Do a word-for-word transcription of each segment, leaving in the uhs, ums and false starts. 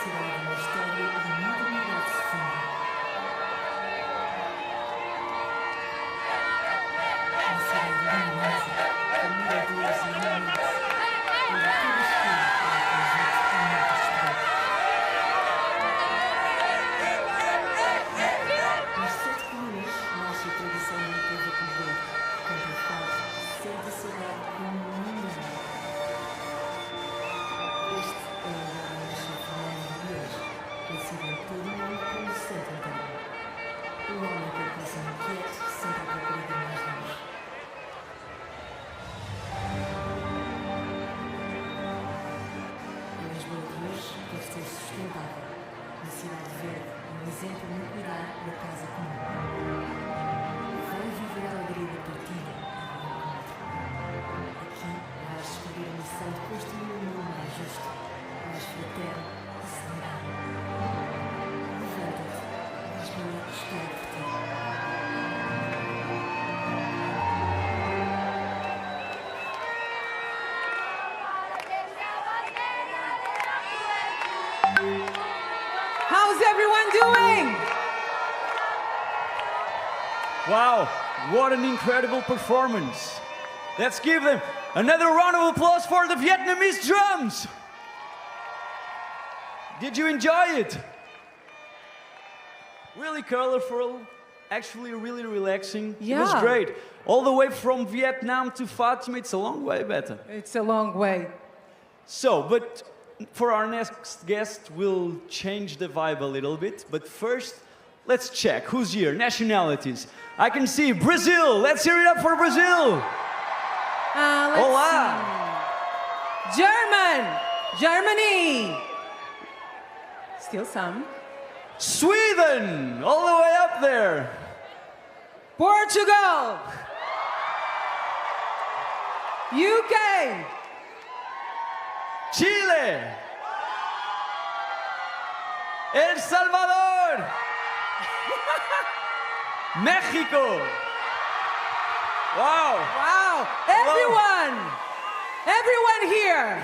Uma história de modernidade se funda. Uma cidade luminosa, com miradores e monumentos, onde cada esquina é um conjunto único de história. Nas sete colunas nasce a tradição do povo acolhedor, que canta fado, sente a cidade como um mundo. Este é o lugar onde nasceu Fernando de Dias, conhecido em todo o mundo como Santo António. O homem que é coração inquieto, sempre à procura de mais luz. A Lisboa de hoje quer ser sustentável. Uma cidade verde, um exemplo no cuidar da casa comum. Vem viver a alegria da partilha e do encontro. Aqui vais descobrir a missão de construir um mundo mais justo, mais fraterno, e solidário. Levanta-te, Lisboa está por ti. How's everyone doing? Wow, what an incredible performance. Let's give them another round of applause for the Vietnamese drums. Did you enjoy it? Really colorful, actually really relaxing. It was Yeah. Great. All the way from Vietnam to Fatima, it's a long way, Beta. It's a long way. So, but for our next guest, we'll change the vibe a little bit. But first, let's check who's here. Nationalities. I can see Brazil. Let's hear it up for Brazil. Uh, let's Olá. See. German, Germany. Still some. Sweden, all the way up there. Portugal. U K. Chile. El Salvador. México. Wow. Wow. Everyone. Everyone here.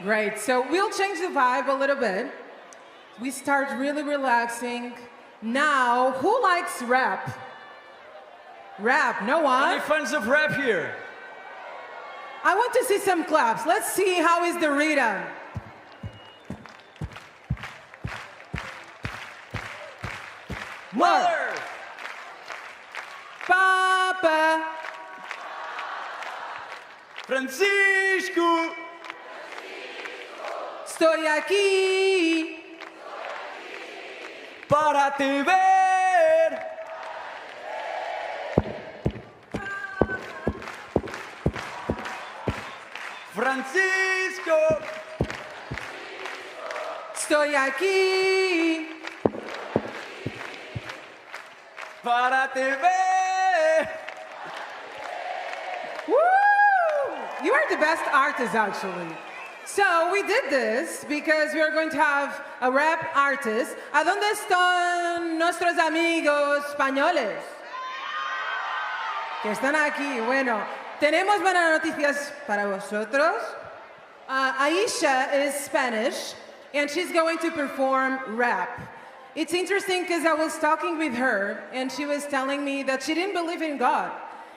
Great. So we'll change the vibe a little bit. We start really relaxing. Now, who likes rap? Rap, no one? Any fans of rap here? I want to see some claps. Let's see how is the rhythm. Mother. Papa. Francisco. Estoy aquí. Para te ver. Francisco. Estoy aquí. Para te ver. Woo! You are the best artist, actually. So we did this because we are going to have a rap artist. ¿A dónde están nuestros amigos españoles? Que están aquí. Bueno, tenemos buenas noticias para vosotros. Uh, Aisha is Spanish, and she's going to perform rap. It's interesting because I was talking with her, and she was telling me that she didn't believe in God.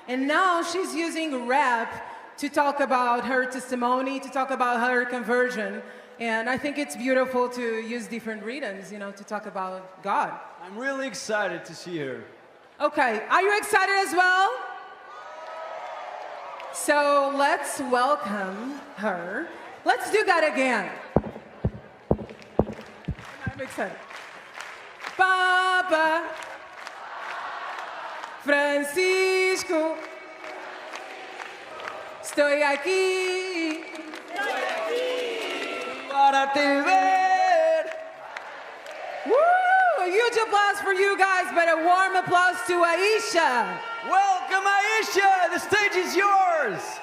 And now she's using rap to talk about her testimony, to talk about her conversion. And I think it's beautiful to use different rhythms, you know, to talk about God. I'm really excited to see her. Okay, are you excited as well? So let's welcome her. Let's do that again. I'm excited. Papa Francisco, estoy aquí. Para te ver. Woo! A huge applause for you guys, but a warm applause to Aisha. Welcome, Aisha. The stage is yours.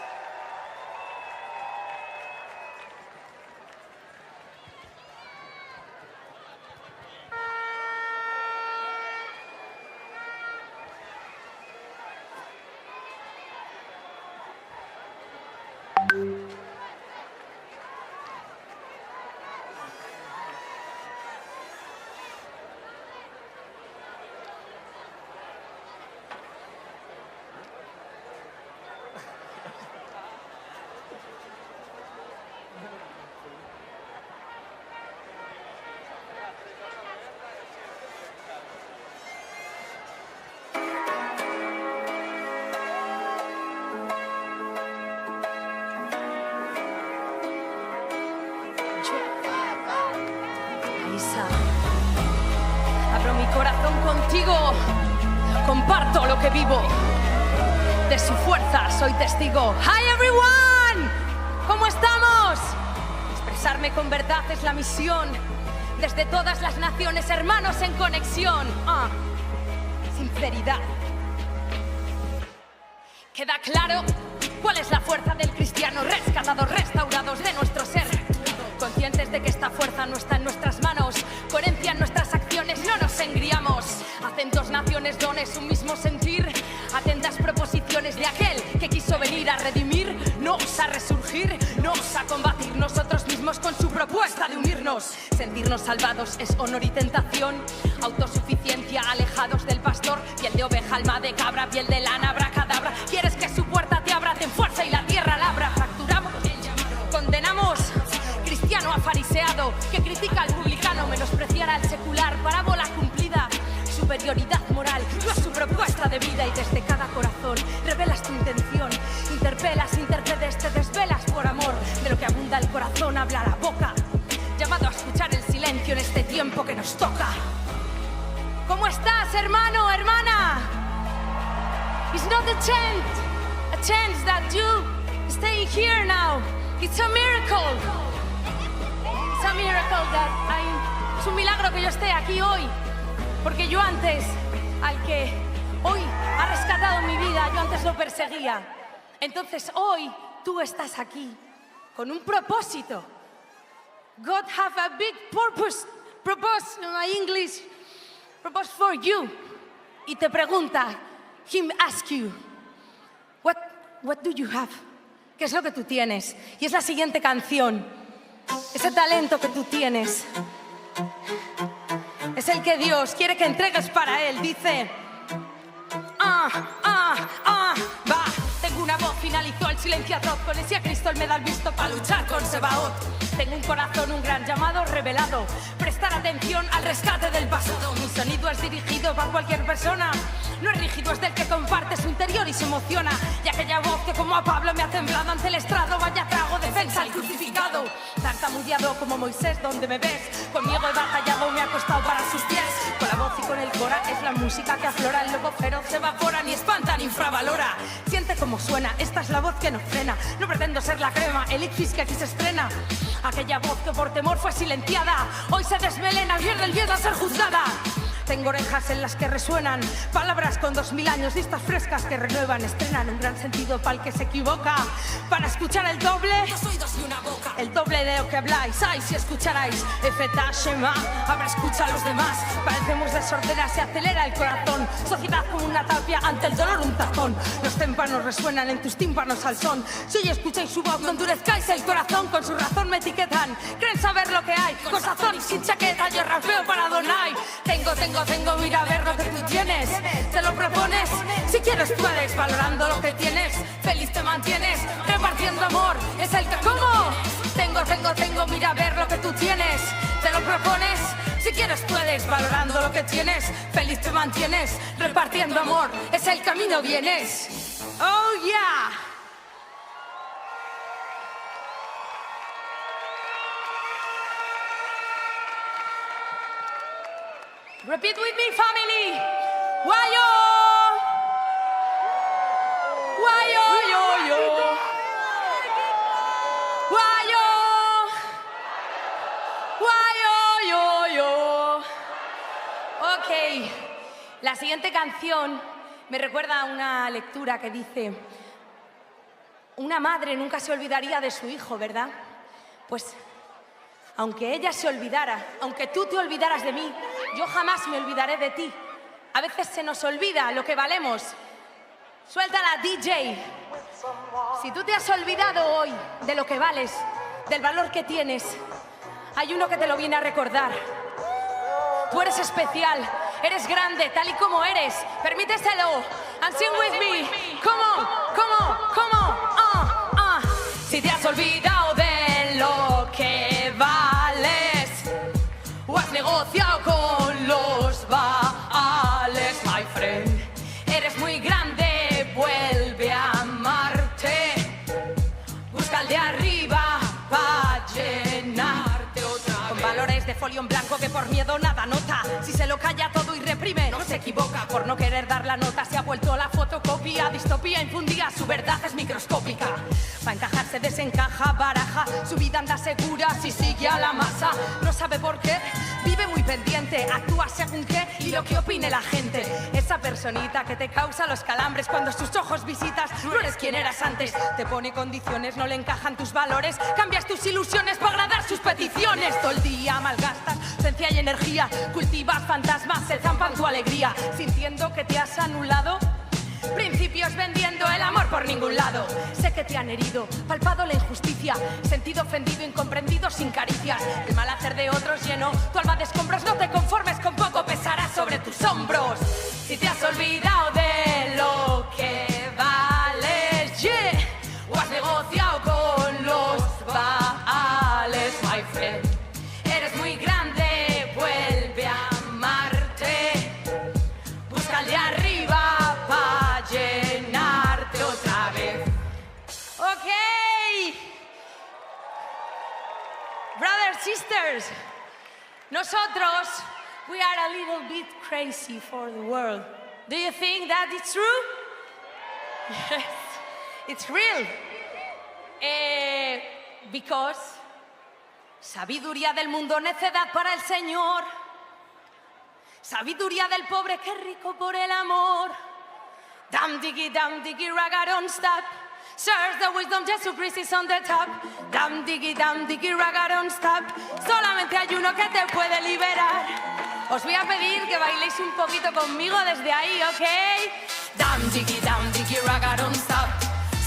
Corazón contigo, comparto lo que vivo. De su fuerza soy testigo. Hi everyone, ¿cómo estamos? Expresarme con verdad es la misión. Desde todas las naciones, hermanos en conexión. Ah, sinceridad. Queda claro cuál es la fuerza del cristiano, rescatados, restaurados de nuestro ser. Conscientes de que esta fuerza no está en nuestras manos, coherencia en nuestras acciones, no nos engriamos. Hacen dos naciones, dones, un mismo sentir. Atentas proposiciones de aquel que quiso venir a redimir, no a resurgir, no a combatir nosotros mismos con su propuesta de unirnos. Sentirnos salvados es honor y tentación. Autosuficiencia, alejados del pastor. Piel de oveja, alma de cabra, piel de lana, abracadabra. Quieres que su puerta te abra, ten fuerza y la tierra labra. Fracturamos, condenamos. Cristiano afariseado que critica al publicano, menospreciar al secular. Parábola cumplida, superioridad moral, no es su propuesta de vida. Y desde cada corazón revelas tu intención. Interpelas, intercedes, te desvelas por amor. De lo que abunda el corazón habla la boca. Llamado a escuchar el silencio en este tiempo que nos toca. ¿Cómo estás, hermano, hermana? It's not a chance, a chance that you stay here now. It's a miracle. It's a miracle that I, es un milagro que yo esté aquí hoy. Porque yo antes, al que hoy ha rescatado mi vida, yo antes lo perseguía. Entonces hoy tú estás aquí con un propósito. God have a big purpose, propose, my English, propose for you. Y te pregunta, him ask you, what, what do you have? ¿Qué es lo que tú tienes? Y es la siguiente canción. Ese talento que tú tienes es el que Dios quiere que entregues para Él. Dice, ah, ah, ah, va. Tengo una voz, finalizó el silencio atroz. Con ese a Cristo él me da el visto para luchar con Sebaot. Tengo un corazón, un gran llamado revelado. Prestar atención al rescate del pasado. Mi sonido es dirigido para cualquier persona. No es rígido, es del que comparte su interior y se emociona. Y aquella voz que como a Pablo me ha temblado ante el estrado. Vaya trago, defensa al crucificado. Tartamudeado como Moisés, ¿dónde me ves? Conmigo he batallado, me ha costado para sus pies. Con la voz y con el cora es la música que aflora. El lobo feroz se evapora, ni espanta ni infravalora. Siente cómo suena, esta es la voz que nos frena. No pretendo ser la crema, el ictus que aquí se estrena. Aquella voz que por temor fue silenciada, hoy se desmelena, pierde el miedo a ser juzgada. Tengo orejas en las que resuenan palabras con dos mil años, vistas frescas que renuevan, estrenan un gran sentido para el que se equivoca. Para escuchar el doble, dos oídos y una boca. El doble de lo que habláis, ay, si escucharais. Efetá, Shema, habrá escucha a los demás. Parecemos desordenar, se acelera el corazón. Sociedad como una tapia, ante el dolor un tacón. Los témpanos resuenan en tus tímpanos al son. Si hoy escucháis su voz, no endurezcáis el corazón. Con su razón me etiquetan. Creen saber lo que hay, con sazón y sin chaqueta yo rapeo para Adonai. Tengo, tengo, tengo, mira a ver lo que tú tienes. Te lo propones, si quieres puedes, valorando lo que tienes. Feliz te mantienes, repartiendo amor, es el que... ¿Cómo? Tengo, tengo, tengo, mira a ver lo que tú tienes. Te lo propones, si quieres puedes, valorando lo que tienes. Feliz te mantienes, repartiendo amor, es el camino vienes. Oh yeah. Repeat with me, family. Wayo. Wayo, yo, yo. Wayo. Wayo, yo, yo. Ok. La siguiente canción me recuerda a una lectura que dice, una madre nunca se olvidaría de su hijo, ¿verdad? Pues, aunque ella se olvidara, aunque tú te olvidaras de mí, yo jamás me olvidaré de ti. A veces se nos olvida lo que valemos. Suéltala, D J. Si tú te has olvidado hoy de lo que vales, del valor que tienes, hay uno que te lo viene a recordar. Tú eres especial, eres grande, tal y como eres. Permíteselo. And sing with me. Come on, come on, come on. Ah, ah. Si te has olvidado de lo que vales, o has negociado con los Baales, my friend. Eres muy grande, vuelve a amarte. Busca al de arriba pa llenarte otra vez. Con valores de folio en blanco que por miedo nada nota. Si se lo calla todo y Primero se equivoca por no querer dar la nota, se ha vuelto la fotocopia, distopía infundía, su verdad es microscópica. Va a encajarse, desencaja, baraja, su vida anda segura si sigue a la masa. No sabe por qué, vive muy pendiente, actúa según qué y lo que opine la gente. Esa personita que te causa los calambres cuando sus ojos visitas, no eres quien eras antes. Te pone condiciones, no le encajan tus valores, cambias tus ilusiones para agradar sus peticiones. Todo el día malgastas esencia y energía, cultivas fantasmas, se zampan tu alegría, sintiendo que te has anulado. Principios vendiendo el amor por ningún lado. Sé que te han herido, palpado la injusticia, sentido ofendido, incomprendido sin caricias. El mal hacer de otros llenó tu alma de escombros, no te conformes con poco, pesará sobre tus hombros. Si te has olvidado de lo que vales, yeah, o has negociado con los baales, my friend. Eres muy grande, vuelve a amarte. Busca el de arriba para llenarte otra vez. Ok. Brothers, sisters, nosotros, we are a little bit crazy for the world. Do you think that it's true? Yes, it's real. Eh, because sabiduría del mundo, necedad para el Señor. Sabiduría del pobre, qué rico por el amor. Dam diggy, dam diggy, raga, don't stop. Search the wisdom, Jesus Christ is on the top. Dam diggy, dam diggy, raga, don't stop. Solamente hay uno que te puede liberar. Os voy a pedir que bailéis un poquito conmigo desde ahí, ¿ok? Dam diggy, dam diggy, raga, don't stop.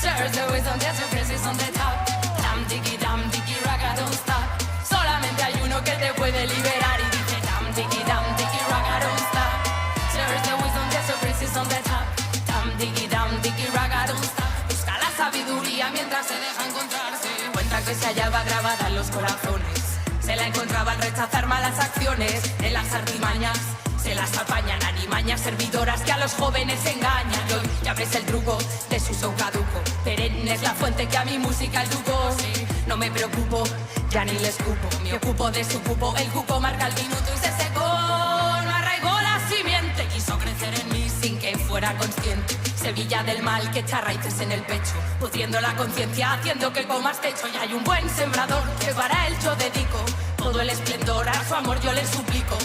Search the wisdom, Jesus Christ is on the top. Dam diggy, dam diggy, raga, don't stop. Solamente hay uno que te puede liberar y dice dam diggy, dam diggy, raga, don't stop. Search the wisdom, Jesus Christ is on the top. Dam diggy, dam diggy, raga, don't stop. Busca la sabiduría mientras se deja encontrar. Cuenta que se hallaba grabada en los corazones. Se la encontraba al rechazar malas acciones, en las artimañas. Se las apañan alimañas servidoras que a los jóvenes engañan. Y hoy ya ves el truco de su show caduco. Perenne es la fuente que a mi música educó. Sí, no me preocupo, ya ni le escupo. Me ocupo de su cupo, el cuco marca el minuto y se secó. No arraigó la simiente, quiso crecer en mí sin que fuera consciente. Semilla del mal que echa raíces en el pecho, pudriendo la conciencia, haciendo que comas techo. Y hay un buen sembrador que para él yo dedico todo el esplendor, a su amor yo le suplico.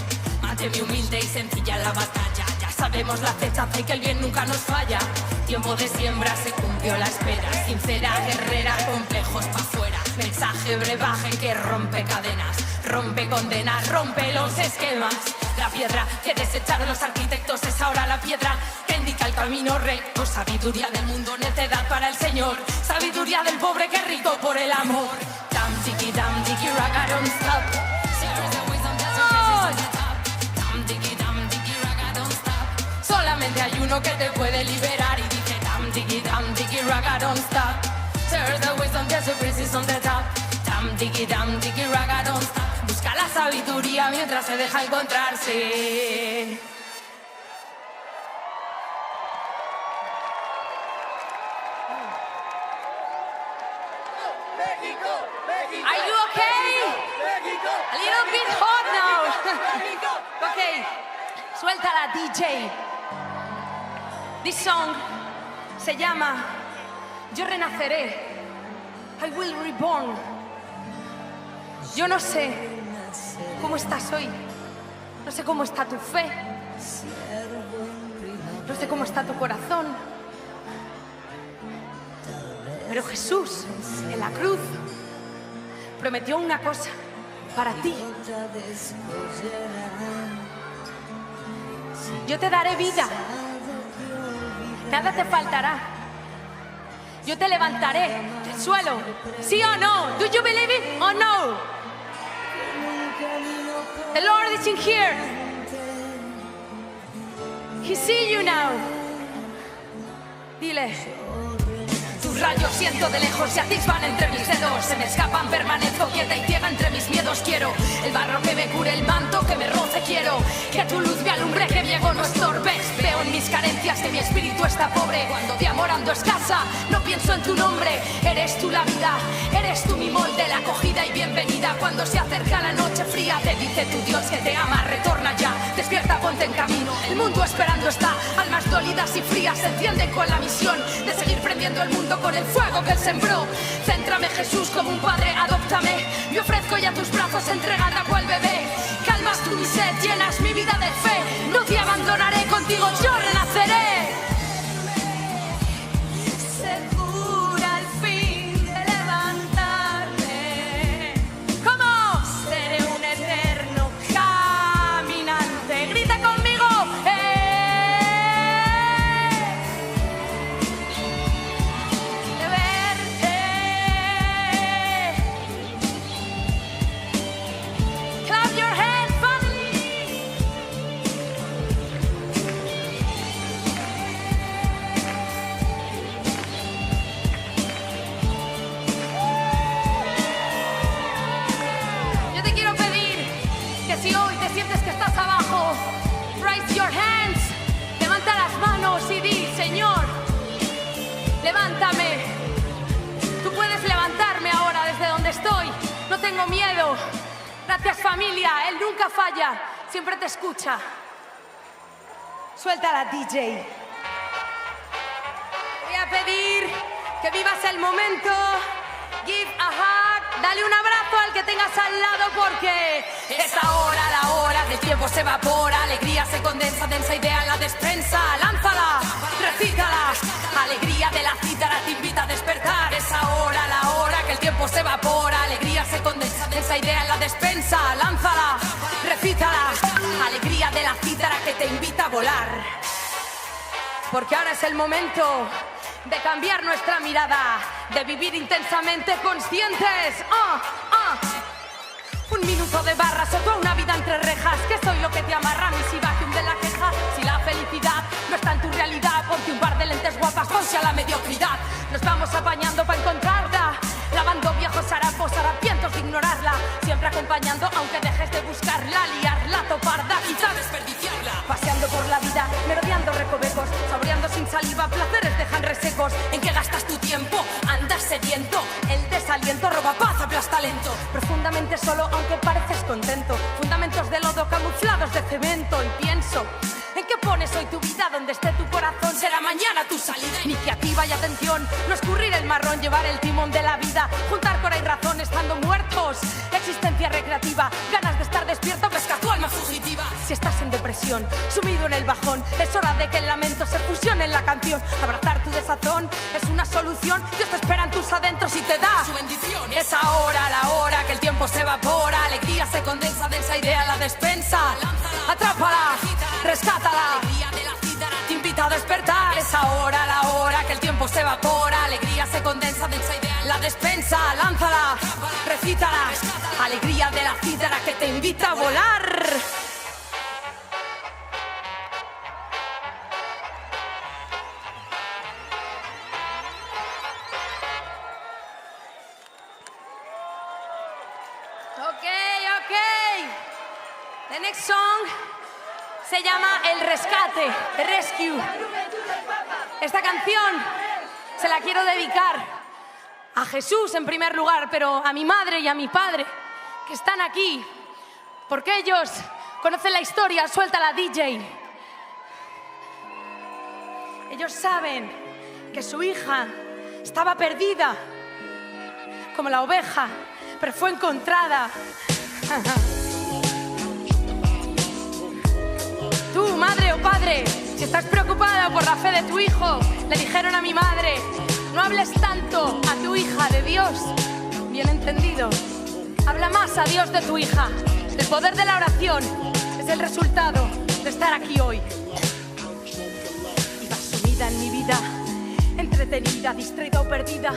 Manténme humilde y sencilla en la batalla. Ya sabemos la fecha, fe que el bien nunca nos falla. Tiempo de siembra, se cumplió la espera. Sincera, guerrera, complejos pa' fuera. Mensaje, brebaje que rompe cadenas, rompe condenas, rompe los esquemas. La piedra que desecharon los arquitectos es ahora la piedra que indica el camino recto. Sabiduría del mundo, necedad para el Señor. Sabiduría del pobre que es rico por el amor. Dam diggy, dam diggy, raga, don't stop. Share the wisdom, that's your message on the top. Dam diggy, dam diggy, raga, don't stop. Solamente hay uno que te puede liberar y dice dam diggy, dam diggy, raga, don't stop. Share the wisdom, that's your message on the top. Dam diggy, dam diggy, raga, don't stop. Busca la sabiduría mientras se deja encontrarse. Are you okay? A little bit hot now. Okay, suéltala, D J. This song se llama Yo renaceré. I will reborn. Yo no sé cómo estás hoy. No sé cómo está tu fe. No sé cómo está tu corazón. Pero Jesús, en la cruz, prometió una cosa para ti. Yo te daré vida. Nada te faltará. Yo te levantaré del suelo. ¿Sí o no? Do you believe it or no? The Lord is in here. He see you now. Dile. Tus rayos siento de lejos, se atisban entre mis dedos, se me escapan, permanezco quieta y ciega entre mis miedos. Quiero el barro que me cure, el manto que me roce. Quiero que tu luz me alumbre, que mi ego no estorbe. Veo en mis carencias que mi espíritu está pobre. Cuando de amor ando escasa, no pienso en tu nombre. Eres tú la vida, eres tú mi molde, la acogida y bienvenida. Cuando se acerca la noche fría, te dice tu Dios que te ama, retorna ya. Despierta, ponte en camino. Esperando está, almas dolidas y frías se encienden con la misión de seguir prendiendo el mundo con el fuego que él sembró. Céntrame, Jesús, como un padre, adóptame. Me ofrezco ya a tus brazos, entregada cual bebé. Calmas tú mi sed, llenas mi vida de fe. No te abandonaré, contigo yo renaceré. Segura al fin de levantarme. ¿Cómo? Seré un eterno caminante. Grita conmigo. ¡Eh! De verte. Clap your hands, family. Yo te quiero pedir que si hoy te sientes que estás abajo, raise your hands, levanta las manos y di: "Señor, levántame. Tú puedes levantarme ahora desde donde estoy. No tengo miedo. Gracias, familia. Él nunca falla, siempre te escucha". Suéltala, D J. Voy a pedir que vivas el momento. Give a hug. Dale un abrazo al que tengas al lado, porque es ahora la hora, el tiempo se evapora, alegría se condensa, densa idea en la despensa, lánzala, recítala. Alegría de la cítara te invita a despertar. Es ahora la hora, que el tiempo se evapora, alegría se condensa, densa idea en la despensa, lánzala, recítala. Alegría de la cítara que te invita a volar. Porque ahora es el momento de cambiar nuestra mirada, de vivir intensamente conscientes. Ah, ah. Un minuto de barras o toda una vida entre rejas. Que soy lo que te amarra, mi si vacuum de la queja. Si la felicidad no está en tu realidad, ponte un par de lentes guapas, ponte a la mediocridad. Nos vamos apañando para encontrarla, lavando viejos harapos, harapientos de ignorarla. Siempre acompañando, aunque dejes de buscarla, liarla, toparla, quizá desperdiciarla. Paseando por la vida, merodeando recovecos, saboreando sin saliva placeres, dejan resecos. ¿En qué gastas tu tiempo? Andas sediento. El desaliento roba paz, aplasta talento. Profundamente solo, aunque pareces contento. Fundamentos de lodo camuflados de cemento. Y pienso: ¿en qué pones hoy tu vida? Donde esté tu corazón será mañana tu salida. Iniciativa y atención, no escurrir el marrón, llevar el timón de la vida, juntar cora y razón estando muertos. Existencia recreativa, ganas de estar despierto, pesca tu alma fugitiva. Si estás en depresión, sumido en el bajón, es hora de que el lamento se fusione en la canción. Abrazar tu desazón es una solución, Dios te espera en tus adentros y te da su bendición. Es ahora la hora, que el tiempo se evapora, alegría se condensa, densa idea en la despensa. Atrápala, rescátala, te invita a despertar. Es ahora la hora, que el tiempo se evapora, alegría se condensa, densa idea en la despensa. Lánzala, recítala, alegría de la cítara que te invita a volar. Ok, ok. The next song se llama El Rescate, The Rescue. Esta canción se la quiero dedicar a Jesús en primer lugar, pero a mi madre y a mi padre, que están aquí, porque ellos conocen la historia. Suéltala, D J. Ellos saben que su hija estaba perdida, como la oveja, pero fue encontrada. Tú, madre o padre, si estás preocupada por la fe de tu hijo, le dijeron a mi madre: "No hables tanto a tu hija de Dios". Bien entendido. Habla más a Dios de tu hija. El poder de la oración es el resultado de estar aquí hoy. Iba sumida en mi vida, entretenida, distraída o perdida.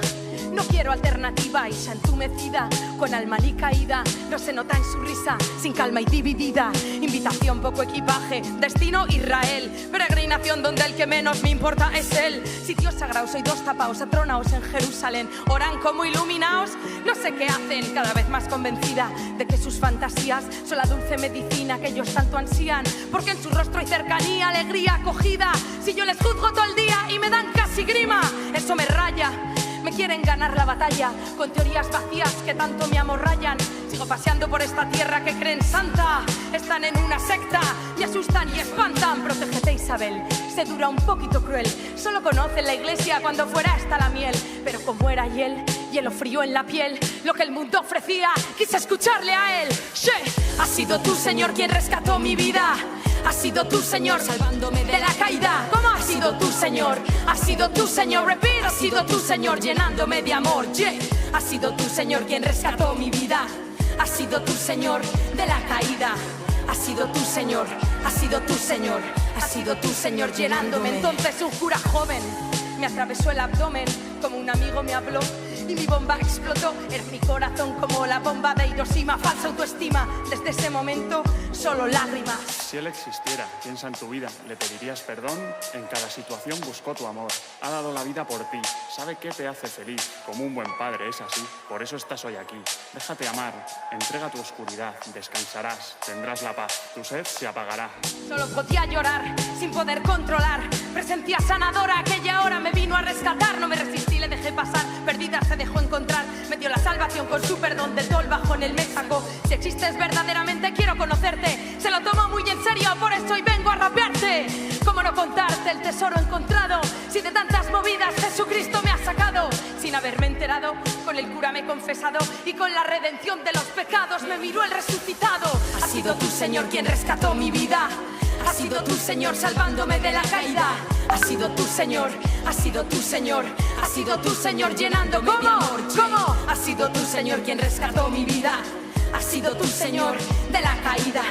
No quiero alternativa, ella entumecida, con alma alicaída. No se nota en su risa, sin calma y dividida. Invitación, poco equipaje, destino Israel. Peregrinación donde el que menos me importa es él. Sitios sagrados, oídos tapados, atronaos en Jerusalén. Oran como iluminaos, no sé qué hacen, cada vez más convencida de que sus fantasías son la dulce medicina que ellos tanto ansían, porque en su rostro hay cercanía, alegría, acogida. Si yo les juzgo todo el día y me dan casi grima, eso me raya. Me Quieren ganar la batalla con teorías vacías que tanto me amorrayan. Sigo paseando por esta tierra que creen santa. Están en una secta, me asustan y espantan. Protégete, Isabel, sé dura, un poquito cruel. Solo conocen la iglesia cuando fuera está la miel. Pero como era hiel, hielo frío en la piel, lo que el mundo ofrecía, quise escucharle a él. She, ha sido tú, Señor, quien rescató mi vida. Ha sido tú, Señor, salvándome de la caída. ¿Cómo? Ha sido tú, Señor. Ha sido tú, Señor. Repeat. Ha sido tú, Señor, llenándome de amor. Yeah. Ha sido tú, Señor, quien rescató mi vida. Ha sido tú, Señor, de la caída. Ha sido tú, Señor. Ha sido tú, Señor. Ha sido tú, Señor, llenándome. Entonces un cura joven me atravesó el abdomen como un amigo me habló y mi bomba explotó. Era mi corazón como la bomba de Hiroshima. Falsa autoestima. Desde ese momento, solo lágrimas. Si él existiera, piensa en tu vida. ¿Le pedirías perdón? En cada situación buscó tu amor. Ha dado la vida por ti. Sabe qué te hace feliz. Como un buen padre, es así. Por eso estás hoy aquí. Déjate amar. Entrega tu oscuridad. Descansarás. Tendrás la paz. Tu sed se apagará. Solo podía llorar sin poder controlar. Presencia sanadora, aquella hora me vino a rescatar. No me resistí, le dejé pasar. Perdida se dejó encontrar. Me dio la salvación con su perdón. De todo el bajón él me sacó. Si existes verdaderamente, quiero conocerte. Se lo tomo muy en serio, por eso hoy vengo a rapearte. ¿Cómo no contarte el tesoro encontrado? Si de tantas movidas Jesucristo me ha sacado, sin haberme enterado, con el cura me he confesado y con la redención de los pecados me miró el resucitado. Ha sido tú, Señor, quien rescató mi vida. Ha sido tú, Señor, salvándome de la caída. Ha sido tú, Señor. Ha sido tú, Señor. Ha sido tú, Señor, llenándome de amor. ¿Cómo? Ha sido tú, Señor, quien rescató mi vida. Ha sido tú, Señor, de la caída.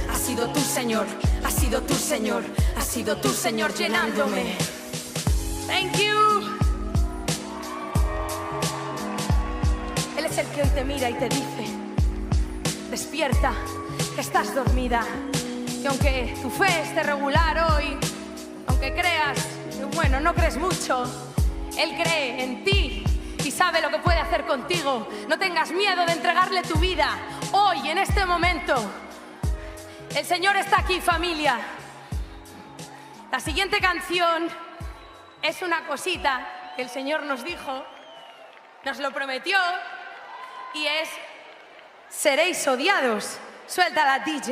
Ha sido tú, Señor. Ha sido tú, Señor. Ha sido tú, Señor, llenándome. Thank you. Él es el que hoy te mira y te dice: despierta, que estás dormida. Y aunque tu fe esté regular hoy, aunque creas que, bueno, no crees mucho, Él cree en ti y sabe lo que puede hacer contigo. No tengas miedo de entregarle tu vida hoy, en este momento. El Señor está aquí, familia. La siguiente canción es una cosita que el Señor nos dijo, nos lo prometió, y es: seréis odiados. Suéltala, D J.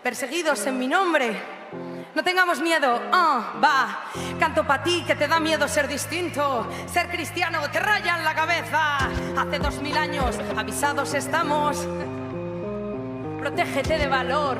Perseguidos en mi nombre. No tengamos miedo. Ah, va. Canto pa' ti, que te da miedo ser distinto. Ser cristiano te raya en la cabeza. Hace dos mil años avisados estamos. Protégete de valor.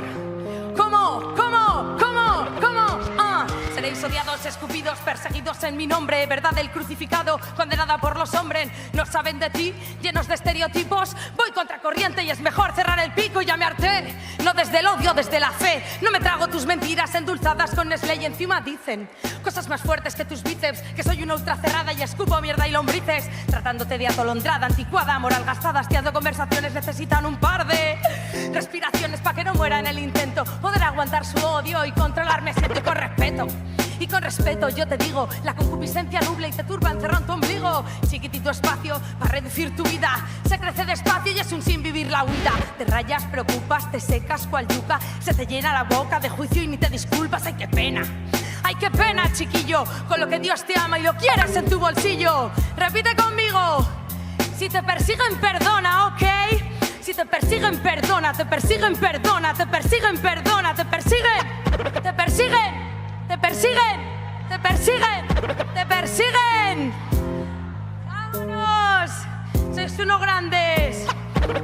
¿Cómo? ¿Cómo? ¿Cómo? ¿Cómo? Ah, seréis odiados, escupidos, perseguidos en mi nombre. Verdad del crucificado, condenada por los hombres. No saben de ti, llenos de estereotipos. Voy contra corriente y es mejor cerrar el pico y llamearte. No desde el odio, desde la fe. No me trago tus mentiras endulzadas con Nestlé y encima dicen cosas más fuertes que tus bíceps, que soy una ultra cerrada y escupo mierda y lombrices. Tratándote de atolondrada, anticuada, moral gastada, hastiado, conversaciones necesitan un par de respiraciones pa' que no muera en el intento. Poder aguantar su odio y controlarme siento y con respeto. Y con respeto yo te digo, la concupiscencia nubla y te turba encerrado en tu ombligo. Chiquitito espacio para reducir tu vida. Se crece despacio y es un sin vivir la huida. Te rayas, preocupas, te secas cual yuca. Se te llena la boca de juicio y ni te disculpas. Ay, qué pena. Ay, qué pena, chiquillo, con lo que Dios te ama y lo quieres en tu bolsillo. Repite conmigo. Si te persiguen, perdona, ¿ok? Si te persiguen, perdona, te persiguen, perdona, te persiguen, perdona, te persiguen, te persiguen, te persiguen, te persiguen, te persiguen. ¡Vámonos! Sois unos grandes.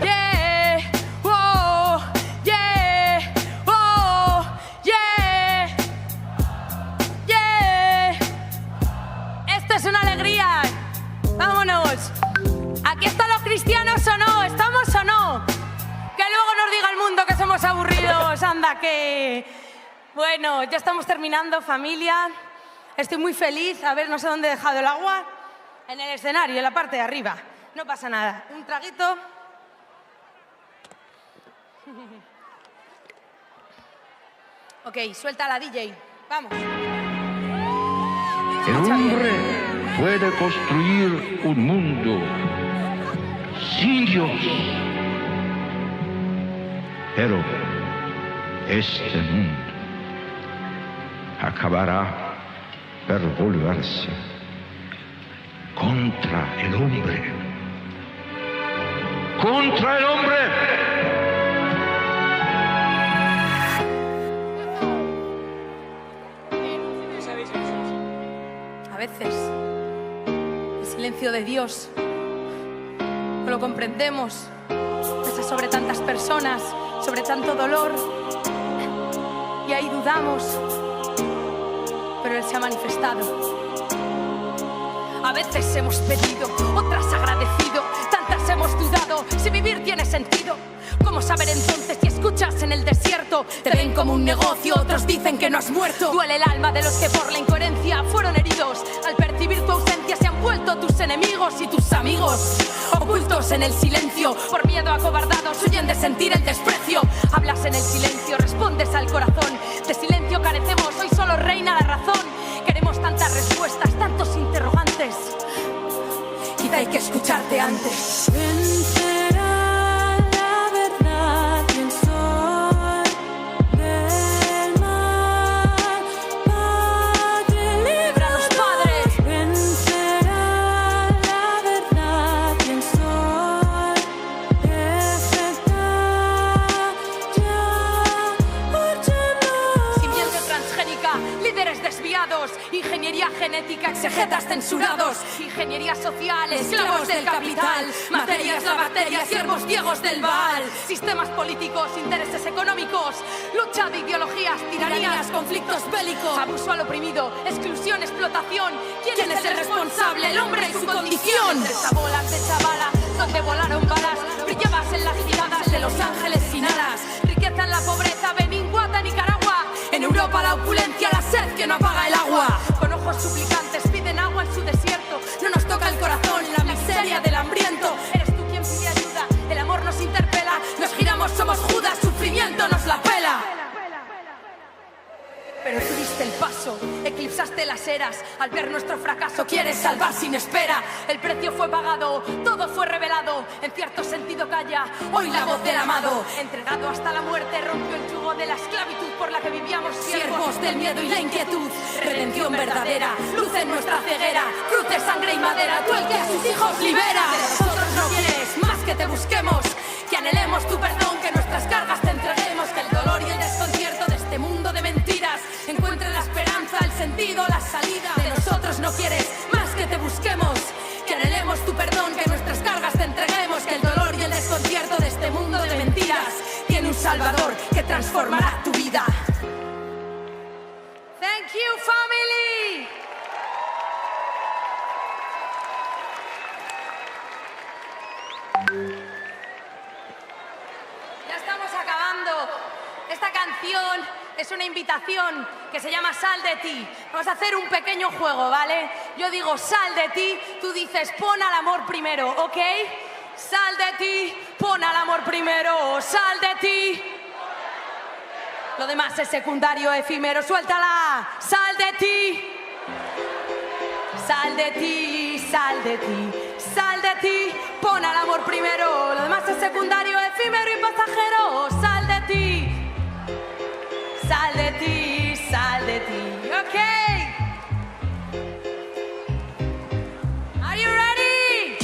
Yeah, wow, yeah, wow. Yeah. Yeah. Esto es una alegría. Vámonos. ¿Aquí están los cristianos o no? ¿Estamos o no? Que luego nos diga el mundo que somos aburridos. Anda, que... Bueno, ya estamos terminando, familia. Estoy muy feliz. A ver, no sé dónde he dejado el agua. En el escenario, en la parte de arriba. No pasa nada. Un traguito. Ok, suelta la D J. Vamos. El hombre puede construir un mundo sin Dios, pero este mundo acabará por volverse Contra el hombre. Contra el hombre. A veces, el silencio de Dios no lo comprendemos. Pesa sobre tantas personas, sobre tanto dolor. Y ahí dudamos, pero Él se ha manifestado. A veces hemos pedido, otras agradecido, tantas hemos dudado si vivir tiene sentido. ¿Cómo saber entonces si escuchas en el desierto? Te ven como un negocio, otros dicen que no has muerto. Duele el alma de los que por la incoherencia fueron heridos. Al percibir tu ausencia se han vuelto tus enemigos y tus amigos. Ocultos en el silencio, por miedo acobardados, huyen de sentir el desprecio. Hablas en el silencio, respondes al corazón. De silencio carecemos, hoy solo reina la razón. Queremos tantas respuestas, tantos interrogantes. Quizá hay que escucharte antes. Vencerá la verdad y el sol del mar. Padre, líbranos. Vencerá la verdad y el sol. Despertar ya, urge más. Simiente transgénica, líderes desviados. Ingeniería genética, exegetas censurados. Ingeniería social, esclavos del capital. Materia es la bacteria, siervos ciegos del Baal. Sistemas políticos, intereses económicos. Lucha de ideologías, tiranías, conflictos bélicos. Abuso al oprimido, exclusión, explotación. ¿Quién es el responsable? El hombre y su condición. Entre chabolas de chavala, donde volaron balas. Brillabas en las ciudades de Los Ángeles sin alas. Riqueza en la pobreza, Benín, Guata, Nicaragua. En Europa la opulencia, la sed que no apaga el agua. Con ojos suplicantes piden agua en su desierto. No nos toca el corazón la miseria del hambriento. Eres tú quien pide ayuda, el amor nos interpela. Nos giramos, somos Judas, sufrimiento nos la pela. Pero tú diste el paso, eclipsaste las eras. Al ver nuestro fracaso quieres salvar sin espera. El precio fue pagado, todo fue revelado. En cierto sentido calla hoy la voz del amado. Entregado hasta la muerte, rompió el yugo de la esclavitud por la que vivíamos siervos del miedo y la inquietud. Redención verdadera, luz en nuestra ceguera. Cruz de sangre y madera, tú el que a sus hijos libera. De nosotros no quieres más que te busquemos, que anhelemos tu perdón, que nuestras cargas te entreguemos, que el dolor y el desconcierto de este mundo de mentiras encuentre la esperanza, el sentido, la salida. De nosotros no quieres más que te busquemos, que anhelemos tu perdón, que nuestras cargas te entreguemos, que el dolor y el desconcierto de este mundo de mentiras tiene un salvador que transformará tu vida. Thank you, family. Ya estamos acabando. Esta canción es una invitación que se llama Sal de ti. Vamos a hacer un pequeño juego, ¿vale? Yo digo sal de ti, tú dices pon al amor primero, ¿ok? Sal de ti, pon al amor primero, sal de ti. Lo demás es secundario, efímero, suéltala. Sal de ti. Sal de ti, sal de ti, sal de ti. Pon al amor primero, lo demás es secundario, efímero y pasajero. Sal de ti. Sal de ti, sal de ti. Ok. Are you ready?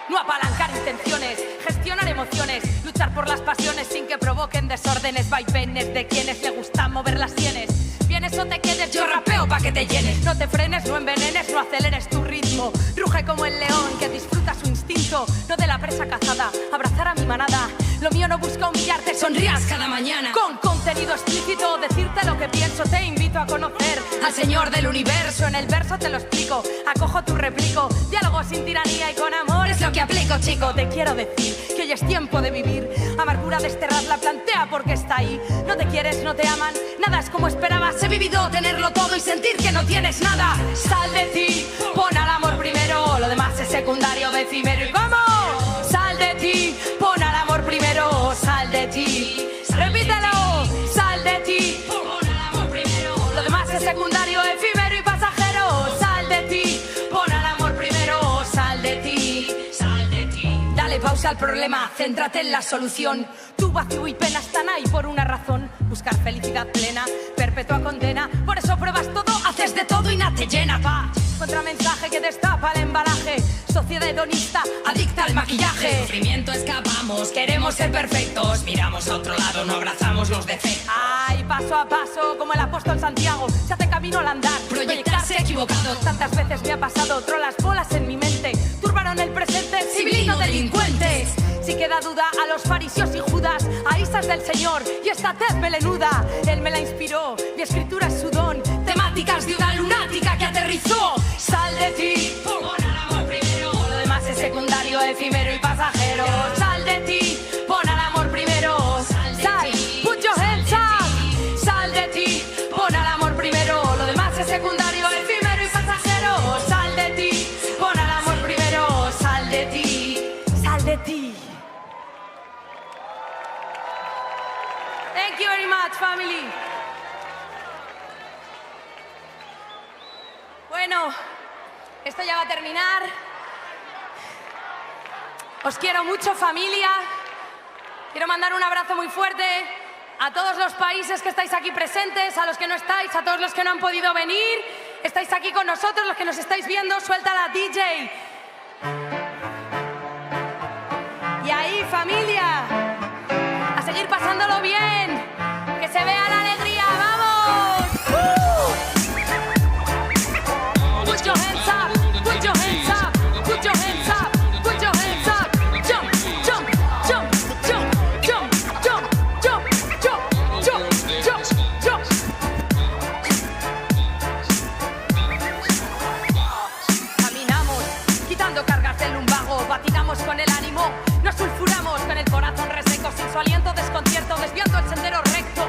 No apalancar intenciones, gestionar emociones, luchar por las pasiones sin que provoquen desórdenes, vaivenes de quienes le gusta mover las sienes. Vienes o te quedes, yo rapeo pa' que te llenes. No te frenes, no envenenes, no aceleres tu ritmo. Ruge como el león que disfruta su instinto, no de la presa cazada. Abrazar a mi manada, lo mío no busca humillarte, sonrías cada mañana. Con contenido explícito, decirte lo que pienso, te invito a conocer al Señor del Universo. En el verso te lo explico, acojo tu replico. Diálogo sin tiranía y con amor es lo que aplico, chico. Te quiero decir que hoy es tiempo de vivir. Amargura desterrarla, plantea por qué está ahí. No te quieres, no te aman, nada es como esperabas. He vivido tenerlo todo y sentir que no tienes nada. Sal de ti, pon al amor primero, lo demás es secundario, efímero y cómo. Sal de ti, pon al amor primero, sal de ti. Repítelo, sal de ti, pon al amor primero, lo demás es secundario, efímero y pasajero. Sal de ti, pon al amor primero, sal de ti, sal de ti. Dale pausa al problema, céntrate en la solución. Tu vacío y pena están ahí por una razón. Buscar felicidad plena, perpetua condena. Por eso pruebas todo, haces de todo y nada te llena, pa. Otra mensaje que destapa el embalaje. Sociedad hedonista, adicta al maquillaje. Sufrimiento escapamos, queremos ser perfectos. Miramos a otro lado, no abrazamos los defectos. Ay, paso a paso, como el apóstol Santiago, se hace camino al andar. Proyectarse equivocado. Tantas veces me ha pasado, trolas bolas en mi mente. Turbaron el presente, civil y no delincuentes. Si queda duda a los fariseos y Judas, a Isas del Señor y esta tez melenuda. Él me la inspiró, mi escritura es su don. Temáticas de una lunática que aterrizó. Sal de ti, pon al amor primero. Lo demás es secundario, efímero y pasajero. Sal de ti, pon al amor primero. Sal, put your hands up. Sal de ti, pon al amor primero. Lo demás es secundario, efímero y pasajero. Sal de ti, pon al amor primero. Sal de ti, sal de ti. Thank you very much, family. Bueno, esto ya va a terminar. Os quiero mucho, familia. Quiero mandar un abrazo muy fuerte a todos los países que estáis aquí presentes, a los que no estáis, a todos los que no han podido venir. Estáis aquí con nosotros, los que nos estáis viendo, suelta la D J. Y ahí, familia, a seguir pasándolo bien, que se vea la alegría, ¡vamos! Put your hands up, put your hands up, put your hands up, put your hands up. Jump, jump, jump, jump, jump, jump, jump, jump, jump, jump, jump. Caminamos, quitando cargas del lumbago, patinamos con el ánimo, nos sulfuramos con el corazón reseco, sin su aliento desconcierto, desviando el sendero recto.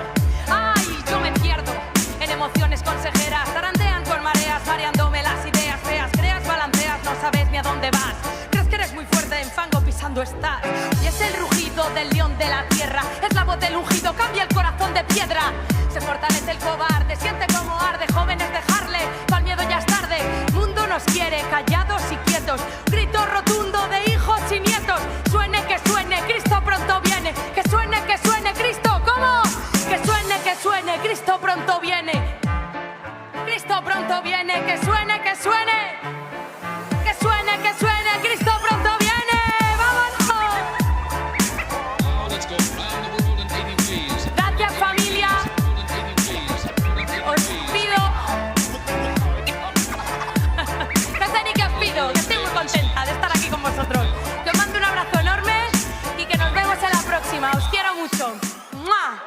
Ay, yo me pierdo en emociones consejeras, zarandean con mareas, mareándome las ideas feas, creas, balanceas, no sabes ni a dónde vas. Crees que eres muy fuerte, en fango pisando estás. Y es el rugido del león de la tierra, es la voz del ungido, cambia el corazón de piedra. Se fortalece el cobarde, siente como arde, jóvenes, dejarle, pa'l miedo ya es tarde. Mundo nos quiere callados y quietos, grito rotundo de hijos y nietos. Suene que suene, Cristo pronto viene. Que suene, que suene, Cristo, ¿cómo? Que suene, que suene, Cristo pronto viene. Cristo pronto viene, que suene, que suene. Que suene, que suene, Cristo pronto viene. ¡Vámonos! Gracias, familia. Os pido... No sé ni qué os pido, que estoy muy contenta de estar aquí con vosotros. Que os mando un abrazo enorme y que nos vemos en la próxima. Os quiero mucho. ¡Mua!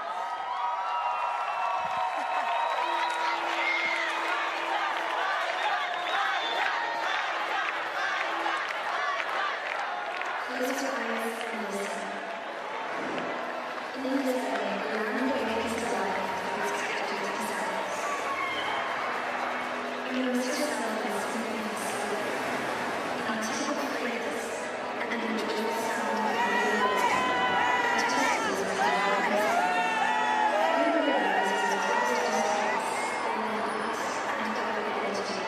Close your eyes and listen. In this way, allow the awakened life to be extracted to silence. Immerse yourself in symphonious sleep. Now take a breath and enjoy the sound of the music. Artists use a power of music. Feel the rhythms of the artist's voice in their heart and body energy.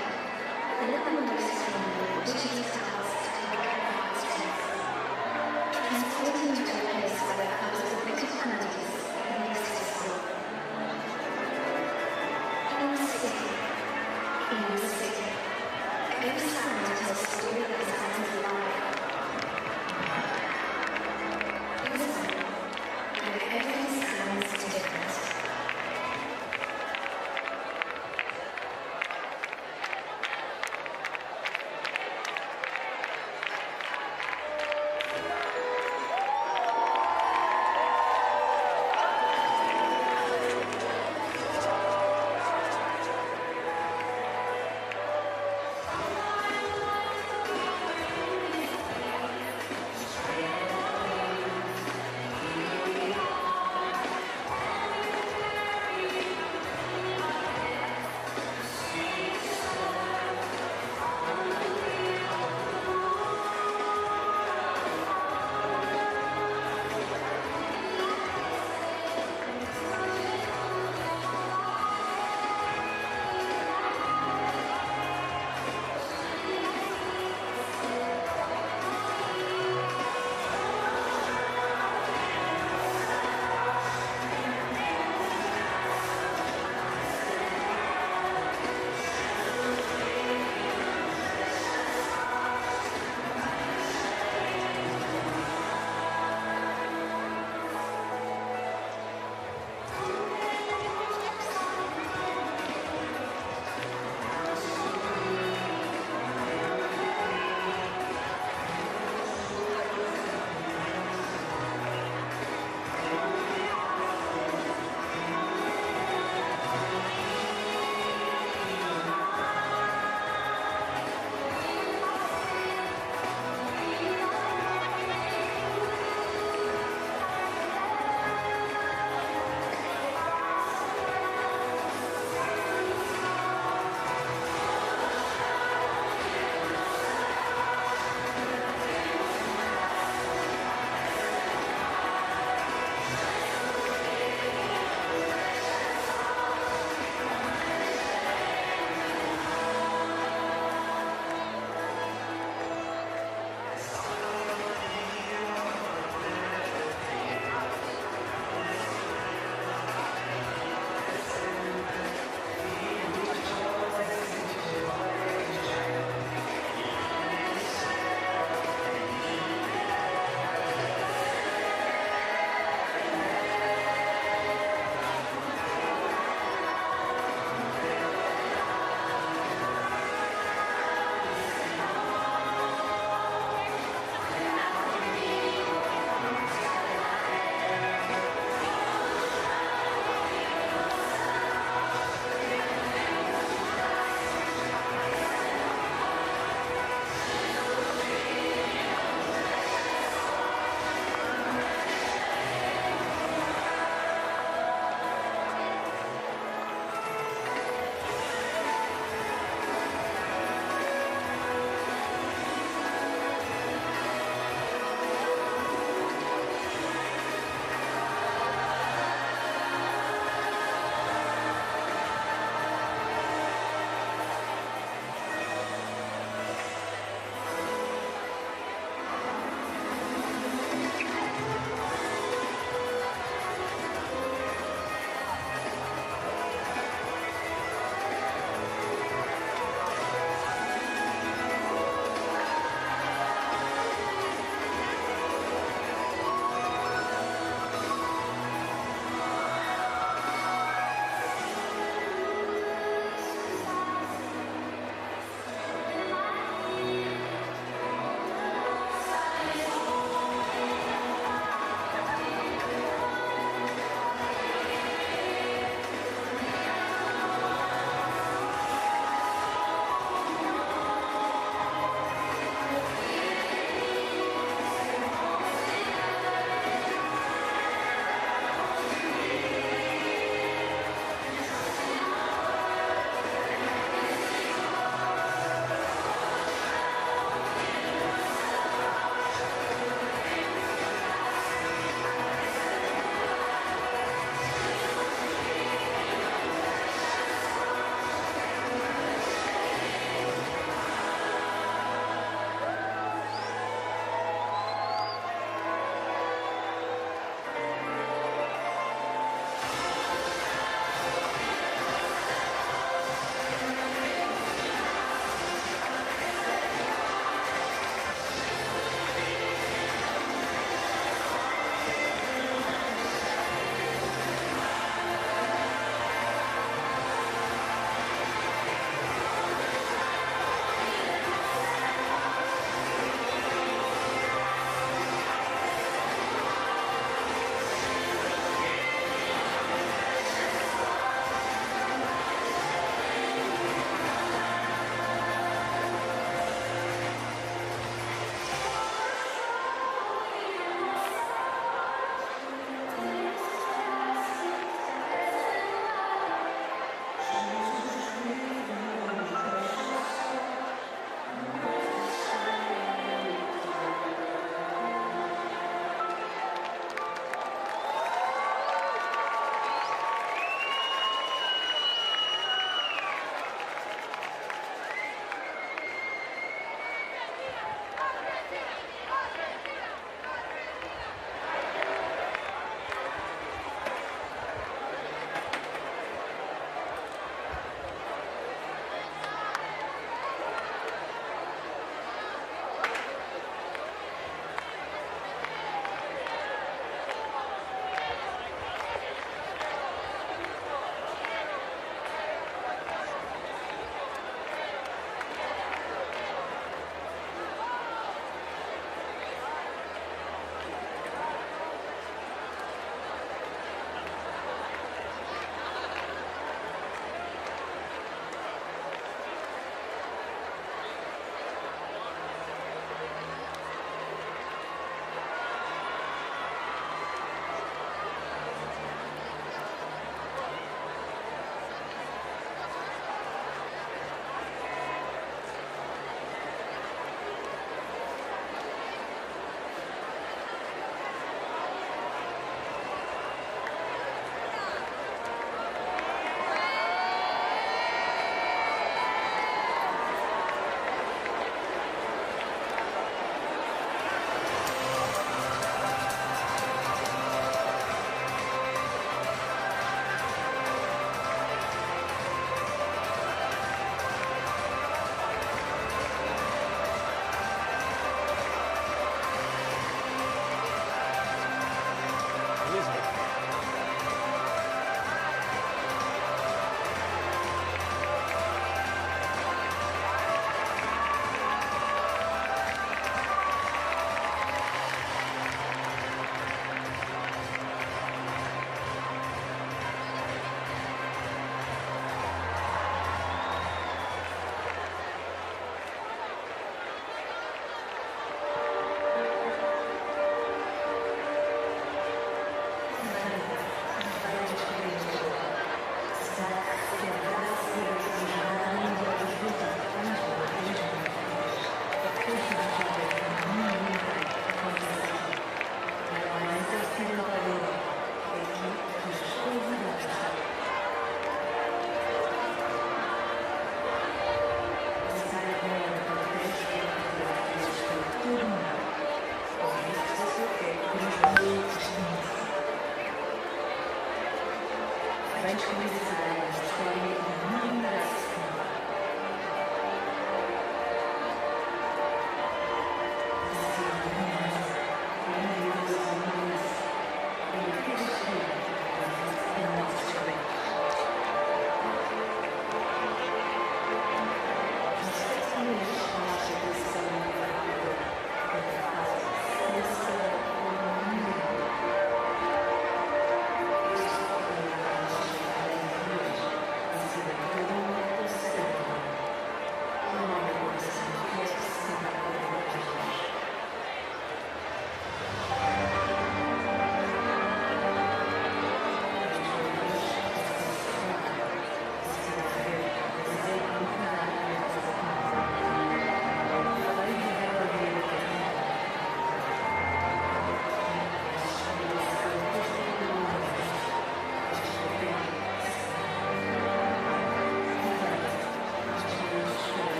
Let the music stream, reaching to the heartstrings. Transporting you to a place where the hours of the biggest melodies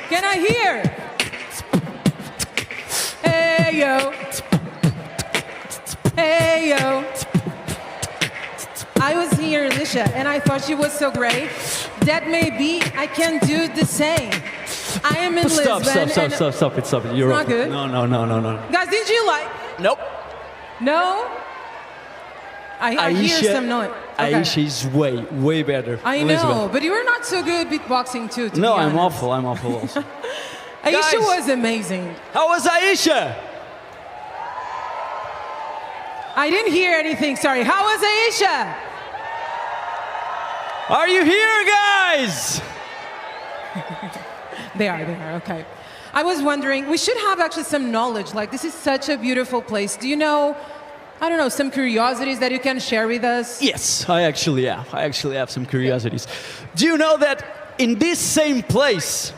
Can I hear? Hey yo. Hey yo. I was here, Lisha, and I thought she was so great that maybe I can do the same. I am in Stop, Lisbon. Stop, stop, and stop, stop it, stop it. You're It's not off. Good? No, no, no, no, no, no. Guys, did you like? Nope. No? I, I hear some noise. Okay. Aisha is way, way better. I Elizabeth. Know, but you were not so good beatboxing too. To No, be I'm honest. Awful. I'm awful also. Aisha Guys. Was amazing. How was Aisha? I didn't hear anything. Sorry. How was Aisha? Are you here, guys? They are. They are. Okay. I was wondering, we should have actually some knowledge. Like, this is such a beautiful place. Do you know, I don't know, some curiosities that you can share with us? Yes, I actually have. I actually have some curiosities. Do you know that in this same place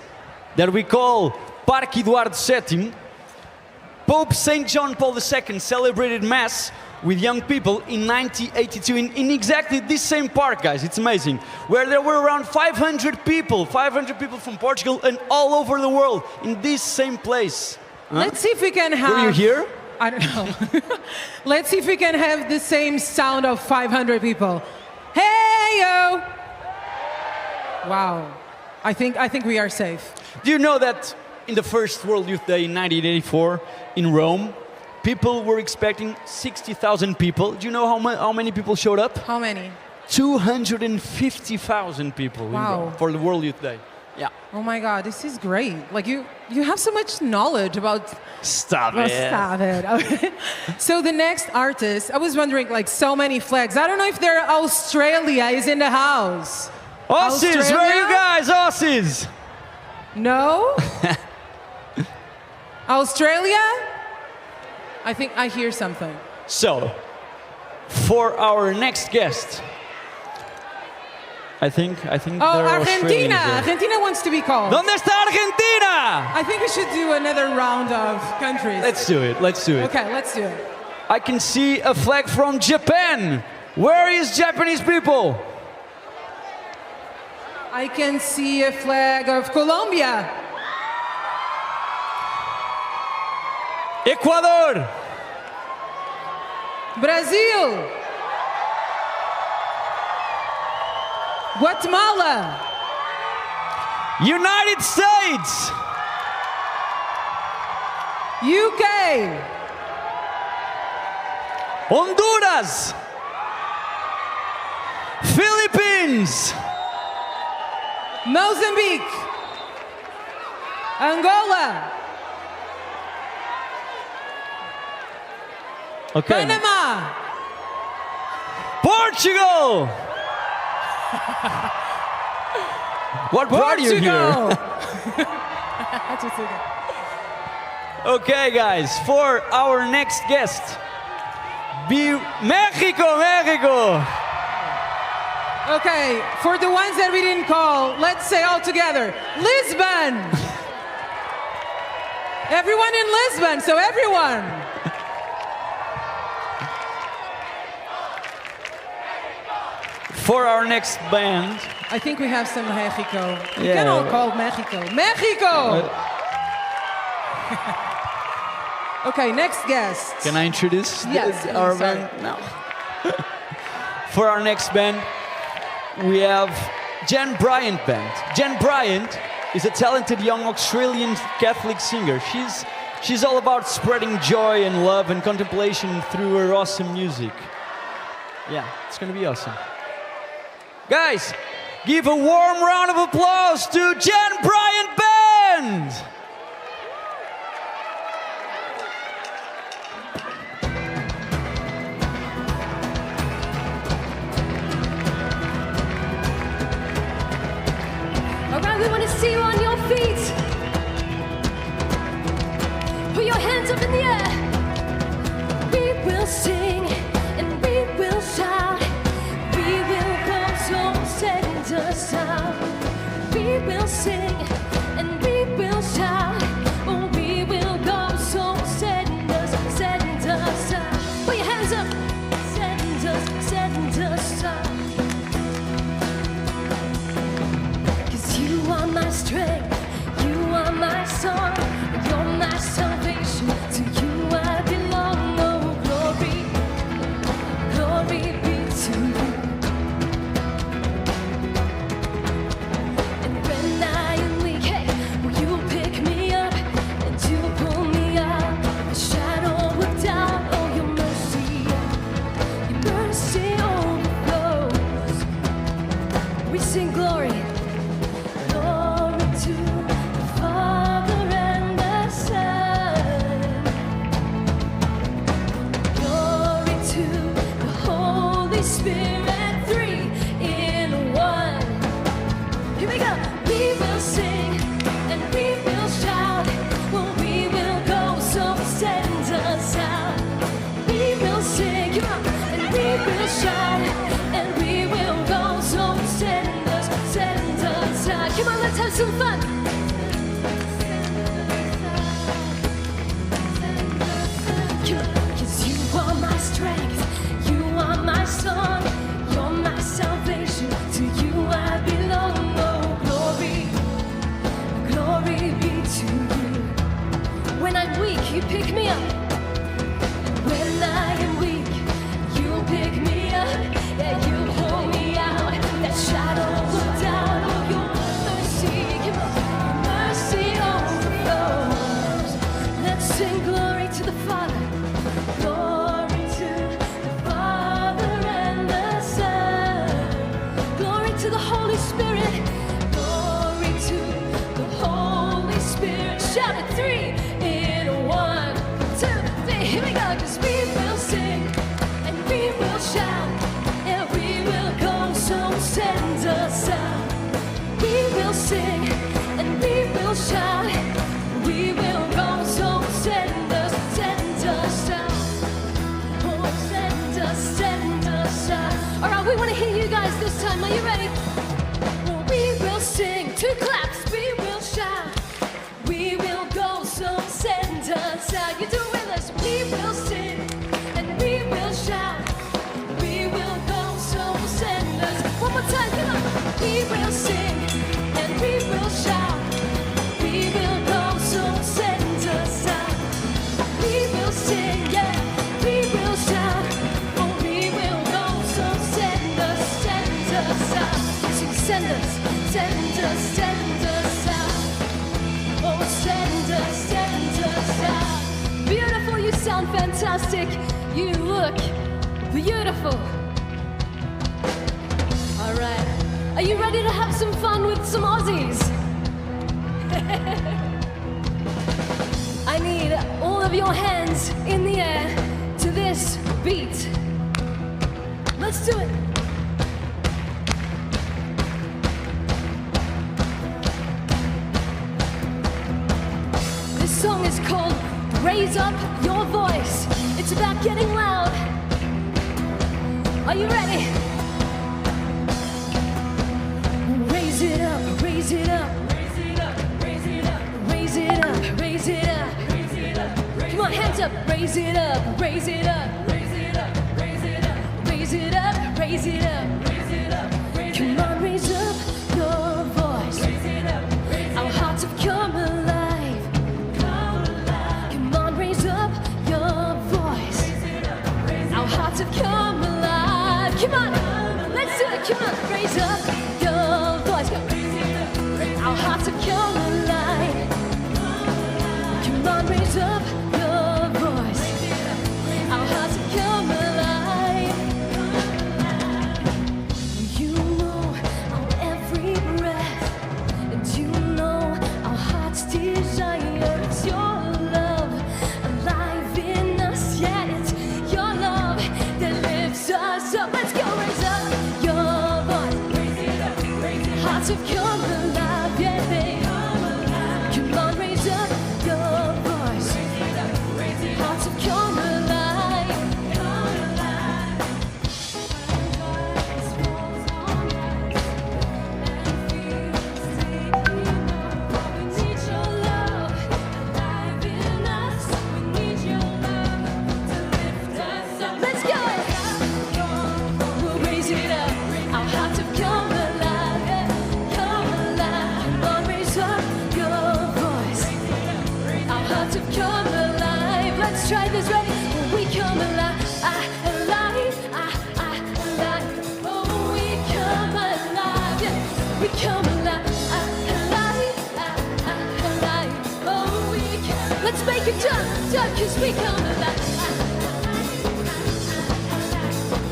that we call Parque Eduardo sétimo, Pope Saint John Paul the Second celebrated Mass with young people in nineteen eighty-two in, in exactly this same park, guys. It's amazing. Where there were around five hundred people, five hundred people from Portugal and all over the world in this same place. Huh? Let's see if we can have. Were you here? I don't know. Let's see if we can have the same sound of five hundred people. Hey yo! Wow. I think I think we are safe. Do you know that in the first World Youth Day in nineteen eighty-four in Rome, people were expecting sixty thousand people? Do you know how, ma- how many people showed up? How many? Two hundred fifty thousand people in Wow. Rome for the World Youth Day. Yeah. Oh my God, this is great. Like you, you have so much knowledge about. Stop Oh, stop it. Okay. So the next artist, I was wondering, like, so many flags. I don't know if there Australia is in the house. Aussies, where are you Australia? Guys? Aussies. No? Australia? I think I hear something. So, for our next guest, I think I think Oh, there are Argentina. Australians there. Argentina wants to be called. ¿Dónde está Argentina? I think we should do another round of countries. Let's do it. Let's do it. Okay, let's do it. I can see a flag from Japan. Where is Japanese people? I can see a flag of Colombia. Ecuador. Brazil. Guatemala. United States. U K. Honduras. Philippines. Mozambique. Angola. Okay. Panama. Portugal. What brought you here? Portugal. That's what's okay. Okay, guys, for our next guest, be Mexico, Mexico. Okay, for the ones that we didn't call, let's say all together, Lisbon. Everyone in Lisbon, so everyone. For our next band, I think we have some Mexico. We Yeah. Can all call Mexico. Mexico! Okay, next guest. Can I introduce the- Yes, our sorry. Band now? For our next band, we have Jen Bryant Band. Jen Bryant is a talented young Australian Catholic singer. She's she's all about spreading joy and love and contemplation through her awesome music. Yeah, it's gonna be awesome. Guys, give a warm round of applause to Jen Bryant Band! All right, we want to see you on your feet. Put your hands up in the air. We will sing and we will shout. We will go so send us out. We will sing and we will shout. Oh, we will go so send us, send us out. Put your hands up. Send us, send us out. 'Cause you are my strength. You are Spirit, three in one. Here we go. We will sing and we will shout. Well, we will go, so send us out. We will sing, come on, and we will shout, and we will go, so send us, send us out. Come on, let's have some fun. Come on, 'cause you are my strength, you are my song, you're my salvation. To you I belong. Oh, glory, glory be to you. When I'm weak, you pick me up. When I am weak, you pick me up. Yeah, you pull me out that shallow down. Oh, your mercy, your mercy overflows. Let's sing glory to the Father. Glory to the Father and the Son. Glory to the Holy Spirit. Glory to the Holy Spirit. Shout it, three in one, two, three. Here we go. 'Cause we will sing and we will shout and we will go. So send us out. We will sing and we will shout. We will go. So send us, send us out. Oh, send us, send us out. All right, we want to hear you guys this time. Are you ready? Well, we will sing. Two claps. We will shout. We will go, so send us out. You do it with us. We will sing and we will shout. We will go, so send us. One more time, come on. We will sing and we will shout. We will go, so send us out. We will sing, yeah, we will shout. Oh, we will go, so send us, send us out. Sing, send us, send us, send us out. Oh, send us, send us out. Beautiful, you sound fantastic. You look beautiful. All right. Are you ready to have some fun with some Aussies? I need all of your hands in the air to this beat. Let's do it. This song is called Raise Up Your Voice. It's about getting loud. Are you ready? Raise it up, raise it up. Raise it up, raise it up. Come on, hands up. Raise it up, raise it up. Raise it up, raise it up. Come on, raise up your voice. Our hearts have come alive. Come on, raise up your voice. Our hearts have come alive. Come on, let's do it. Come on, raise up your voice. Go. Our hearts have come alive. Come on, raise up your voice. Our hearts have come alive. You know our every breath, and you know our heart's desire. It's your love alive in us, yeah, it's your love that lifts us up. Let's go, raise up your voice. Hearts have come alive, yeah, babe. Come on, raise up your voice. Hearts have come alive. Let's go! We'll raise it up. Our hearts have come alive, yeah. Come alive. Come on, raise up your voice. Our hearts have come alive. Let's try this, ready? We come alive, ah, alive, ah, ah, alive. Oh, we come alive, yeah. We come alive, ah, alive, ah, ah, alive. Oh, we come. Let's make it jump, jump, 'cause we come alive.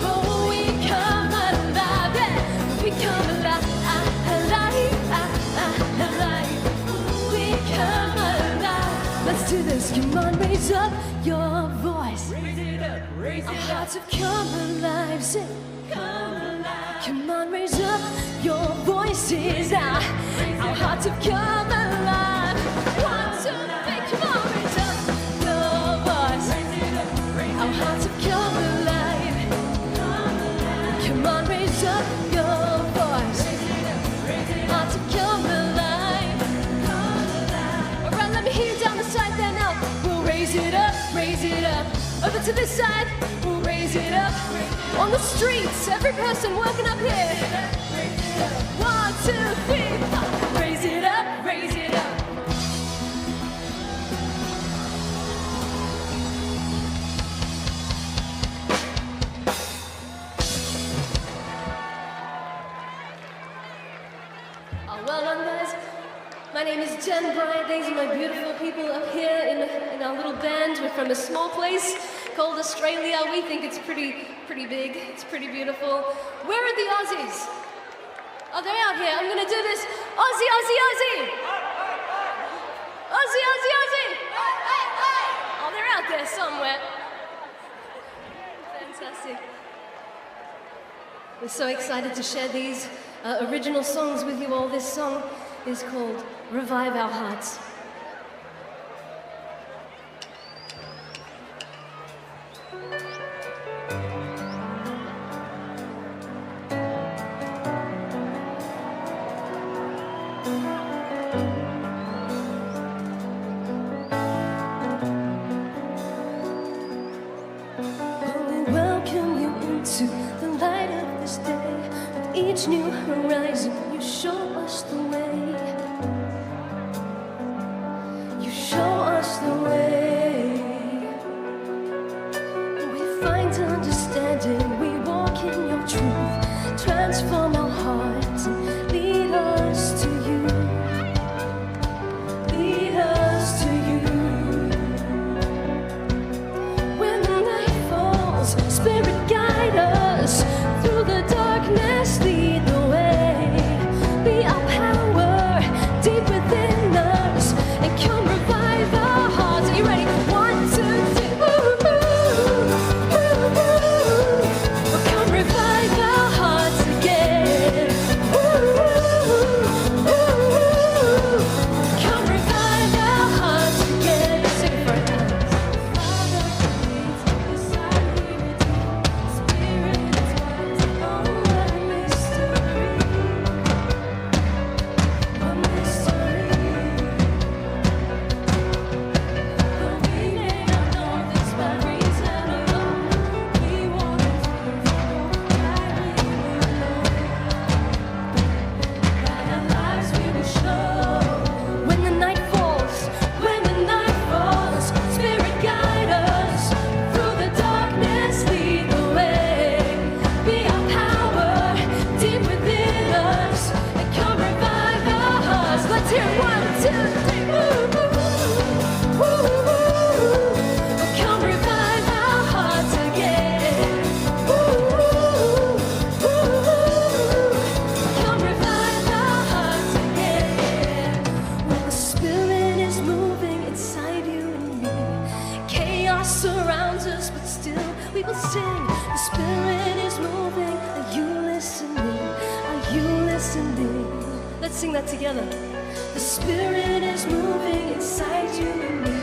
Oh, we come alive, yeah. We come alive, ah, alive, ah, ah, alive. Oh, we come alive. Let's do this. Come on, raise up your voice. Raise it up. Our hearts have come alive, sing. Come on, raise up your voices. Our hearts have come alive. One, two, three, come on, raise up your voice. Our hearts have come alive. Come on, raise up your voice. Hearts have come alive. All right, let me hear you down the side there now. We'll raise it up, raise it up. Over to this side, we'll raise it up. On the streets, every person working up here. One, two, three, four. Raise it up, raise it up. Oh, well done, guys. My name is Jen Bryant. These are my beautiful people up here in, in our little band. We're from a small place called Australia. We think it's pretty, pretty big. It's pretty beautiful. Where are the Aussies? Are they out here? I'm gonna do this. Aussie, Aussie, Aussie! Aussie, Aussie, Aussie! Oh, they're out there somewhere. Fantastic. We're so excited to share these uh, original songs with you all. This song is called Revive Our Hearts. We welcome you into the light of this day. With each new horizon, you show us the way. You show us the way. We find understanding, we walk in your truth. Transform our hearts and lead us to you. Lead us to you. When the night falls, Spirit, guide us through the darkness. Lead the way. Be our power deep within us, and come revive our hearts. Are you ready? One, two, three. Ooh, ooh, ooh, ooh. Come revive our hearts again. Ooh, ooh, ooh, ooh. Come revive our hearts again. Sing it for us. Father, please, beside me, Spirit, oh, what a mystery. A mystery. Though we may not know this by reason alone, we walk in truth, for guide we will know. By our lives we will show. When the night falls, when the night falls, Spirit, guide us through the darkness, lead the way. Be our power deep within us, and come revive our hearts. Let's hear it. One, two, three. Ooh, ooh, ooh, ooh, ooh. Come revive our hearts again. Ooh, ooh, ooh, ooh, ooh. Come revive our hearts again. When the Spirit is moving inside you and me, chaos surrounds us, but still we will sing. The Spirit is moving. Are you listening? Are you listening? Let's sing that together. The Spirit is moving inside you and me.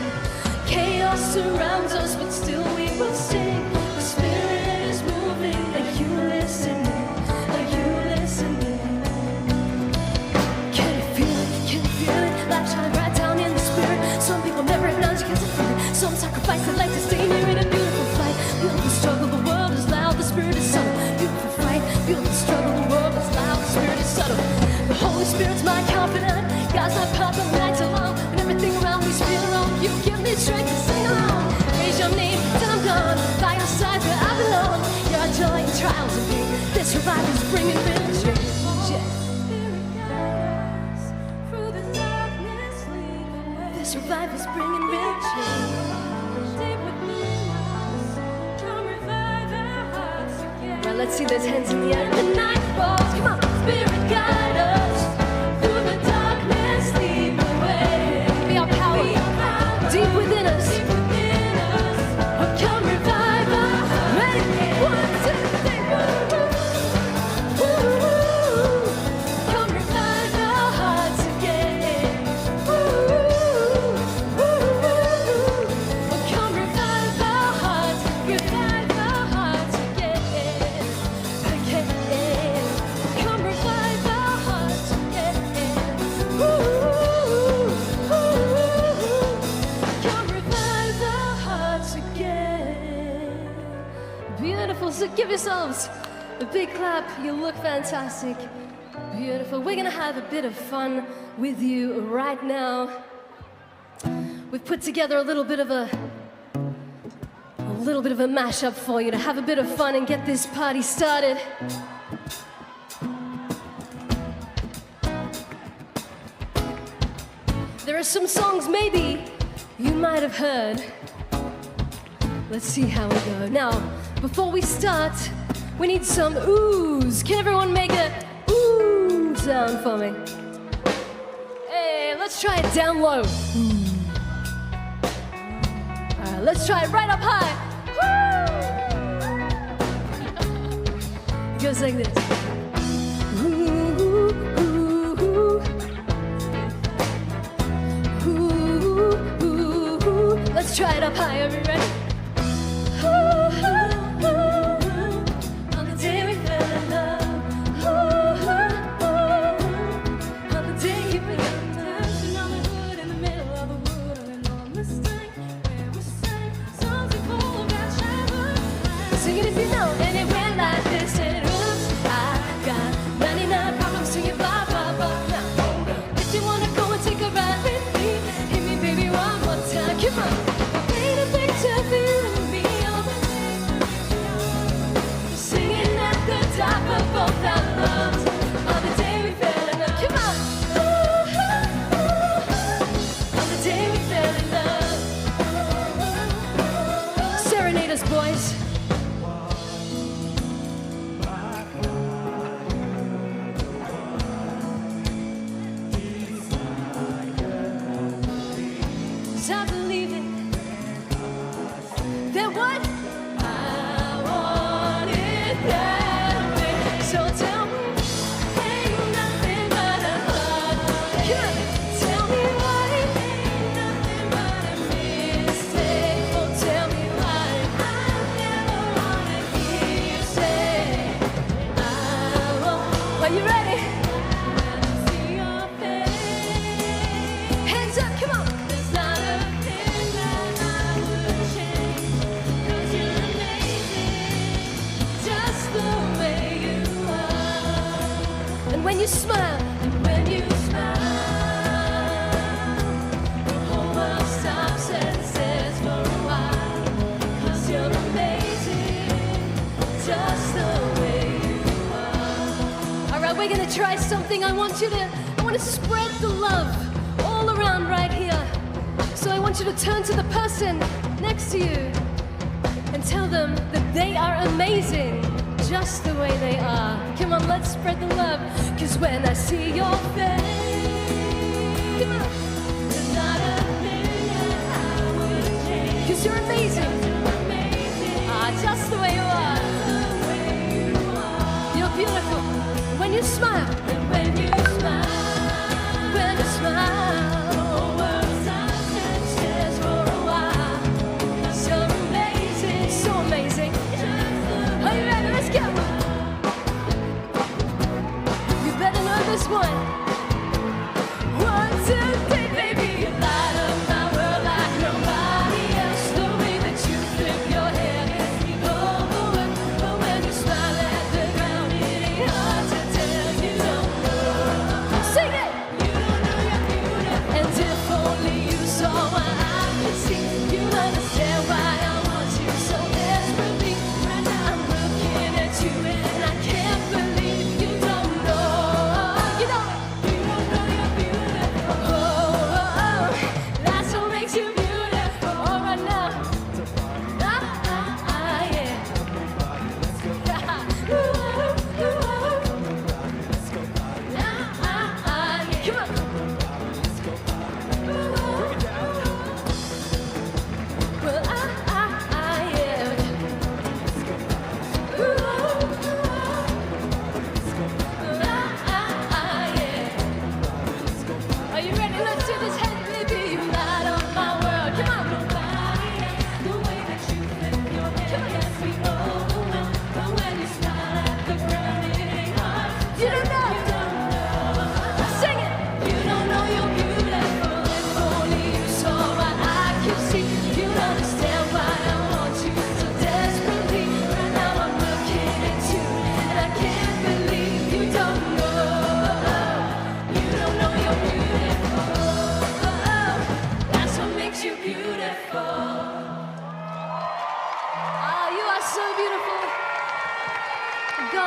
Chaos surrounds us, but still we will sing. The Spirit is moving. Are you listening? Are you listening? Can you feel it? Can you feel it? Light shine bright down in the Spirit. Some people never acknowledge, can't feel it. Some sacrifice their life to stay near in a beautiful flight. Beautiful struggle, the world is loud, the Spirit is subtle. Beautiful fight, beautiful struggle, the world is loud, the Spirit is subtle. The Holy Spirit's my confidant, guides my path on nights alone. When everything around me's feeling wrong, you give me strength to sing along. Praise your name till I'm gone, by your side where I belong. Your joy in trials and pain, this revival's bringing real change. Yeah. Spirit, guide us through the darkness, lead the way. This revival's bringing real change. Deep within us, come revive our hearts again. Well, let's see those hands in the air. The night falls, come on. Spirit, guide us through the darkness, lead the way. Be our power. Be our power. Deep within us. Deep within us. Oh, come revive our Well, so give yourselves a big clap. You look fantastic. Beautiful. We're going to have a bit of fun with you right now. We've put together a little bit of a a little bit of a mashup for you to have a bit of fun and get this party started. There are some songs maybe you might have heard. Let's see how we go. Now, before we start, we need some oohs. Can everyone make a ooh sound for me? Hey, let's try it down low. All right, let's try it right up high. Woo! It goes like this. Ooh, ooh, ooh, ooh. Ooh, ooh, ooh. Let's try it up high. Are we ready? Ooh, ooh, ooh. On the day we fell in love. Ooh, ooh, ooh. On the day you began dancing on the hood in the middle of the wood on an old Mustang. Sing it if you know. And it went like this. And oops, I got ninety-nine problems. Sing it blah, blah, blah. Now, if you wanna go and take a ride with me, hit me, baby, one more time. Come on. Paint a picture for you and me all the way. Singing at the top of both our lungs. On the day we fell in love. Come on. Ooh, ooh, ooh, ooh. On the day we fell in love. Serenade us, boys. Stop believing that what I want is that way. So tell me, ain't nothing but a heartbreak. Tell me why, ain't nothing but a mistake. Oh, tell me why I never wanna hear you say I won't. Are you ready? Hands up, come on. There's not a thing that I would change, 'cause you're amazing, just the way you are. And when you smile, and when you smile, the whole world stops and stares for a while, 'cause you're amazing, just the way you are. All right, we're gonna try something. I want you to, I want to spread the love all around right here. So I want you to turn to the person next to you and tell them that they are amazing just the way they are. Come on, let's spread the love. 'Cause when I see your face, come on. There's not a thing that I would change. 'Cause you're amazing. 'Cause you're amazing. Ah, just the way you are. Just the way you are. You're beautiful. When you smile. And when you smile. When you smile. The whole world stops and stares for a while. 'Cause you're amazing. So amazing. Are you ready? Let's go. You better know this one. One, two, three, baby, you light up my world like nobody else. The way that you flip your hair gets me blown away. But when you smile at the ground, it ain't hard to tell. You don't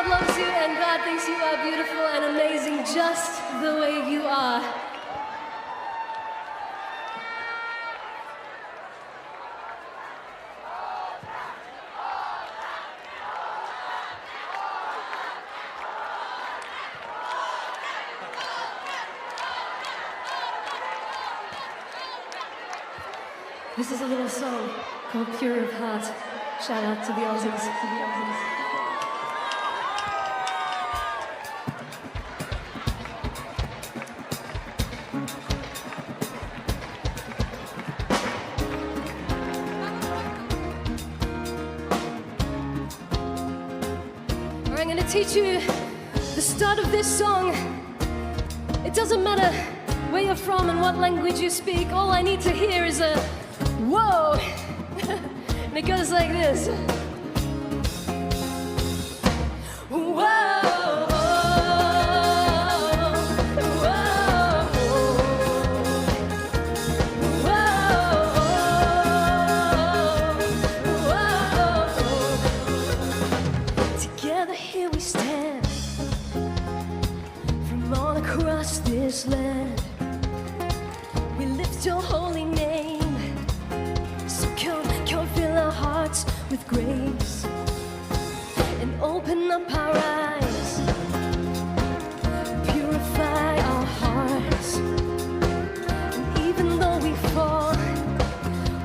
Loves you and God thinks you are beautiful and amazing just the way you are. This is a little song called Pure of Heart. Shout out to the Aussies. All right, I'm going to teach you the start of this song. It doesn't matter where you're from and what language you speak, all I need to hear is a whoa! And it goes like this. Whoa, whoa, whoa, whoa. Together here we stand from all across this land. We lift your holy name. So come, come fill our hearts with grace and open up our eyes, purify our hearts. And even though we fall,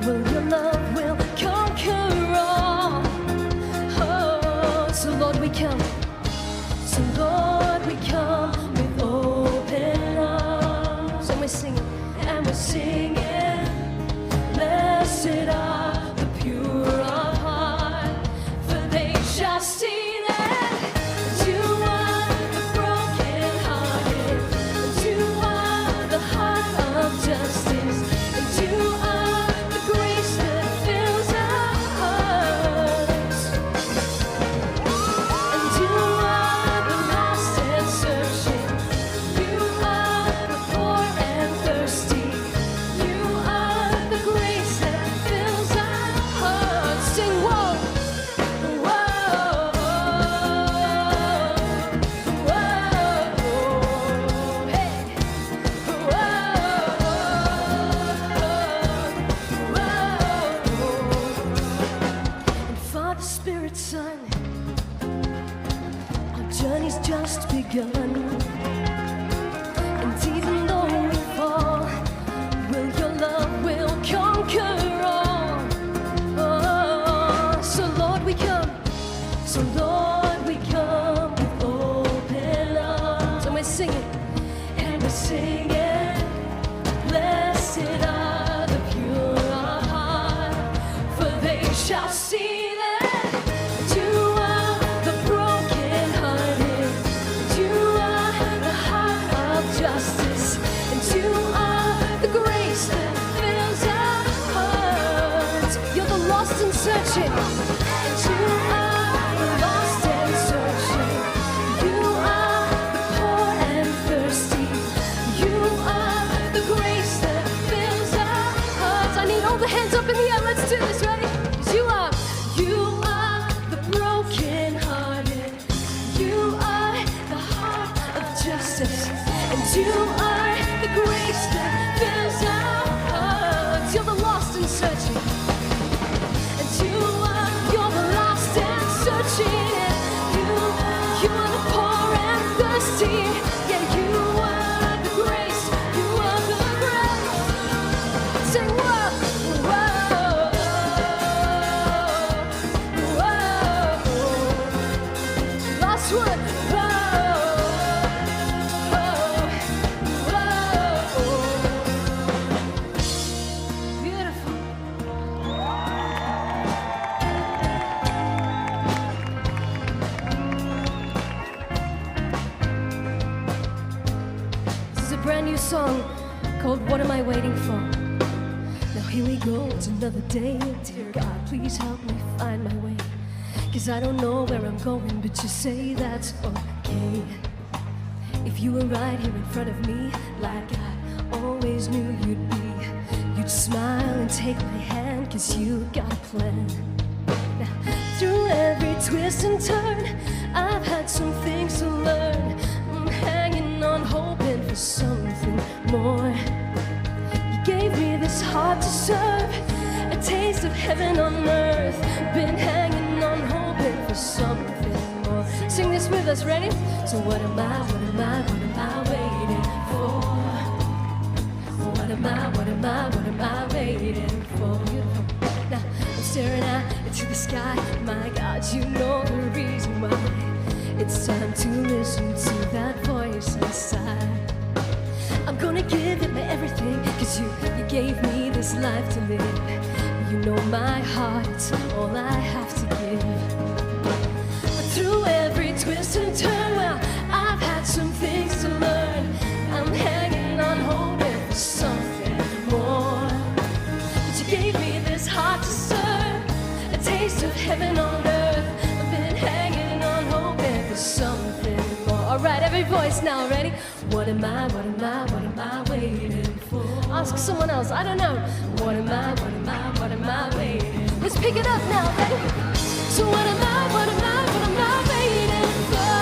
well, your love will conquer all. Oh, so Lord, we come. So Lord, we come with open arms. And we're singing, and we're singing, "Blessed are the pure of heart, for they shall see that you are the brokenhearted, and you are the heart of justice, and you are the grace that fills our hearts." And you are the lost and searching. You are the poor and thirsty. You are the grace that fills our hearts. Sing, whoa, whoa, whoa, hey, whoa, whoa. And Father, Spirit, Son, our journey's just begun. And even though we fall, well, your love will conquer all. Oh, so Lord, we come. So Lord, we come with open arms. And we're singing. And we're singing, "Blessed are the pure of heart, for they shall see that you are the brokenhearted, you are the heart of justice, and you are the grace that fills our hearts." You're the lost and searching. And you are the lost and searching. You are the poor and thirsty. You are the grace that fills our hearts. I need all the hands up in the air. Let's do this. Ready? 'Cause you are, you are the brokenhearted. You are the heart of justice. And you are the grace that fills our hearts. You're the lost and searching. And you are, you're the lost and searching. And you, you are the poor and thirsty. Yeah, you are the grace. You are the grace. Sing, whoa, whoa, whoa. Last word. Whoa, whoa, whoa. Beautiful. This is a brand new song called What Am I Waiting For? Now here we go, it's another day. Dear God, please help me find my way. 'Cause I don't know where I'm going, but you say that's okay. If you were right here in front of me, like I always knew you'd be, you'd smile and take my hand, 'cause you got a plan. Now, through every twist and turn, I've had some things to learn. I'm hanging on, hoping for something more. You gave me this heart to serve, a taste of heaven on earth. Been hanging on, hoping for something more. Sing this with us, ready? So what am I, what am I, what am I waiting for? What am I, what am I, what am I waiting for? Beautiful. Now I'm staring out into the sky. My God, you know the reason why. It's time to listen to that voice inside. I'm gonna give it my everything, 'cause you, you gave me this life to live. You know my heart, it's all I have to give. But through every twist and turn, well, I've had some things to learn. I'm hanging on, hoping for something more. But you gave me this heart to serve, a taste of heaven on earth. I've been hanging on, hoping for something more. All right, every voice now, ready? What am I, what am I, what am I waiting for? Ask someone else, I don't know. What am I, what am I, what am I waiting? Let's pick it up now, ready? So what am I, what am I, what am I waiting for?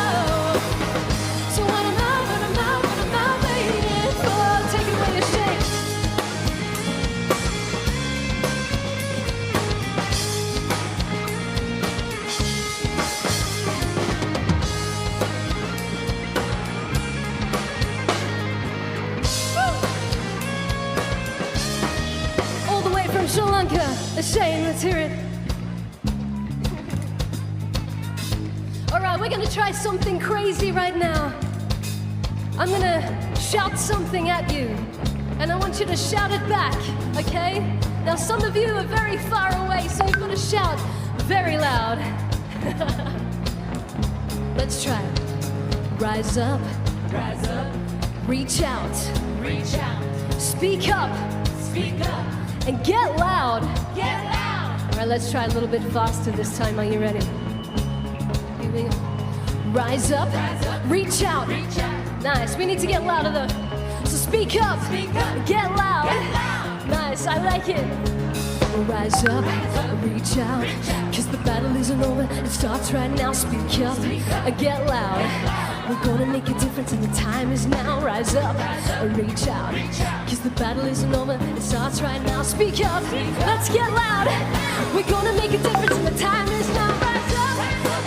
So what am I, what am I, what am I waiting for? Take it away, Shane. All the way from Sri Lanka, Shane, let's hear it. All right, we're gonna try something crazy right now. I'm gonna shout something at you, and I want you to shout it back, okay? Now, some of you are very far away, so you've gotta shout very loud. Let's try. Rise up. Rise up. Reach out. Reach out. Speak up. Speak up. And get loud. Get loud. All right, let's try a little bit faster this time. Are you ready? Here we go. Rise up. Rise up. Reach out. Reach out. Nice. We need to get louder though. So speak up. Speak up. Get loud. Get loud. Nice. I like it. Rise up. Rise up. Reach out. Reach out. 'Cause the battle isn't over. It starts right now. Speak up. Speak up. Get loud. Get loud. We're gonna make a difference and the time is now. Rise up. Rise up. Reach out. Reach out. 'Cause the battle isn't over. It starts right now. Speak up. Speak up. Let's get loud. We're gonna make a difference and the time is now. Rise up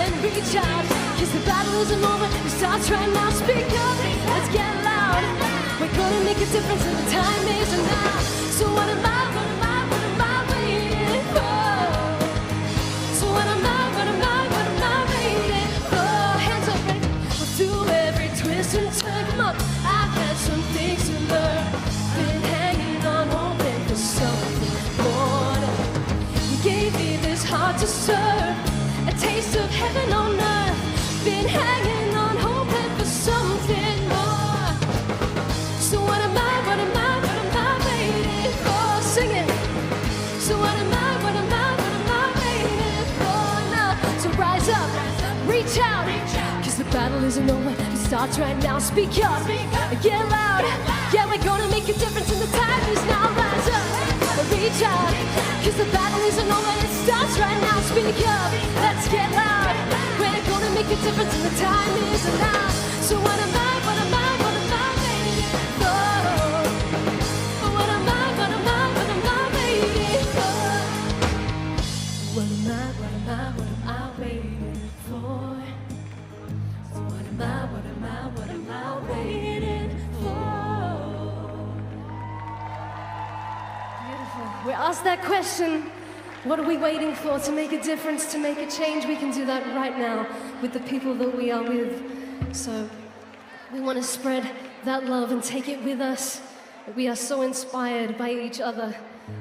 and reach out. 'Cause the battle isn't over. It starts right now. Speak up. Let's get loud. We're gonna make a difference and the time is now. So what am I, what am I, what am I waiting for? So what am I, what am I, what am I waiting for? Hands up, ready? We'll do every twist and turn. Come on. I've had some things to learn. Been hanging on, hoping for something more. You gave me this heart to serve, a taste of heaven on earth. Been hanging on, hoping for something more. So what am I, what am I, what am I waiting for? Sing it. So what am I, what am I, what am I waiting for now? So rise up, reach out, 'cause the battle isn't over, it starts right now. Speak up, get loud. Yeah, we're gonna make a difference and the time is now. Rise up, reach out, 'cause the battle isn't over, it starts right now. Speak up, let's get loud. We're gonna make a difference and the time is now. So what am I, what am I, what am I waiting for? What am I, what am I, what am I waiting for? What am I, what am I, what am I waiting for? What am I, what am I, what am I waiting for? Beautiful. We asked that question, what are we waiting for to make a difference, to make a change? We can do that right now with the people that we are with. So we want to spread that love and take it with us. We are so inspired by each other.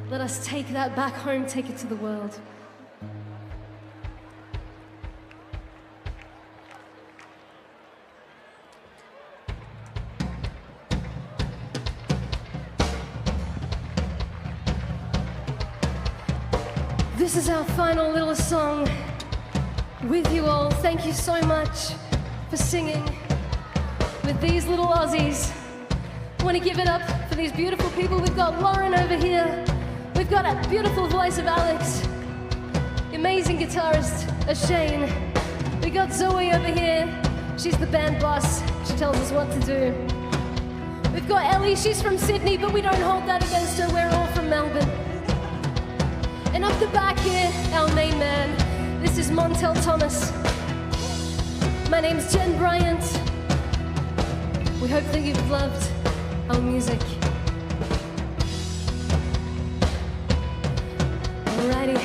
Let us take that back home, take it to the world. This is our final little song with you all. Thank you so much for singing with these little Aussies. Want to give it up for these beautiful people. We've got Lauren over here. We've got a beautiful voice of Alex. Amazing guitarist, Shane. We got Zoe over here. She's the band boss. She tells us what to do. We've got Ellie. She's from Sydney, but we don't hold that against her. We're all from Melbourne. And up the back here, our main man. This is Montel Thomas. My name's Jen Bryant. We hope that you've loved our music. Alrighty.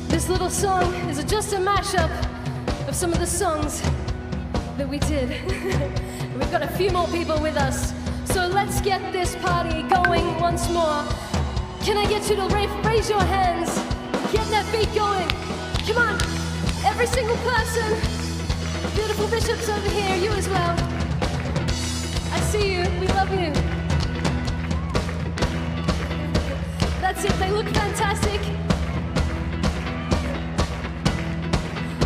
This little song is just a mashup of some of the songs that we did. We've got a few more people with us. So let's get this party going once more. Can I get you to ra-, raise your hands? Get that beat going. Come on. Every single person. Beautiful bishops over here. You as well. I see you. We love you. That's it. They look fantastic.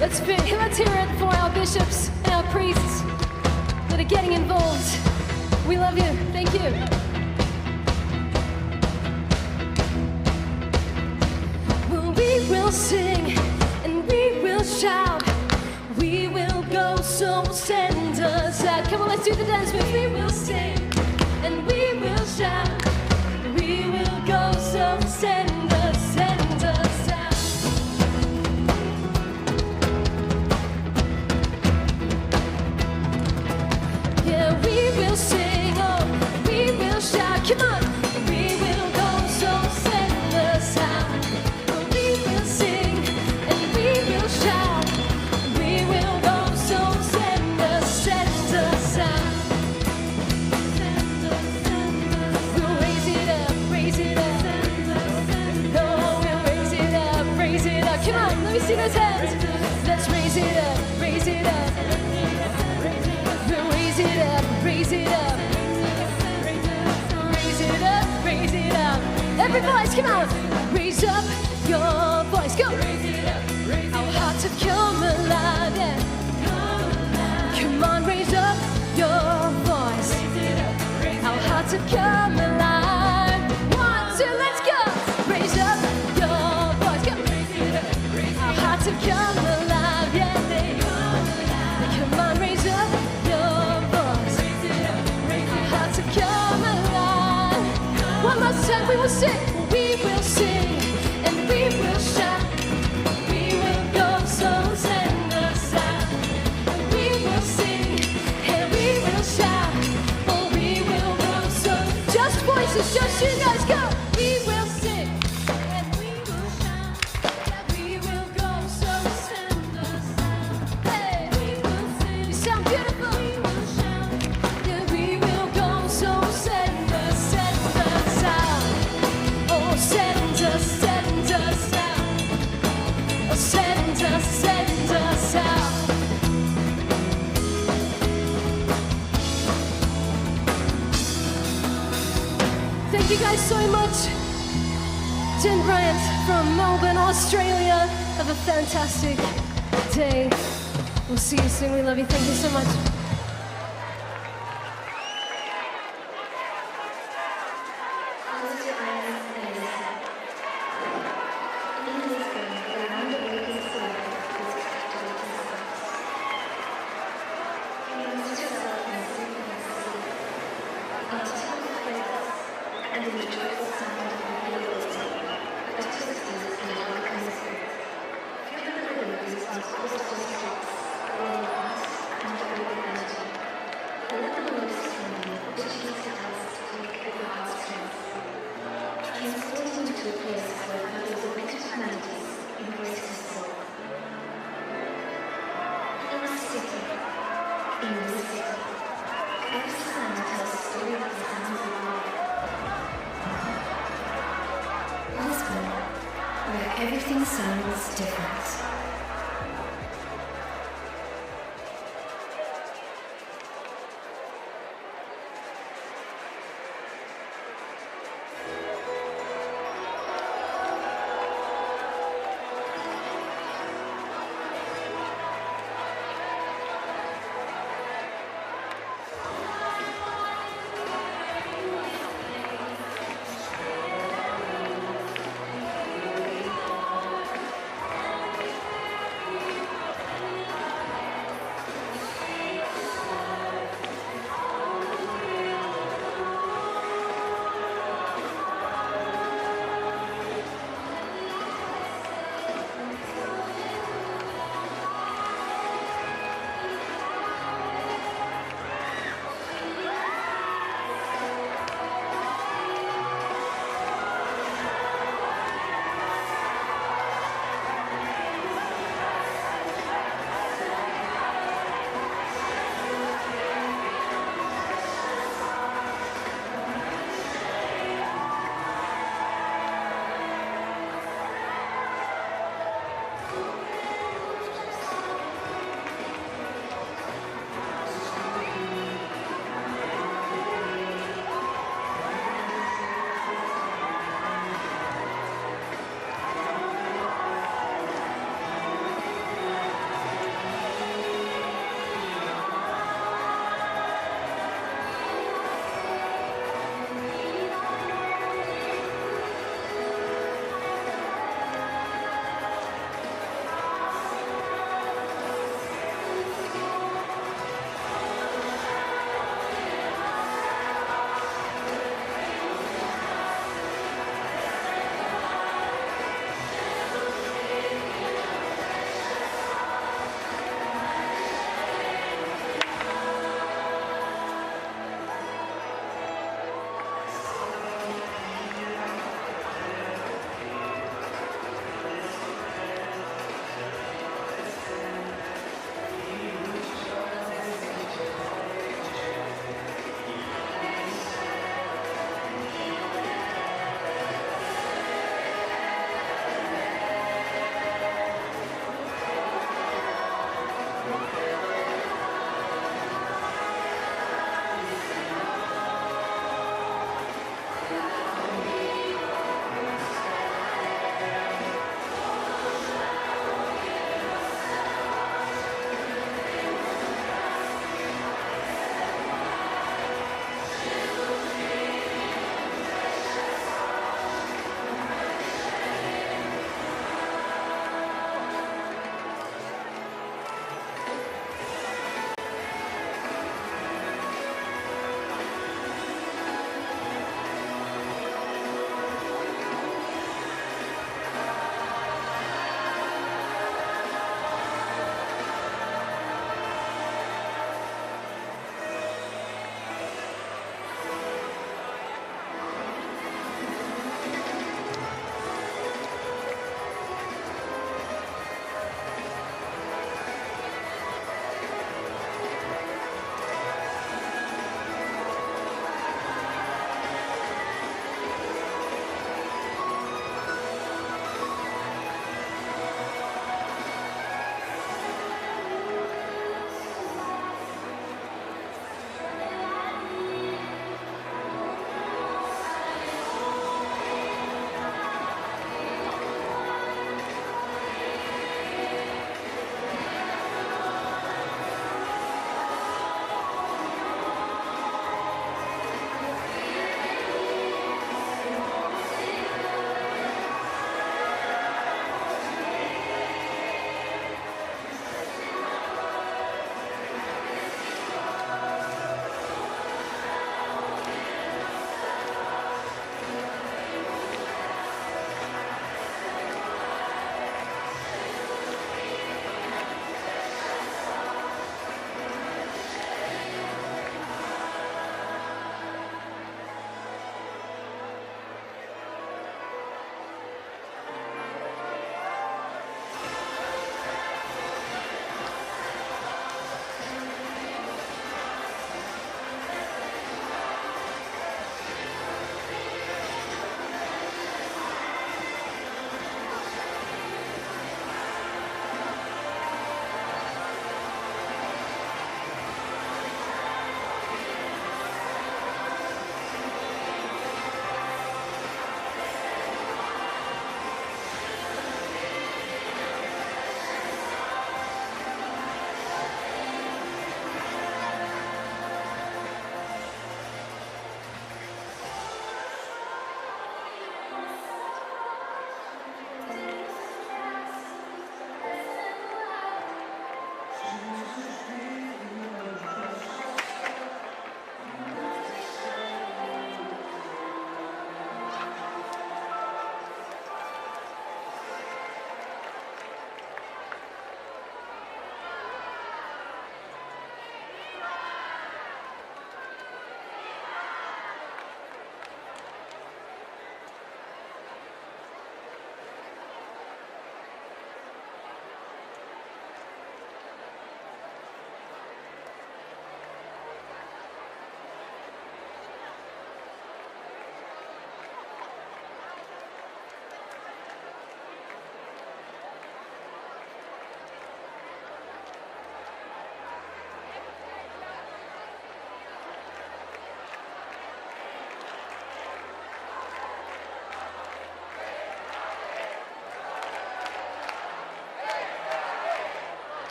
Let's fi-, let's hear it for our bishops and our priests that are getting involved. We love you. Thank you. Well, we will sing and we will shout. We will go, so send us out. Come on, let's do the dance move. We will sing and we will shout. We will go, so send us, send us out. Yeah, we will sing, oh, we will shout. Come on. We will go, so send us out. We will sing and we will shout. We will go, so send us, send us out. We'll raise it up, raise it up. No, we'll raise it up, raise it up. Come on, let me see those hands. Let's raise it up, raise it up. We'll raise it up, raise it up. Raise it up, raise it up. Every voice, come on. Raise up your voice, go. Our hearts have come alive, yeah. Come on, raise up your voice. Our hearts have come alive. One, two, let's go. Raise up your voice, go. Our hearts have come alive, yeah. Come on, raise up your voice. Our hearts have come alive. One last time, we will sing. We will sing and we will shout. We will go, so send us out. We will sing and we will shout. Oh, we will go, so just voices, just you guys go. We will sing and we will shout. Yeah, we will go, so send us out. Hey, we will sing. You sound beautiful. We will shout. Yeah, we will go, so send us, send us out. Oh, send us, send us out. Oh, send us, send us out. Thank you guys so much. Jen Bryant from Melbourne, Australia. Have a fantastic day. We'll see you soon. We love you. Thank you so much. Close your eyes and listen. In this way, the round of work is clear, is protected and discussed. Immerse yourself in symphonic sleep, in the twinkle of flickers, and in the joyful sound of the melody. Participate in the welcome spirit. Feel the rhythm of these uncomfortable streets, all light and all energy. Let the melodies from you, which is to us, take over our strength. Transport you to a place where others of different melodies embrace the soul. In the city, in the city, every sound tells a story that sounds alive. Lisbon, where everything sounds different.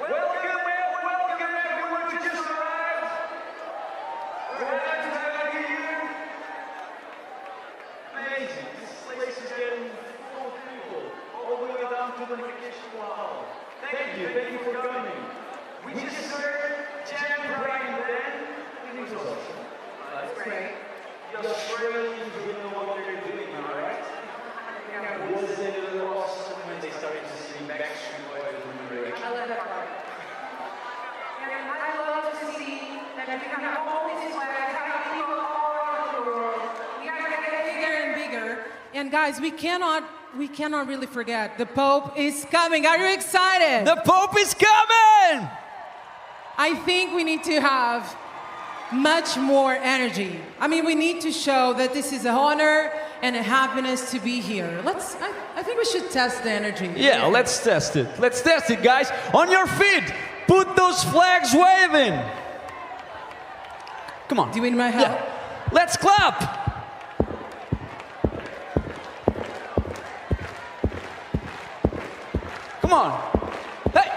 Welcome, welcome, everyone who just arrived. We're happy to have you here. Amazing. This place is getting full of people, all the way down to the Nyakishi Hall. Thank you, thank you for coming. We just heard Jan Brian Band. It was awesome. That's great. The Australians really know what they're doing, all right? Wasn't it awesome when they started to sing Backstreet Boys? Remember it? I love that part. And I love to see that we have all these flags, we have people all around the world. We are getting bigger and bigger. And guys, we cannot, we cannot really forget. The Pope is coming. Are you excited? The Pope is coming! I think we need to have much more energy. I mean, we need to show that this is an honor and a happiness to be here. Let's, I, I think we should test the energy. Yeah, let's test it. Let's test it, guys. On your feet. Put those flags waving. Come on. Do you need my help? Yeah. Let's clap. Come on. Hey.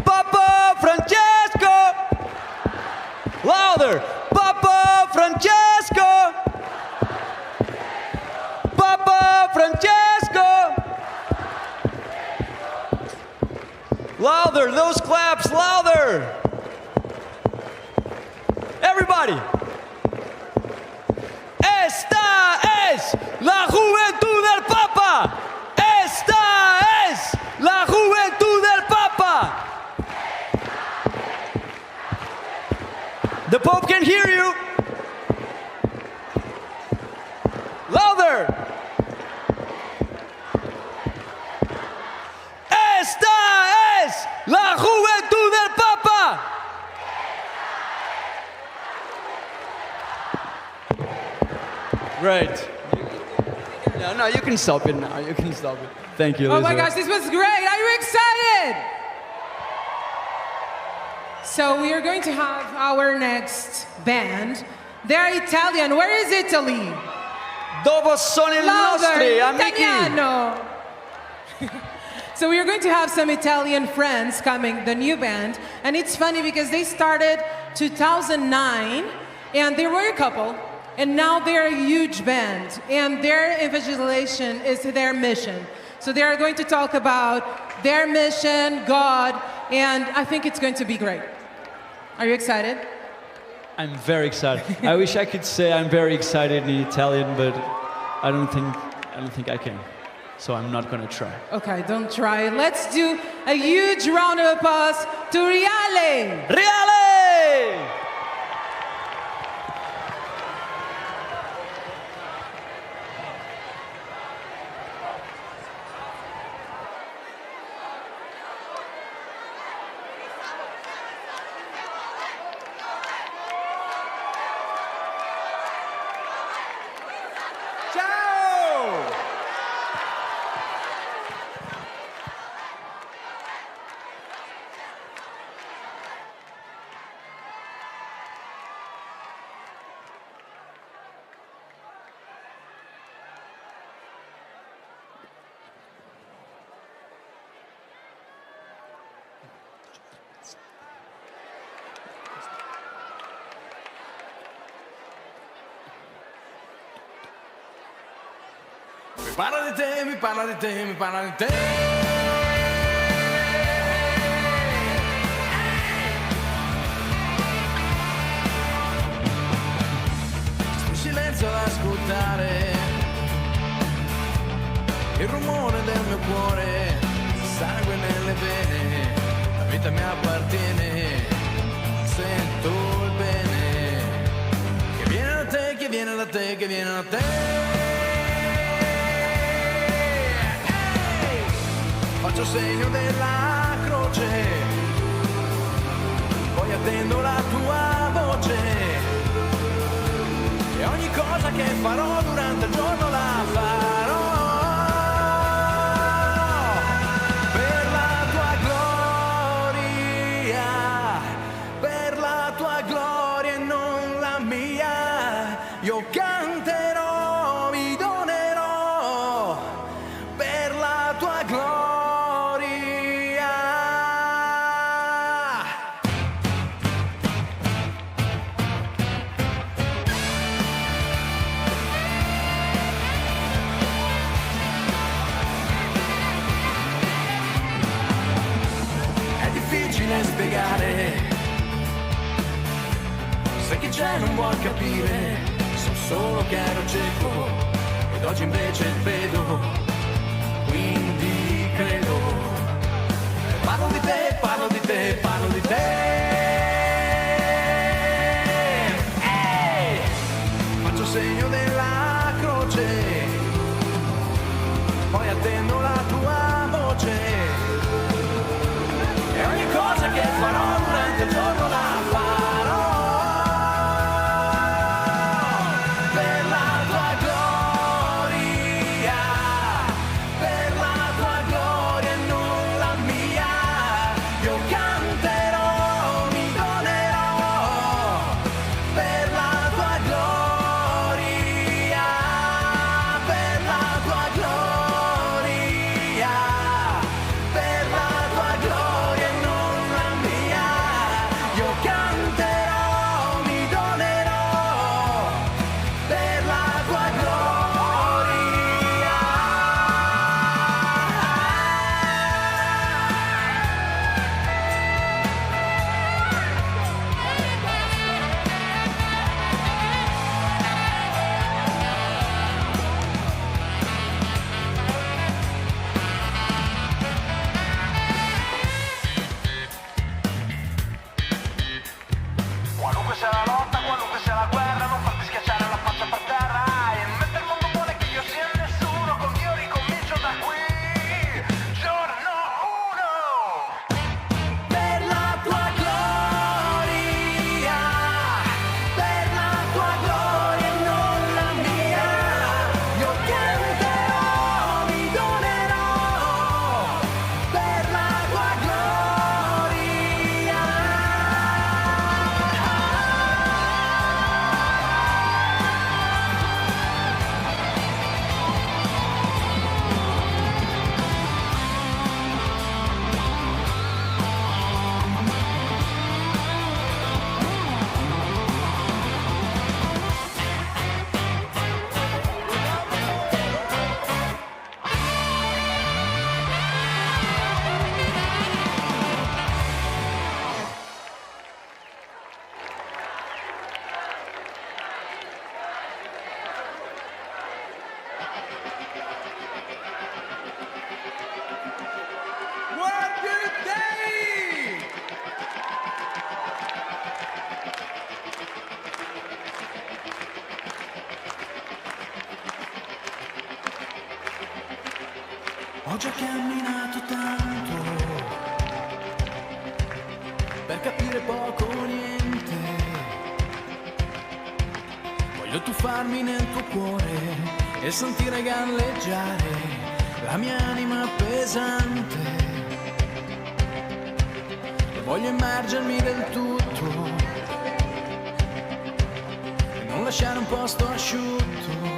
Papa Francesco. Louder. Papa Francesco. Papa Francesco. Louder, those claps, louder. Everybody. Esta es la juventud del Papa. Esta es la juventud del Papa. The Pope can hear you. Louder. Esta es la juventud del Papa. Great. No, no, you can stop it now. You can stop it. Thank you, Elizabeth. Oh my gosh, this was great. Are you excited? So we are going to have our next band. They're Italian. Where is Italy? Dove sono i nostri amici? Italiano. So we are going to have some Italian friends coming, the new band. And it's funny because they started two thousand nine, and they were a couple, and now they're a huge band. And their evangelization is their mission. So they are going to talk about their mission, God, and I think it's going to be great. Are you excited? I'm very excited. I wish I could say I'm very excited in Italian, but I don't think, I don't think I can. So I'm not gonna try. Okay, don't try. Let's do a huge round of applause to Reale. Reale! Ciao! Parla di te, mi parla di te, mi parla di te. Sto in silenzio ad ascoltare il rumore del mio cuore, sangue nelle vene, la vita mi appartiene, sento il bene che viene da te, che viene da te, che viene da te. Ehi! Faccio segno della croce, poi attendo la tua voce. E ogni cosa che farò durante il giorno la farò per la tua gloria, per la tua gloria e non la mia. Io canterò, mi donerò per la tua gloria. È difficile spiegare, sai che c'è, non vuol capire, so solo che ero cieco ed oggi invece vedo, quindi credo. Parlo di te, parlo di te, parlo di te. Ehi! Faccio segno della croce, poi attendo la tua voce. E ogni cosa che farò durante il giorno la farò per la tua gloria, per la tua gloria e non la mia. Io canterò, mi donerò per la tua gloria, per la tua gloria, per la tua gloria e non la mia. Io canterò, mi donerò per la tua gloria. Qualunque sia la lotta, qualunque sia la guerra, non farti schiacciare la faccia per terra e mettere il mondo buono che io sia nessuno, con Dio ricomincio da qui, giorno uno. Per la tua gloria, per la tua gloria e non la mia, io canterò, mi donerò per la tua gloria. What do they? Ho già camminato tanto per capire poco o niente. Voglio tuffarmi nel tuo cuore e sentire galleggiare la mia anima pesante. E voglio immergermi del tutto e non lasciare un posto asciutto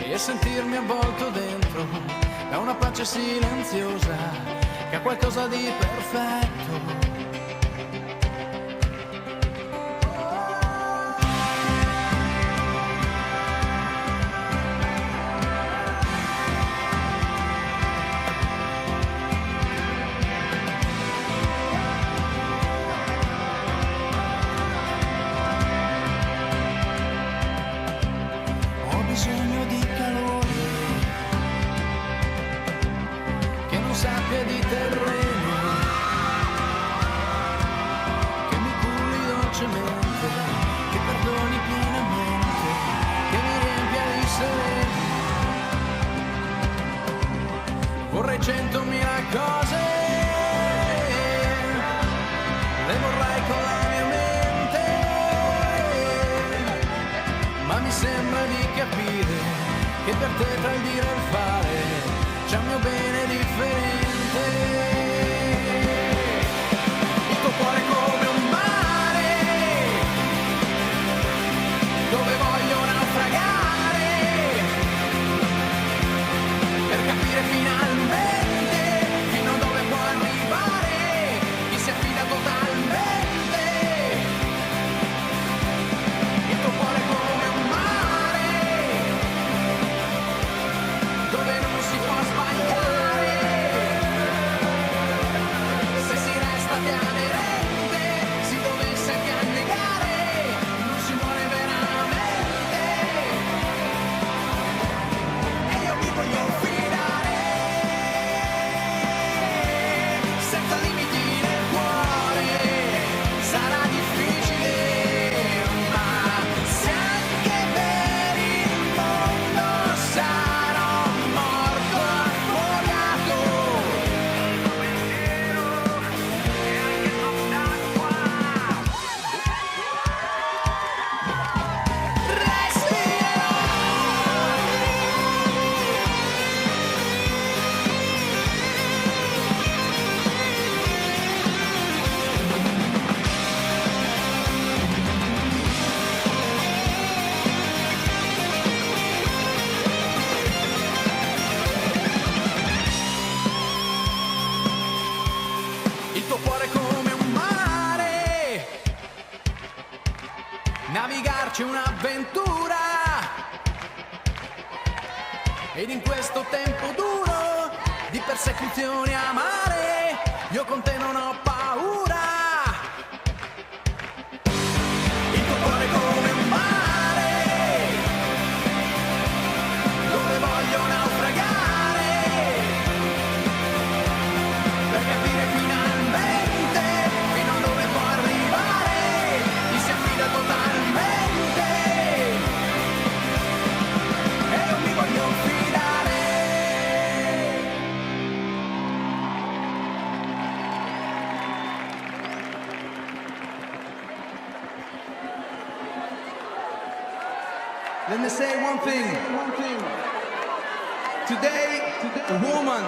e sentirmi avvolto dentro da una pace silenziosa che ha qualcosa di perfetto. Vorrei centomila cose, le vorrei con la mia mente, ma mi sembra di capire che per te tra il dire e il fare c'è un mio bene differente. Il tuo cuore è come un mare dove voglio naufragare per capire finalmente fino a dove può arrivare chi si affida totalmente. Il tuo cuore è come un mare dove non si può sbagliare. Se si resta aderente, si dovesse anche annegare, non si muore veramente. E io mi voglio fidare senza limiti nel cuore. Sarà difficile, ma se anche per il mondo sarò morto affogato. Il tuo cuore è come un mare, navigarci è un'avventura. Ed in questo tempo duro di persecuzioni amare, io con te non ho paura. Il tuo cuore è come un mare dove voglio naufragare per capire finalmente fino a dove può arrivare chi si affida totalmente. E io mi voglio fidare. Let me say one thing. Today, a woman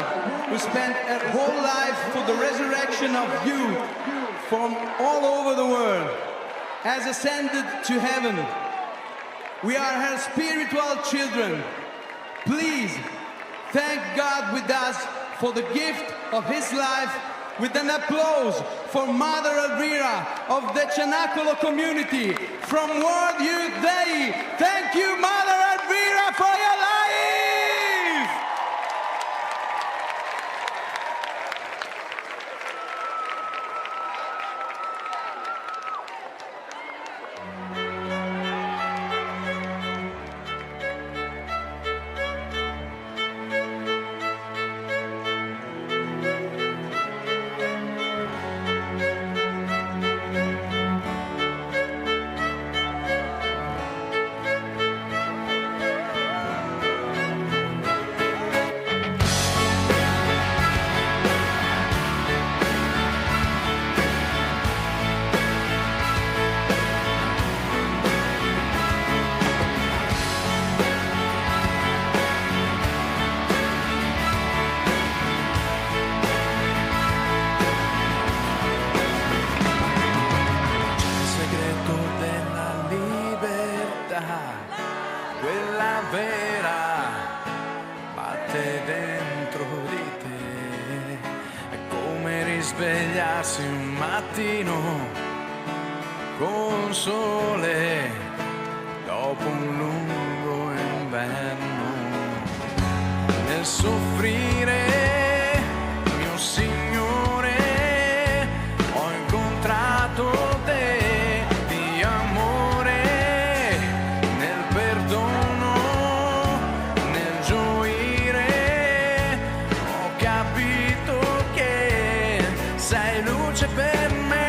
who spent her whole life for the resurrection of youth from all over the world has ascended to heaven. We are her spiritual children. Please thank God with us for the gift of his life with an applause for Mother Elvira of the Chanakolo community from World Youth Day. Thank you, Mother Elvira, for your life! C'è il segreto della libertà, quella vera, batte dentro di te. È come risvegliarsi un mattino con sole dopo un lungo inverno. Nel soffrire, mio Signore, ho incontrato te, Dio amore, nel perdono, nel gioire, ho capito che sei luce per me.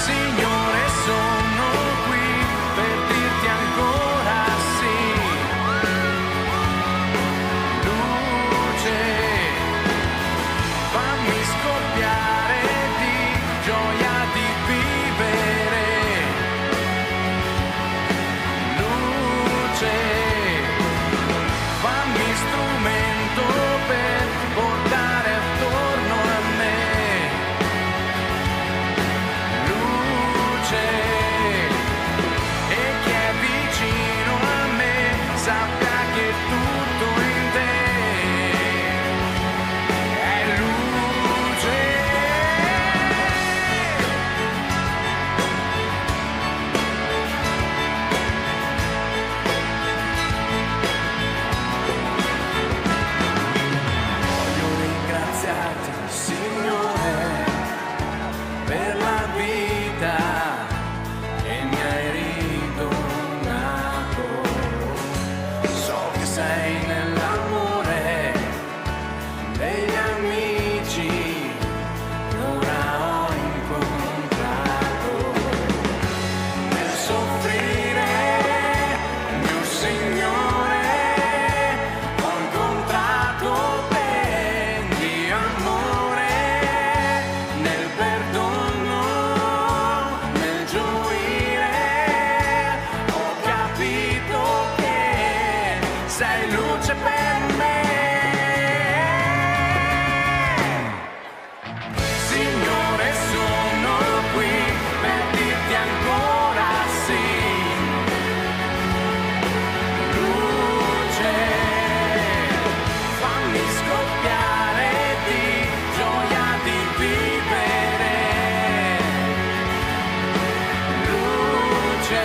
Signore, sono qui per dirti ancora sì. So che sei nell'amore degli amici, ora ho incontrato nel soffrire, mio Signore, ho incontrato te di amore, nel perdono, nel gioire, ho capito che sei luce per me. Signore, sono qui per dirti ancora sì. Luce, fammi scoppiare di gioia di vivere. Luce,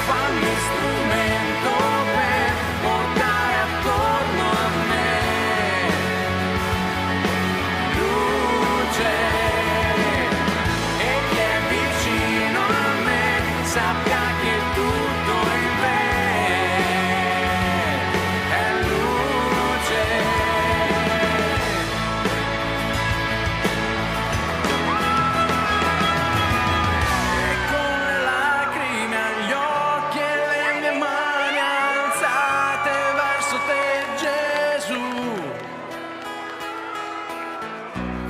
fammi strumento per portare attorno a me luce, e chi è vicino a me sappia che tutto in me è luce. E con le lacrime agli occhi e le mie mani alzate verso te, Gesù,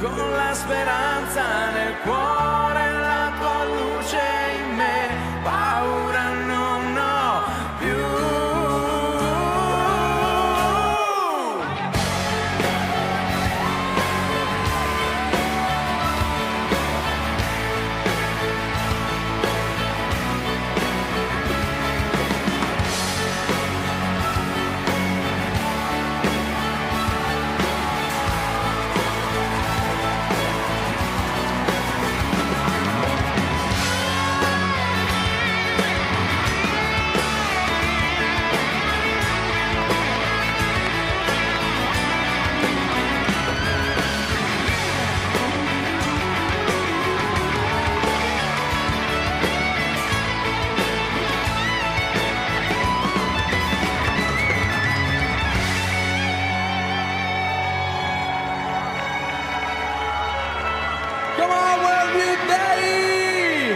con la speranza nel cuore, la tua luce in me, paura non ho più. Come on, where are you, Daddy?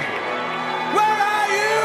Where are you?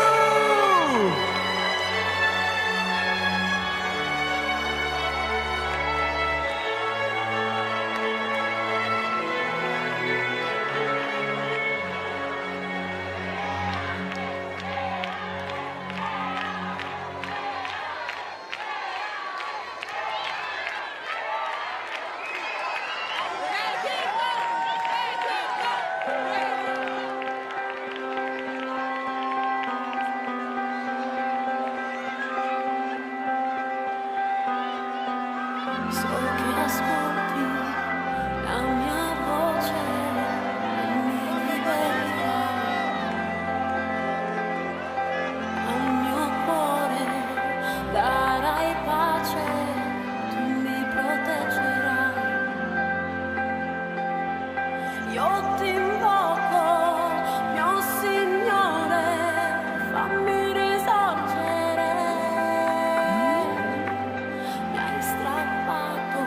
So che ascolti la mia voce e mi libererà. Al mio cuore darai pace, tu mi proteggerai. Io ti invoco, mio Signore, fammi risorgere. Mi hai strappato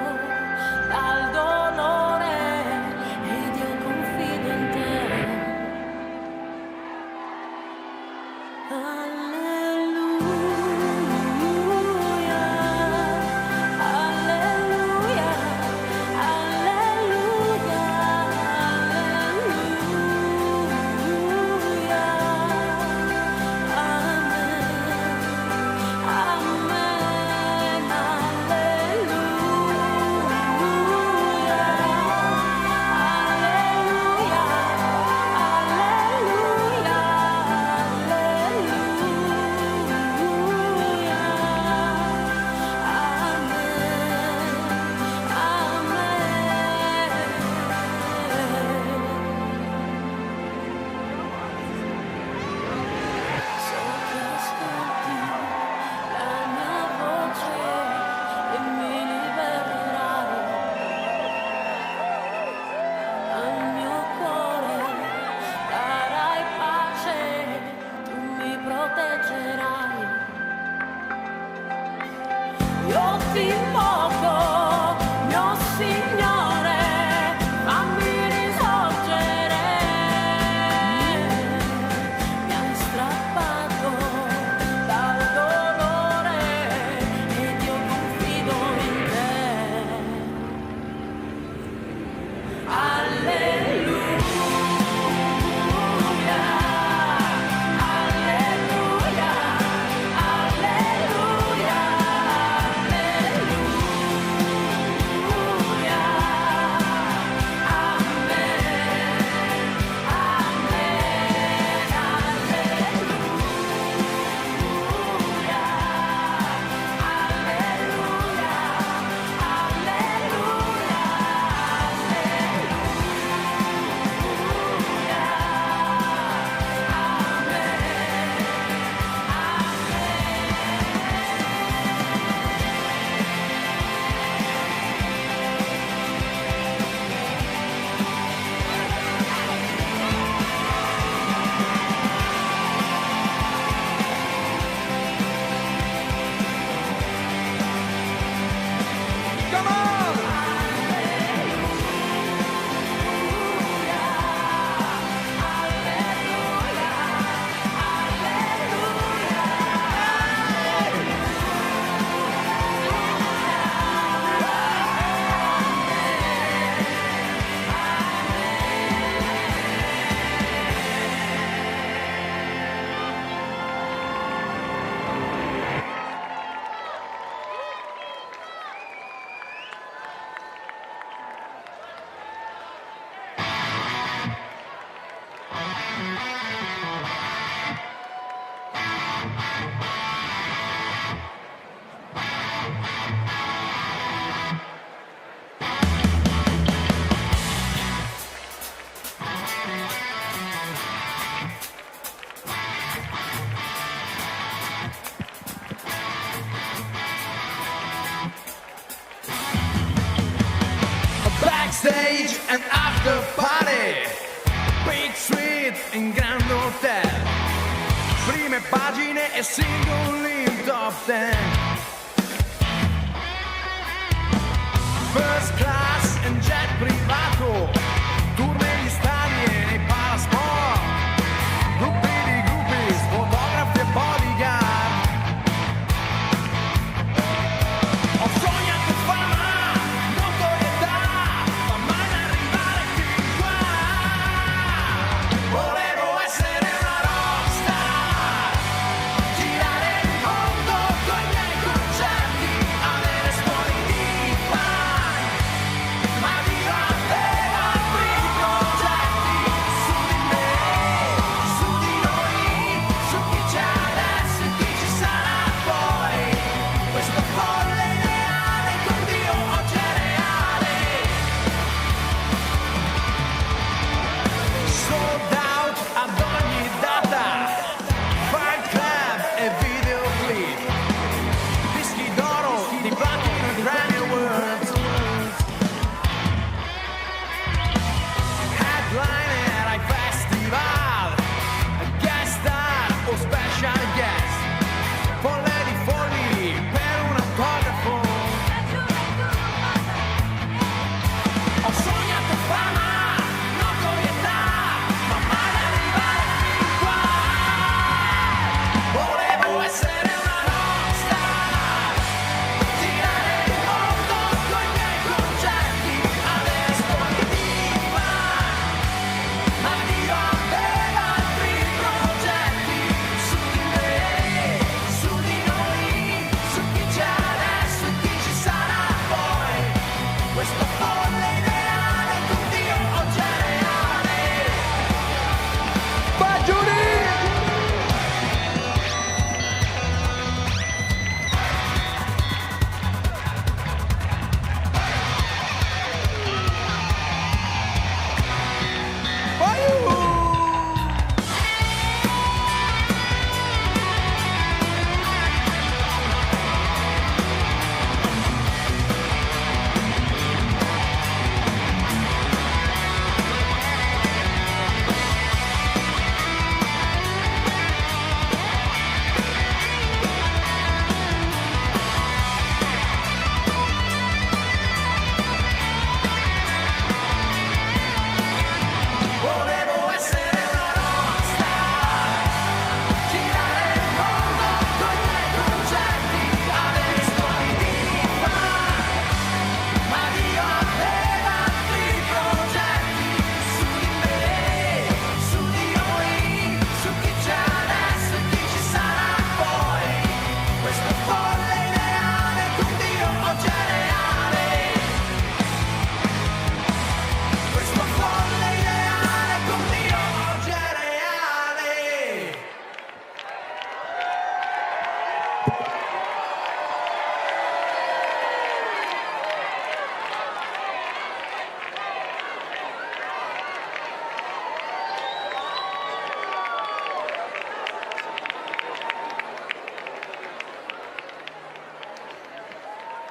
Poco, mio Signore, fammi risorgere. Mi hai strappato dal dolore ed io confido in te. Alleluia, alleluia, alleluia, alleluia. Amen, amen, alleluia. Backstage and after party. Big Street in Grand Hotel. Prime pagine e singoli in top ten. First class and jet privato. Tour negli stadi e nei palasport. Gruppi di gruppi, fotografi e bodyguard. Ho sognato fama, notorietà, ma mai arrivare fin qua. Volevo essere una rockstar, girare il mondo coi miei concerti, avere suoni di pan. Ma viva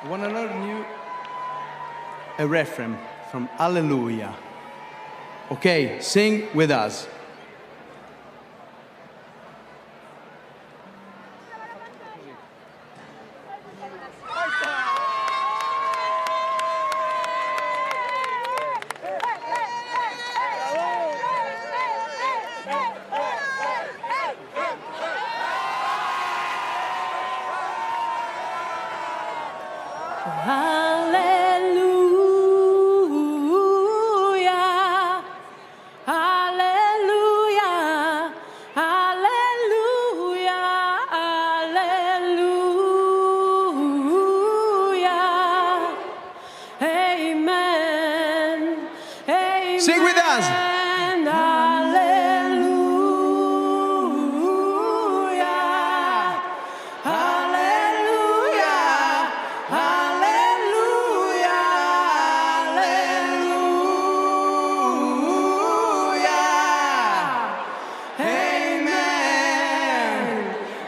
Wanna learn you a refrain from Alleluia. Okay, sing with us. Alleluia, alleluia, alleluia, alleluia. Amen. Amen. Sing with us. Alleluia. Alleluia. Alleluia. Alleluia. Amen.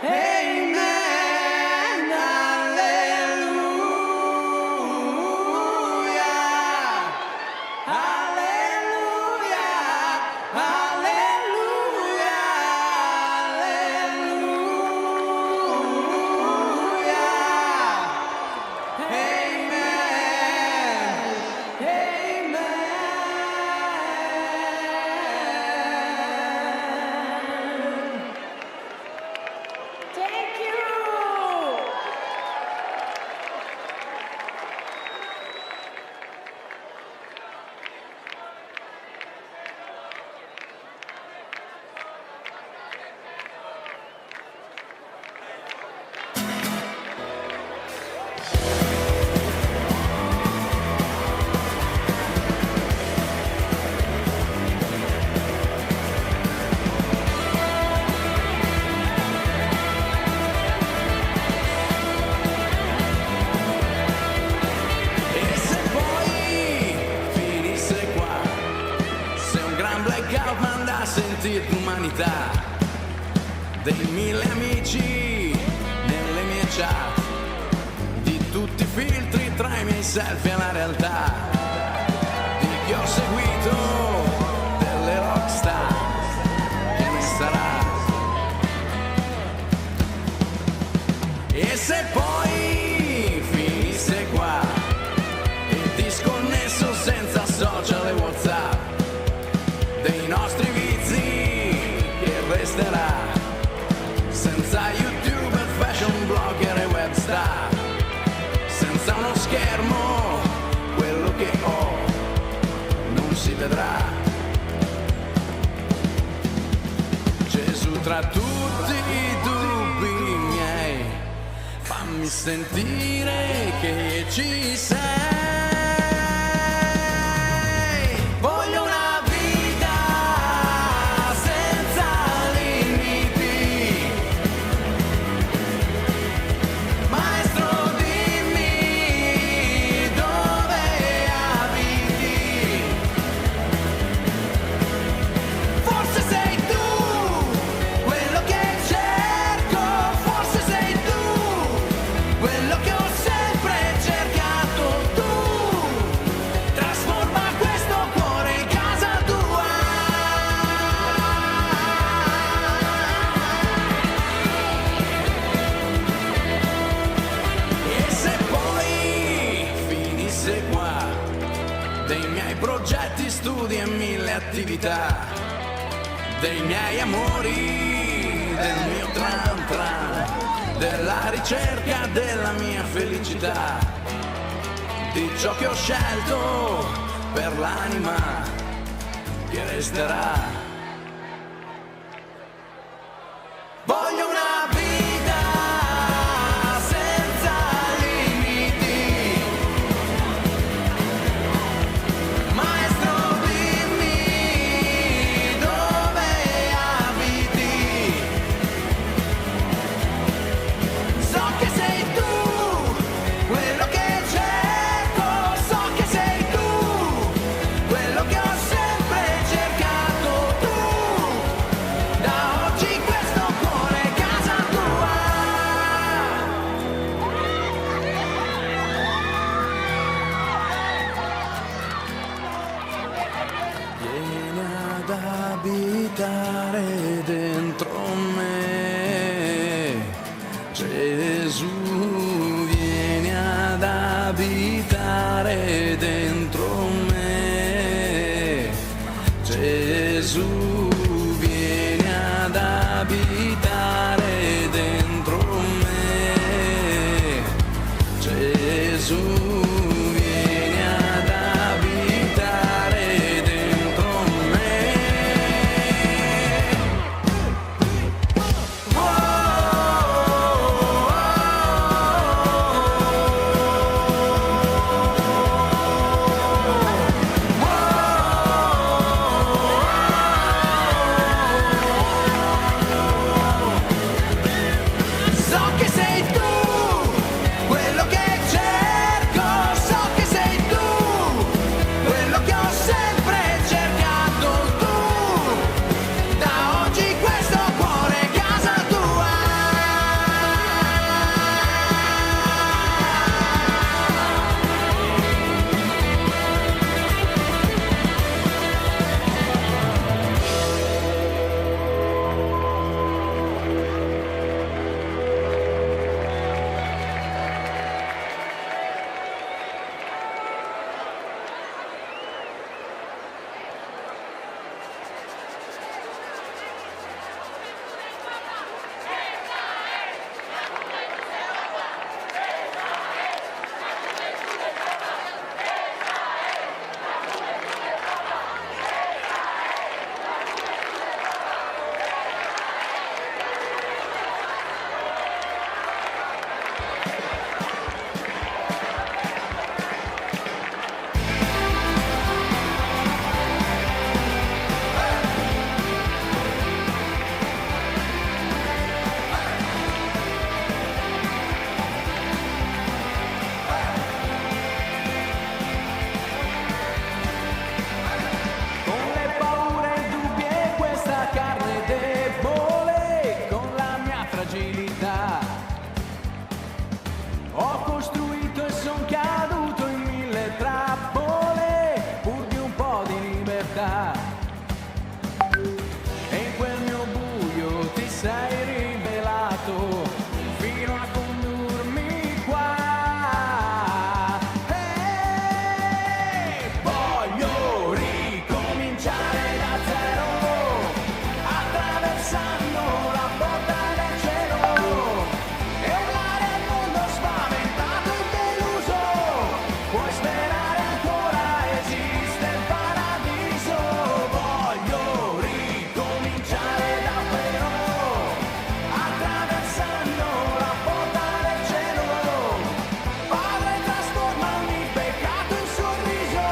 Amen. Alleluia. Alleluia. Alleluia. Alleluia. Amen. Amen. Thank you. E se poi finisse qua, se un gran blackout mandasse in tilt l'umanità, dei mille amici nelle mie chat, di tutti i filtri tra i miei selfie alla realtà, di chi ho seguito, delle rockstar, che ne sarà? E se poi finisse qua, e disconnesso senza social e WhatsApp, dei nostri vizi che resterà? Senza youtuber, fashion blogger e webstar, senza uno schermo, quello che ho non si vedrà. Gesù, tra tutti i dubbi miei, fammi sentire che ci sei. Voglio una vita senza limiti. Maestro, dimmi dove abiti. Forse sei tu quello che cerco, forse sei tu quello che ho sempre cercato. Tu trasforma questo cuore in casa tua. E se poi finisse qua, dei miei progetti, studi e mille attività, dei miei amori, del mio tram tram, della ricerca della mia felicità, di ciò che ho scelto per l'anima che resterà. Voglio una vita senza limiti. Maestro, dimmi dove abiti. So che sei tu quello che cerco, so che sei tu quello che ho sempre cercato. Tu vieni ad abitare dentro me. So che sei tu quello che cerco, so che sei tu quello che ho sempre cercato, tu. Da oggi questo cuore è casa tua. Con le paure e i dubbi e questa carne debole, con la mia fragilità, ho costruito e son caduto in mille trappole, pur di un po' di libertà. E in quel mio buio ti sei rivelato fino a condurmi qua. E voglio ricominciare da zero, attraversando la porta del cielo. E urlare al mondo spaventato e deluso: puoi sperare ancora, esiste il paradiso. Voglio ricominciare davvero, attraversando la porta del cielo. Padre, trasforma ogni peccato in sorriso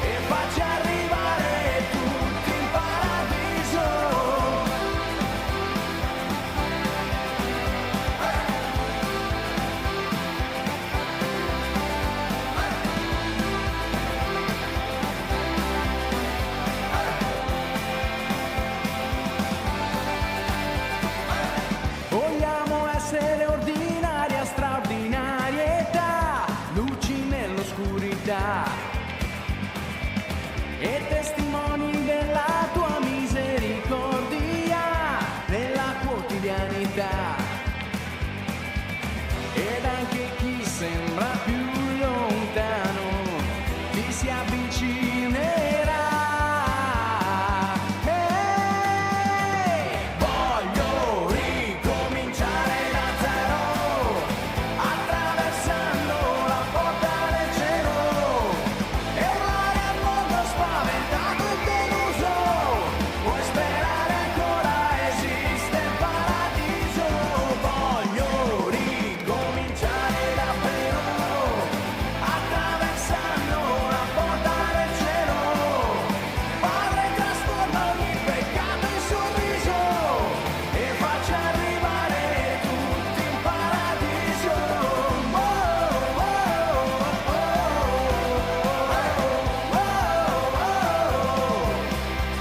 e facci arrivare tutti in paradiso. Vogliamo essere ordinaria straordinarietà, luci nell'oscurità e testimoni della tua misericordia nella quotidianità. Ed anche chi sembra più lontano ti si avvicinerà. Ehi, voglio ricominciare da zero, attraversando la porta del cielo. E urlare al mondo spaventato e deluso: puoi sperare ancora, esiste il paradiso. Voglio ricominciare davvero, attraversando la porta del cielo. Padre, trasforma ogni peccato in sorriso e faccia arrivare tutti in paradiso. Oh, oh, oh, oh, oh, oh, oh, oh.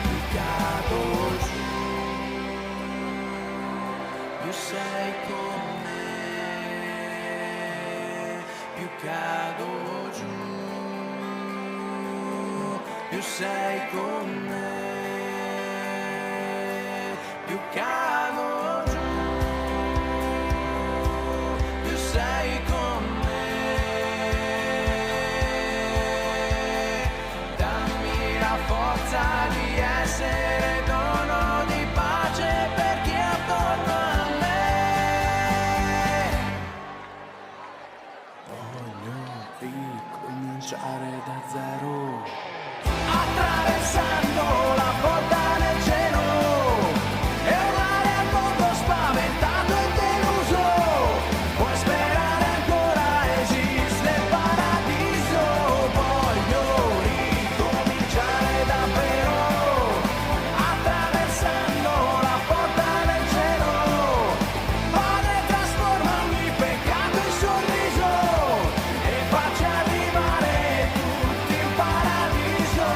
Più cado giù, più sei con me. Più cado giù, più sei con me. Più cado giù, più sei con me. Dammi la forza di essere dono di pace per chi è attorno a me. Voglio Attraversando la porta del cielo e urlare al mondo spaventato e deluso. Puoi sperare ancora, esiste il paradiso. Voglio ricominciare davvero attraversando la porta del cielo. Padre, trasforma ogni peccato in sorriso e facci arrivare tutti in paradiso.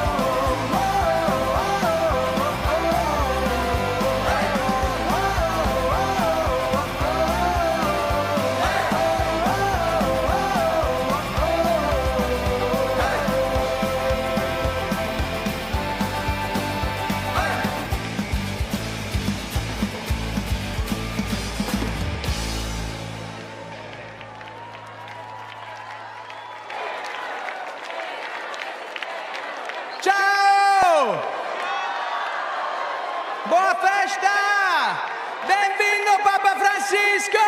Ciao! Boa festa! Bem-vindo, Papa Francisco!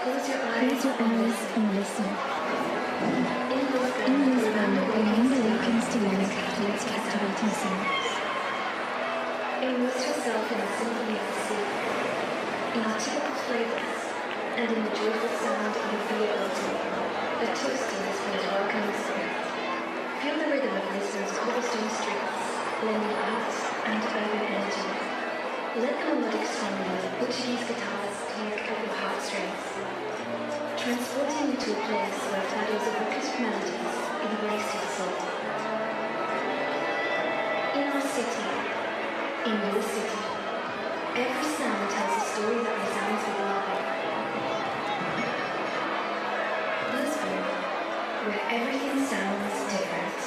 Close your eyes and listen. In this band, we remember the Hindu icons to life through its captivating sounds. Immerse yourself in the symphony of the sea, in the typical flavors, and in the joyful sound of the beer bottle. A toast to Lisbon's welcoming spirit. Feel the rhythm of Lisbon's cobblestone streets, blending arts and urban energy. Let the melodic strumming of Portuguese guitars tear at your heartstrings, transporting you to a place where fados of acoustic melodies embrace your soul. In our city, in your city, every sound tells a story that resounds with love. Lisbon, where everything sounds different.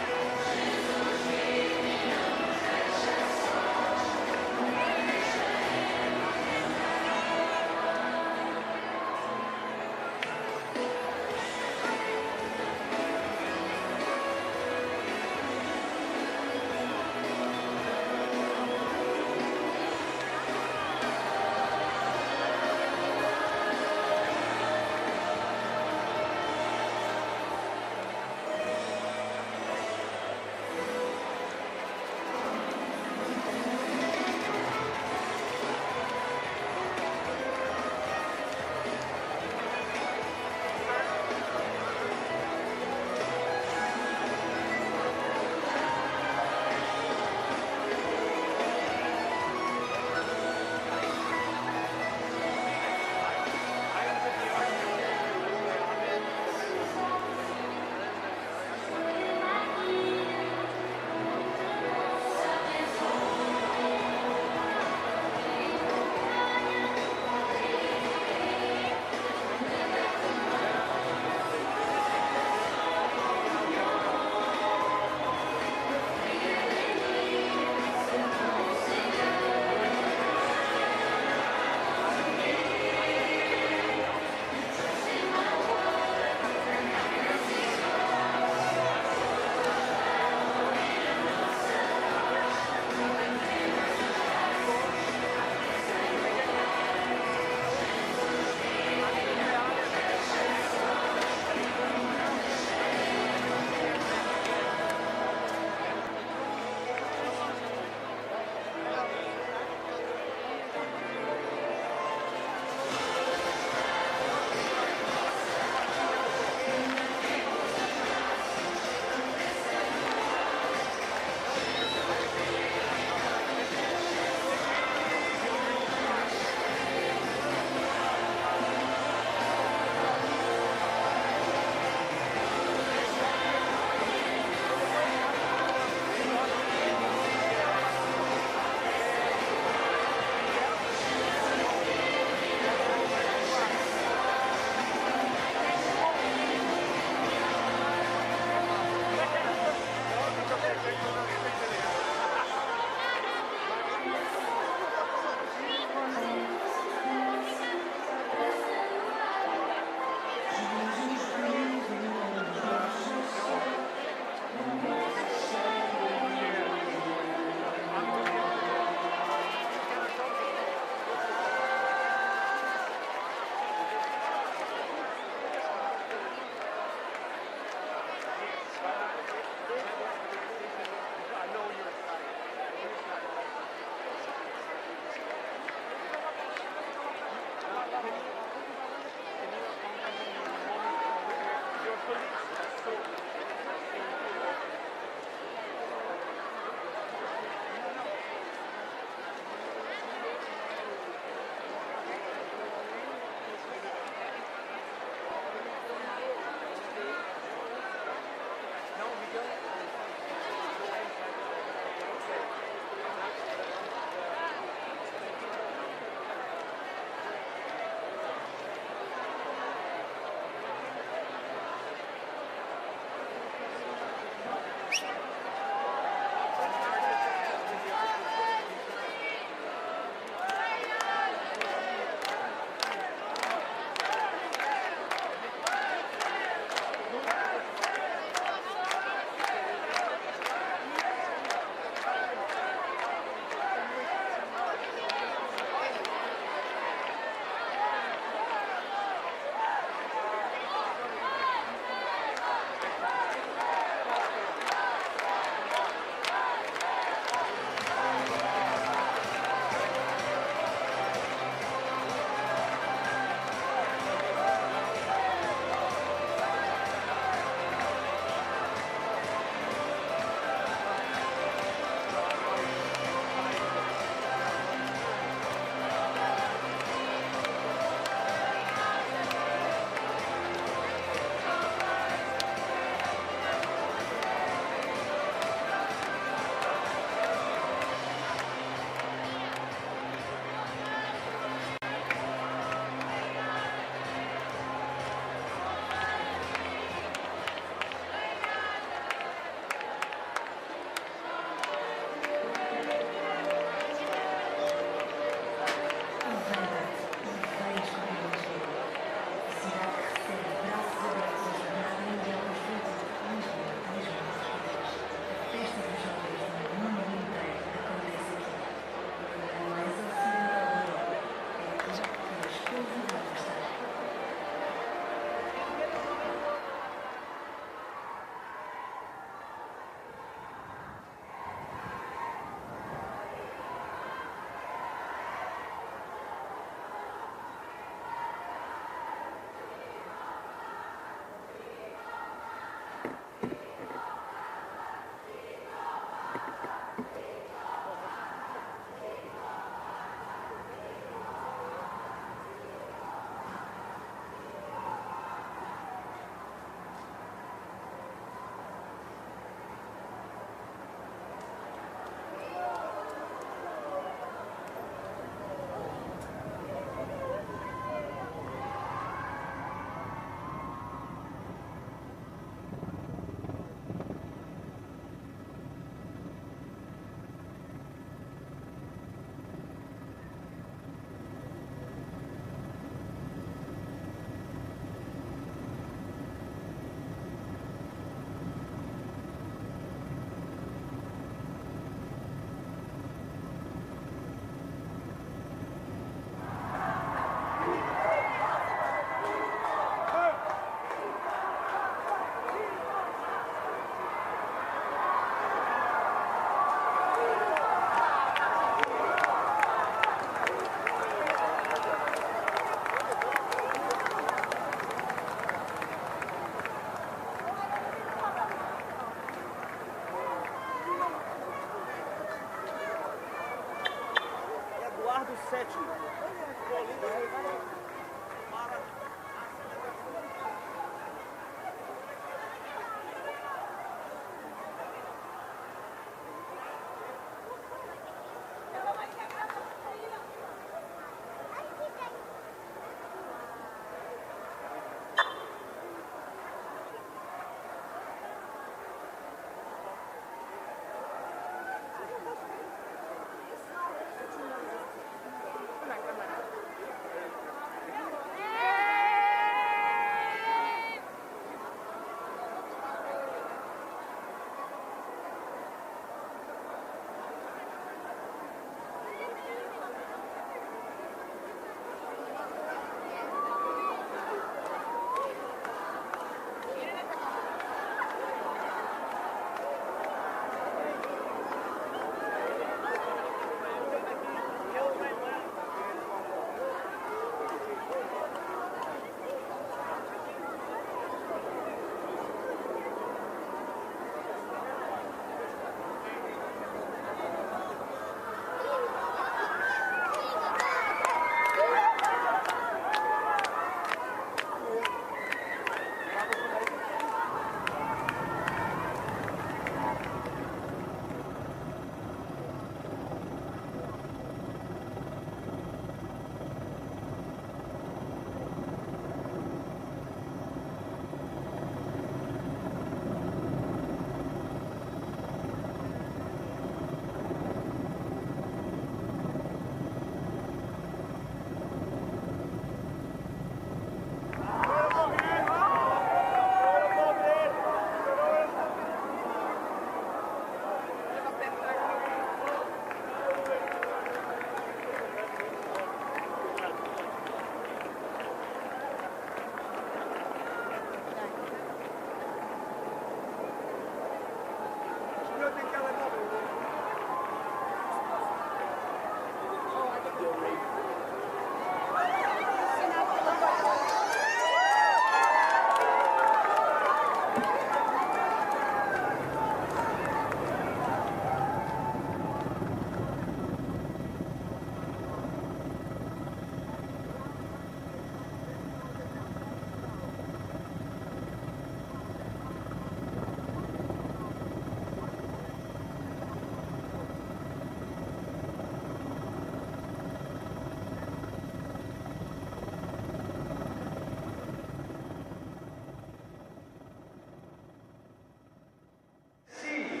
See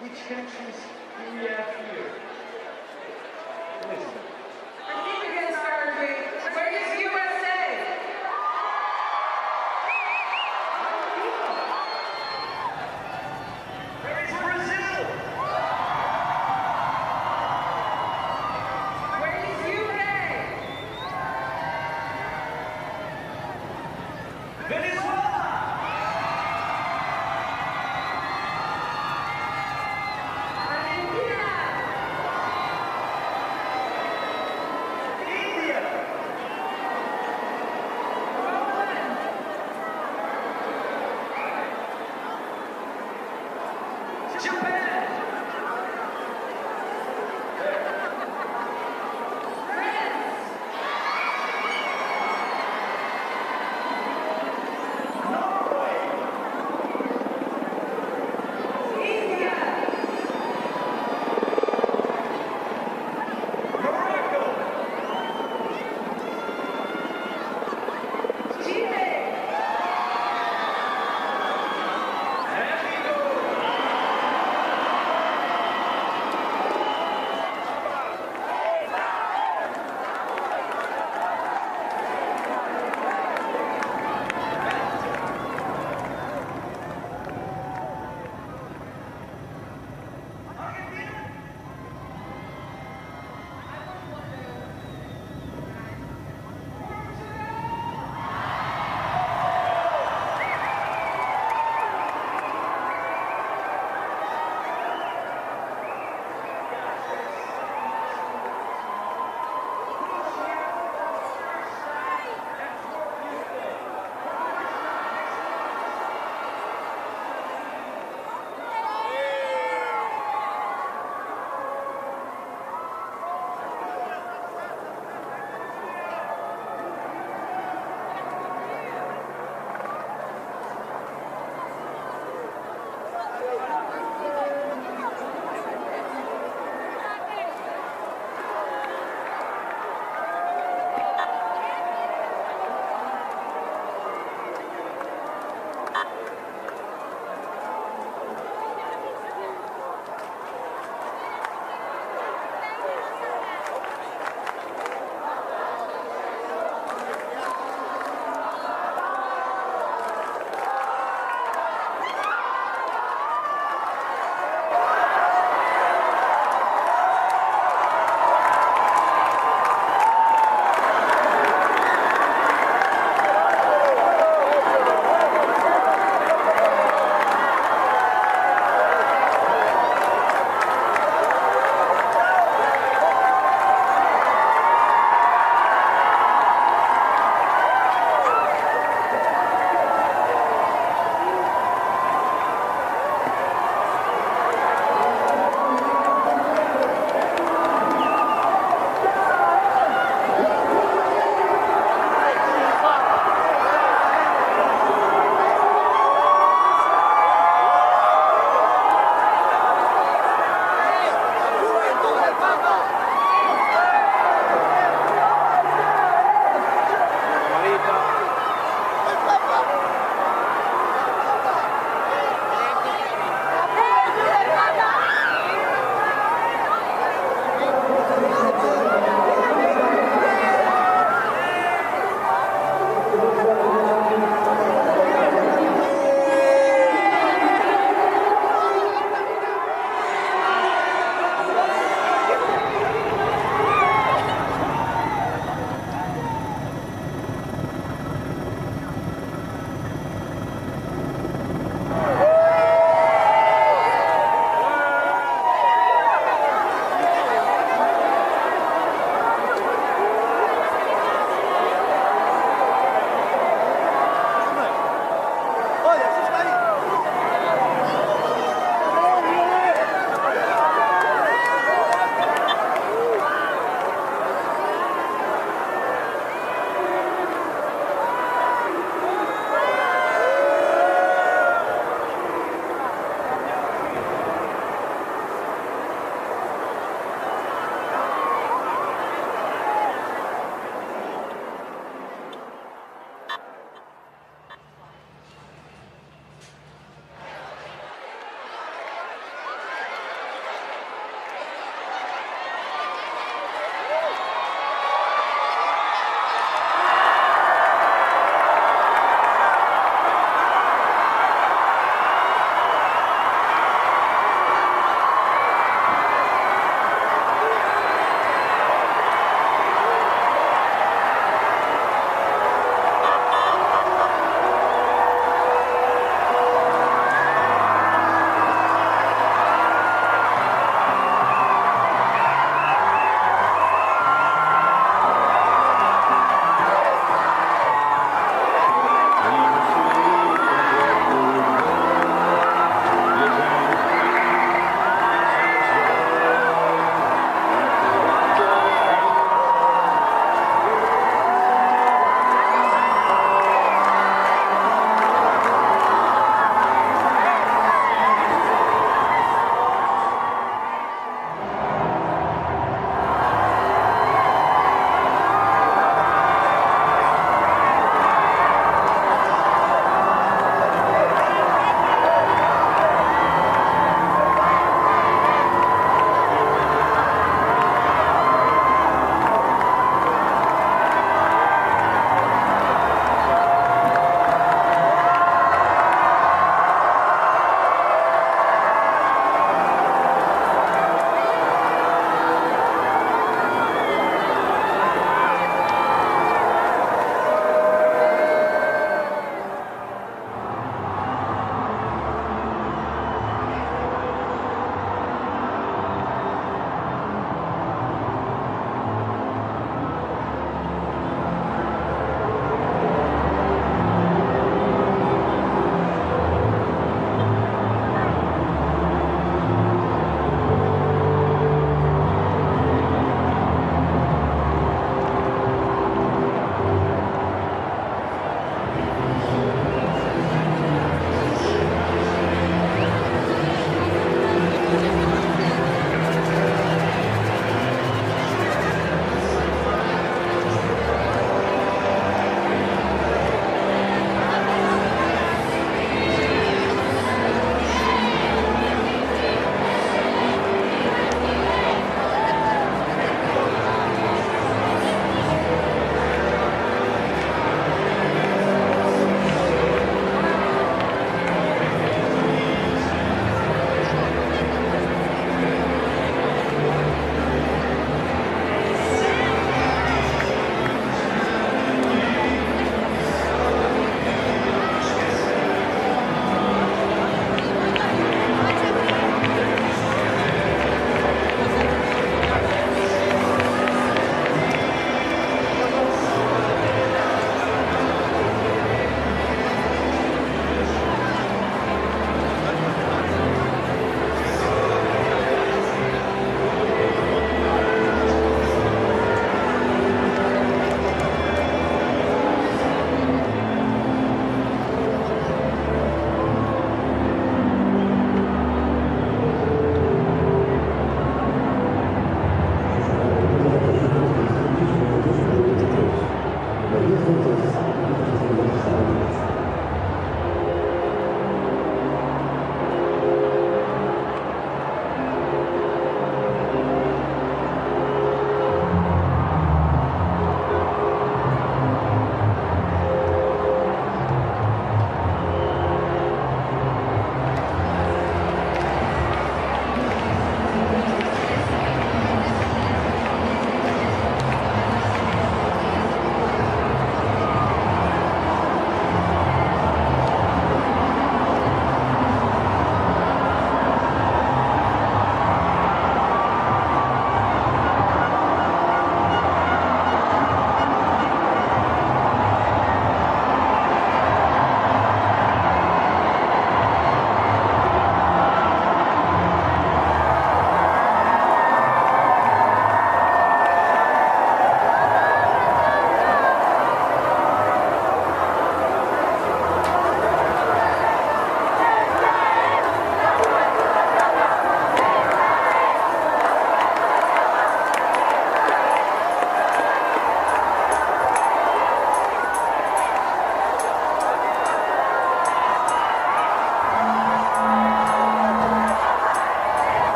which countries we have here. Listen. Compete against R G. Where is U S A? Where is Brazil? Where is U K? Venezuela! Argentina! India! Poland! Japan! France!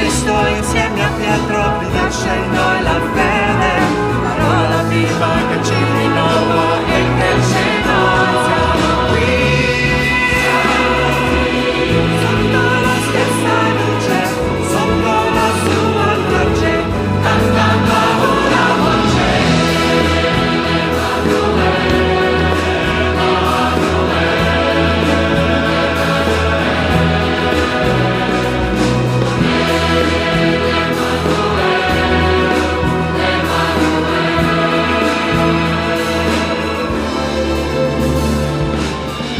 Cristo insieme a Pietro vi del Signore la fede, parola viva che ci rinnova e cresce in noi. Siamo qui, sotto la stessa luce, sotto la sua croce, cantando una voce.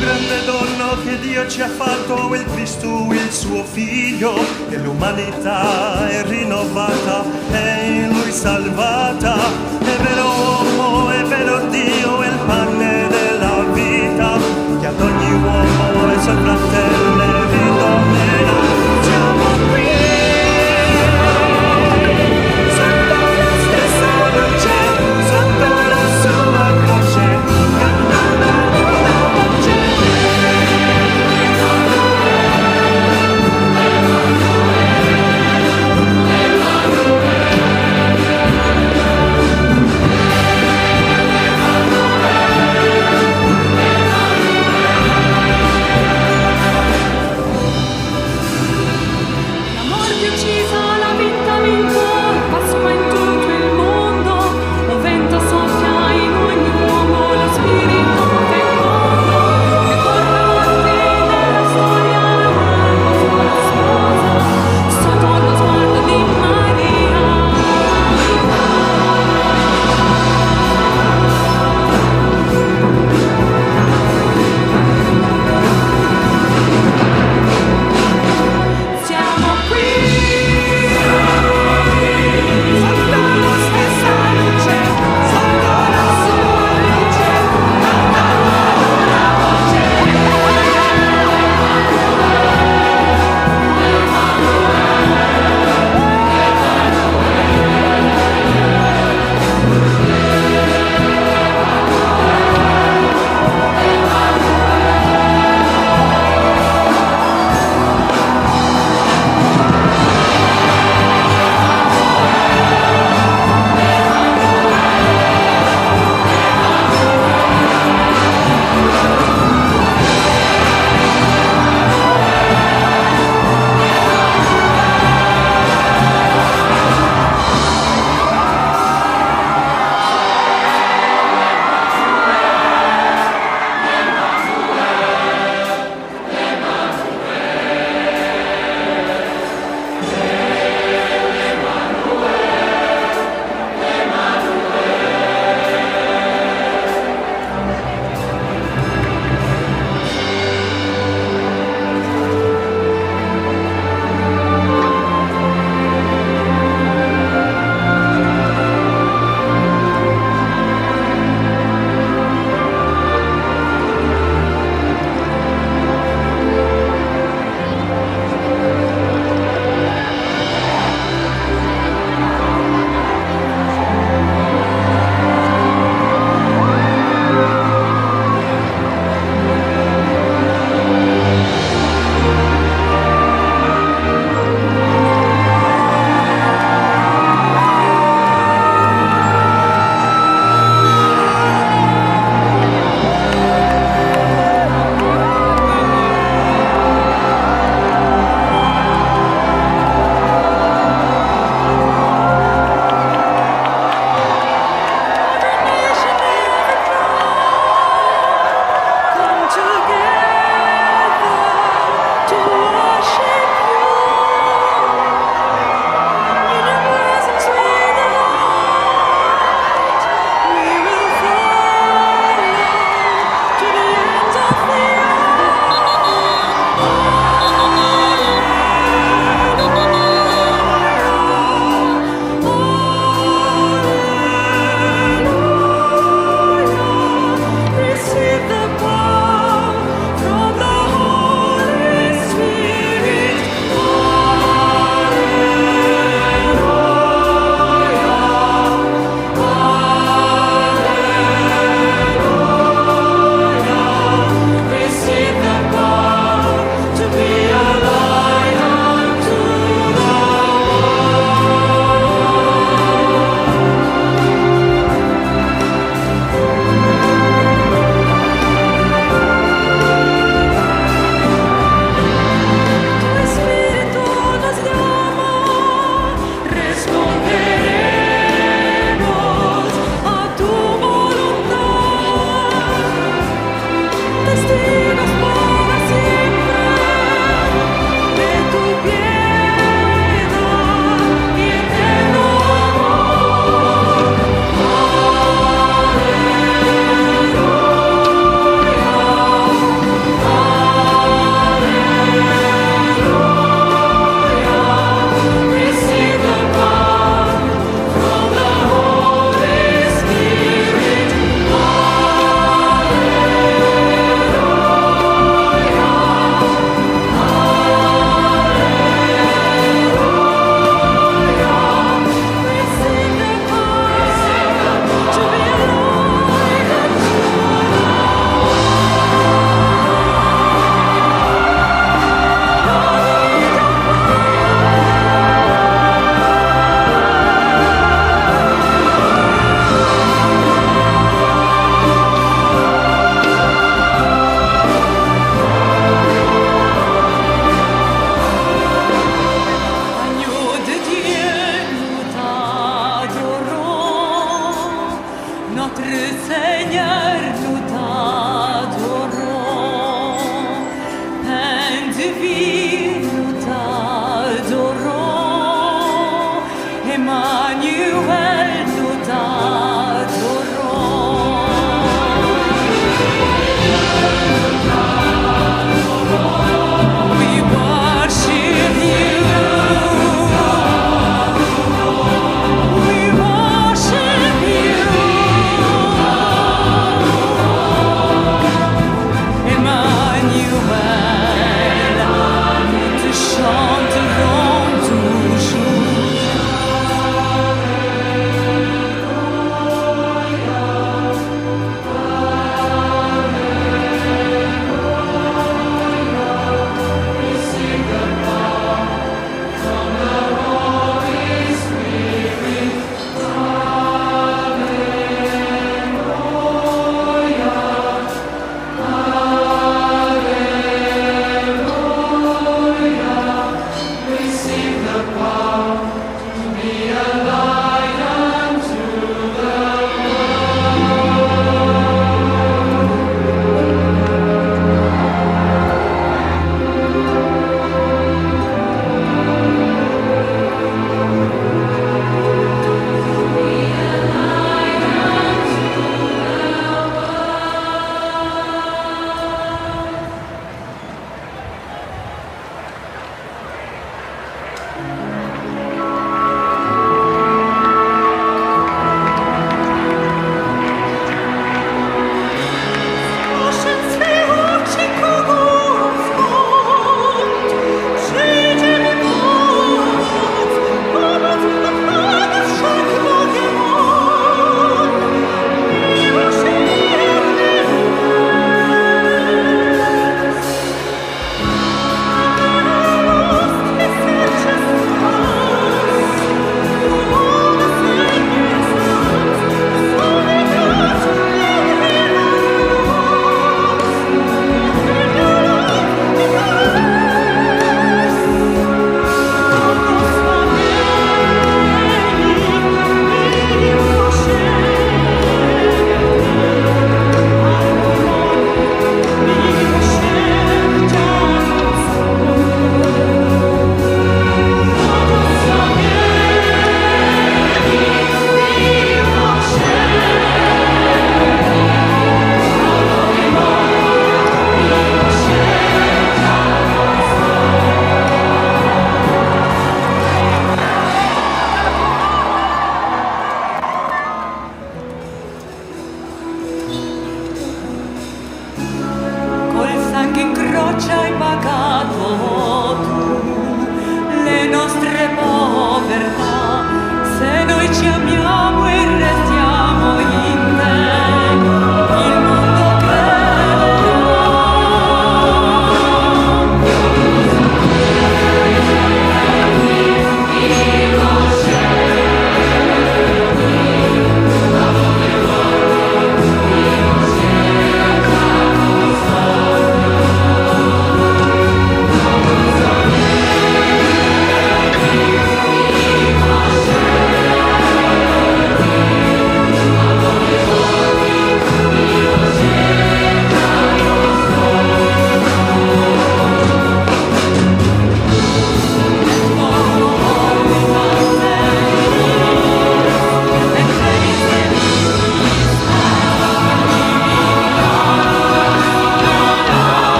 Grande dono che Dio ci ha fatto, il Cristo, il suo figlio, e l'umanità è rinnovata e in lui salvata. È vero uomo, è vero Dio, è il pane della vita, che ad ogni uomo e suoi fratelli ridonerà. Siamo qui, sotto la stessa luce, sotto la sua croce, cantando una voce.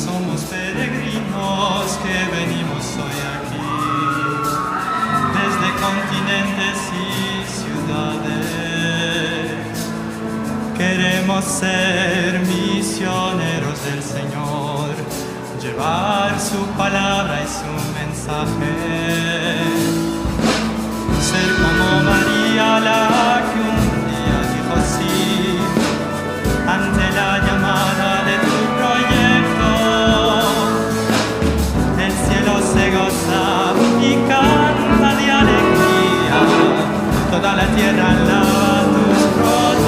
Somos peregrinos que venimos hoy aquí, desde continentes y ciudades. Queremos ser misioneros del Señor, llevar su palabra y su mensaje. Ser como María, la que un día dijo sí ante la llamada de tu proyecto. El cielo se goza y canta de alegría. Toda la tierra alaba tus proyectos.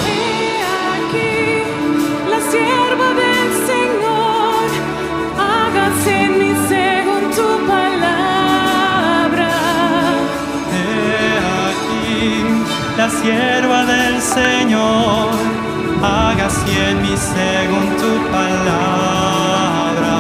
He aquí la sierva del Señor, hágase en mí según tu palabra. He aquí la sierva del Señor, hágase en mí según tu palabra.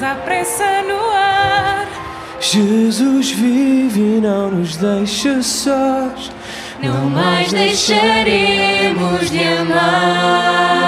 Apressa no ar. Jesus vive, não nos deixa sós. Não mais deixaremos de amar.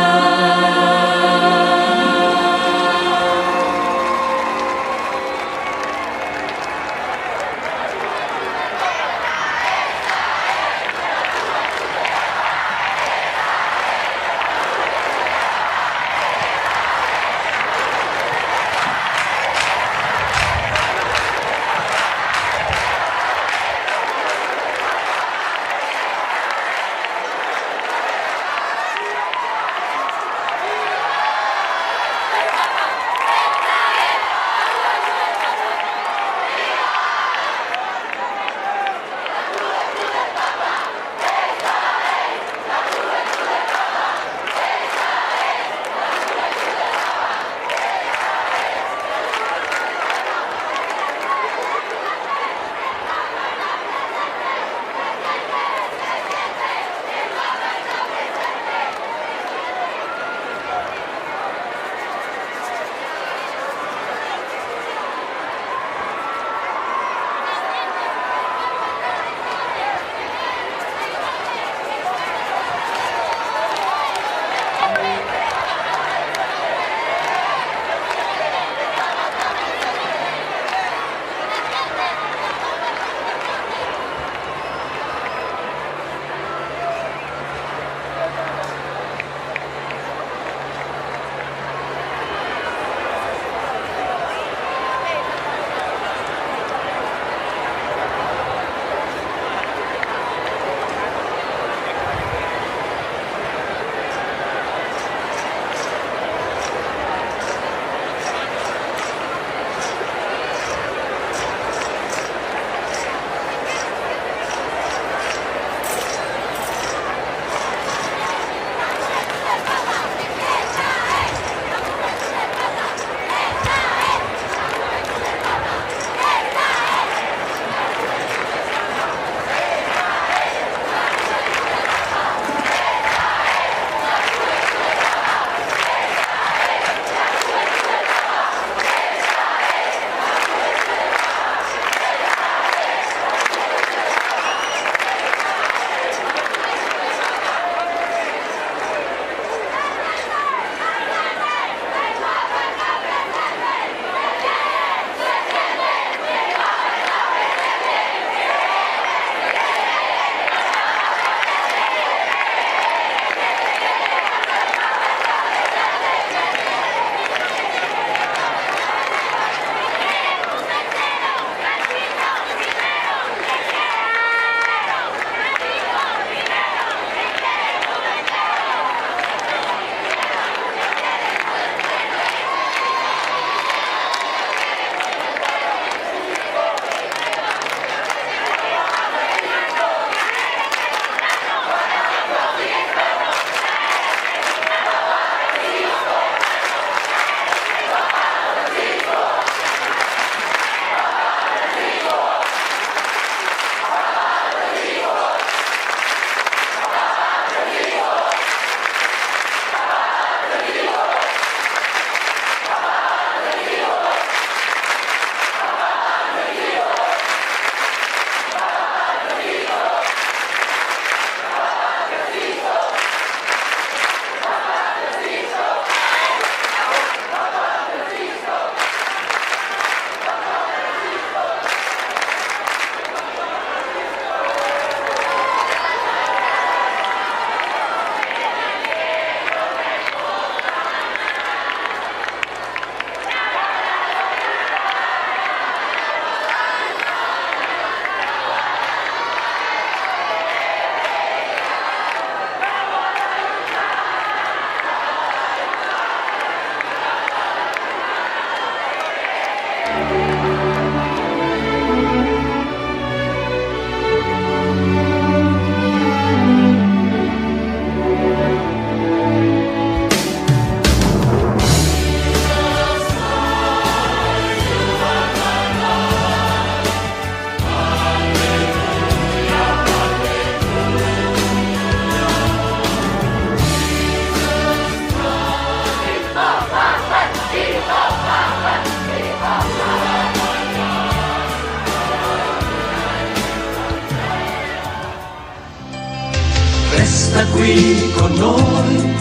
Qui con noi,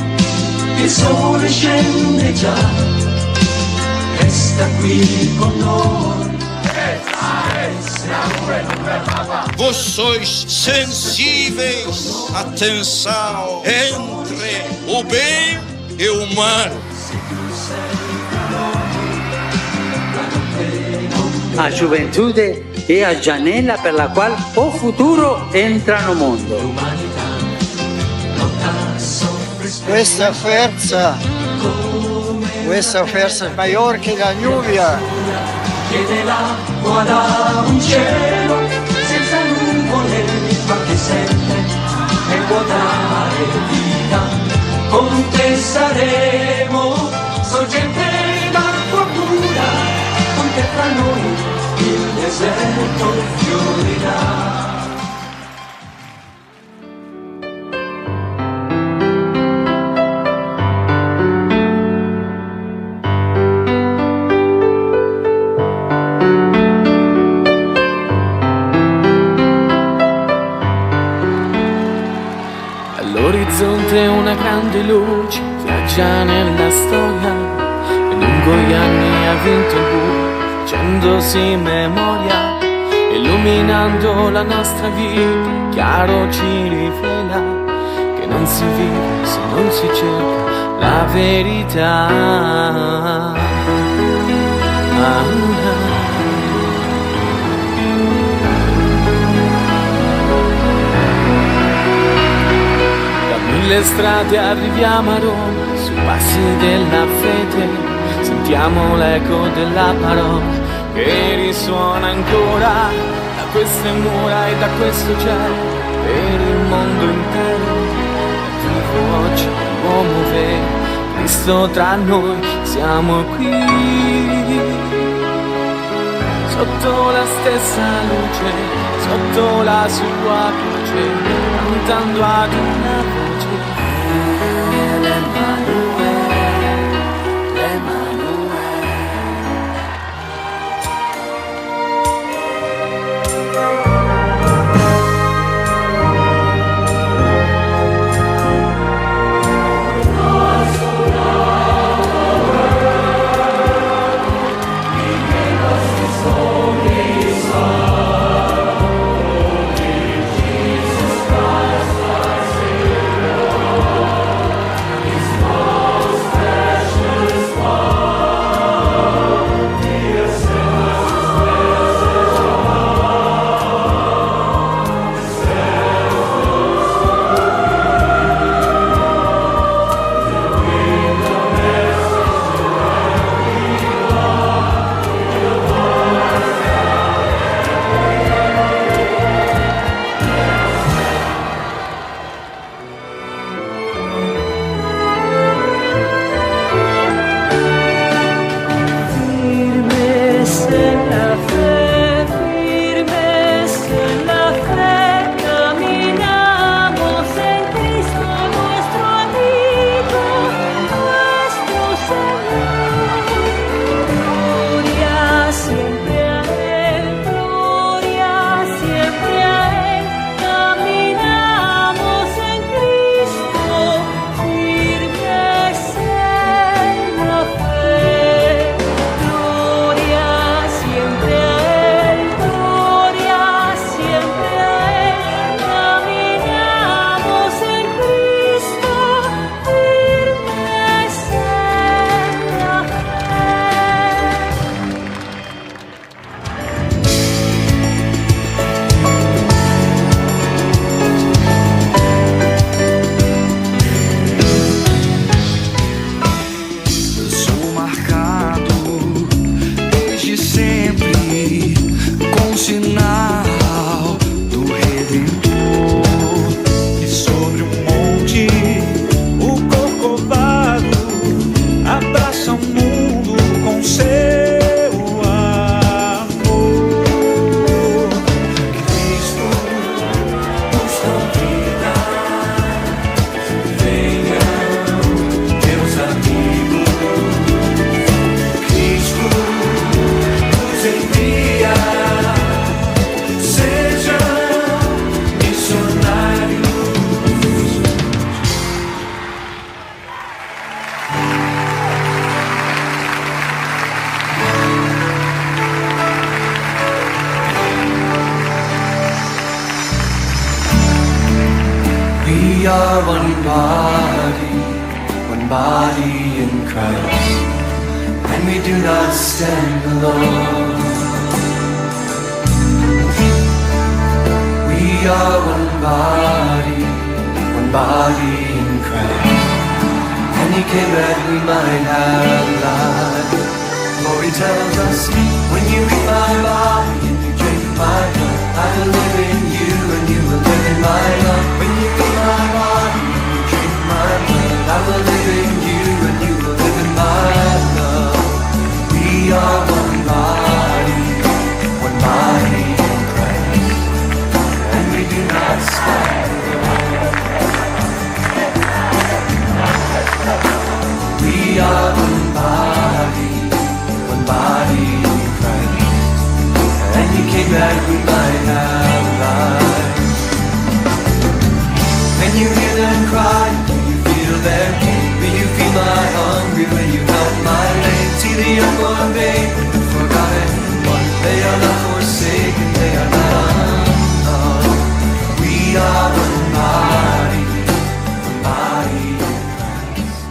il sole scende già, resta qui con noi. Vocês sensíveis à tensão entre o bem e o mal. A juventude é a janela pela qual o futuro entra no mundo. Questa forza, questa forza è maggiore che la nuvia. Chiede l'acqua da un cielo senza nuvole, ma che sempre ne può dare vita. Con te saremo sorgente d'acqua pura, con te fra noi il deserto fiorirà. All'orizzonte una grande luce viaggia nella storia, e lungo gli anni ha vinto il blu, facendosi memoria, illuminando la nostra vita, chiaro ci rivela che non si vive se non si cerca la verità. Da mille strade arriviamo a Roma, sui passi della fede, sentiamo l'eco della parola che risuona ancora da queste mura e da questo cielo, per il mondo intero. È vivo oggi l'uomo vero, Cristo tra noi, siamo qui. Sotto la stessa luce, sotto la sua croce, cantando ad una voce. L'Emanuele, l'Emanuele. are one body, one body in Christ, and we do not stand alone. We are one body, one body in Christ, and He came that we might have life. For He tells us, when you eat my body and you drink my blood, I will live in you and you will live in my love. When you eat my body and you drink my blood, I will live in you and you will live in my love. We are one body, one body in Christ, and we do not stand alone. We are one body, one body in Christ, and He came that we might have life. When you hear them cry, when you feel their pain, when you feel my hunger, when you help my lame, see the unborn babe, the forgotten one, they are not forsaken, they are not undone. We are one body, one body in Christ.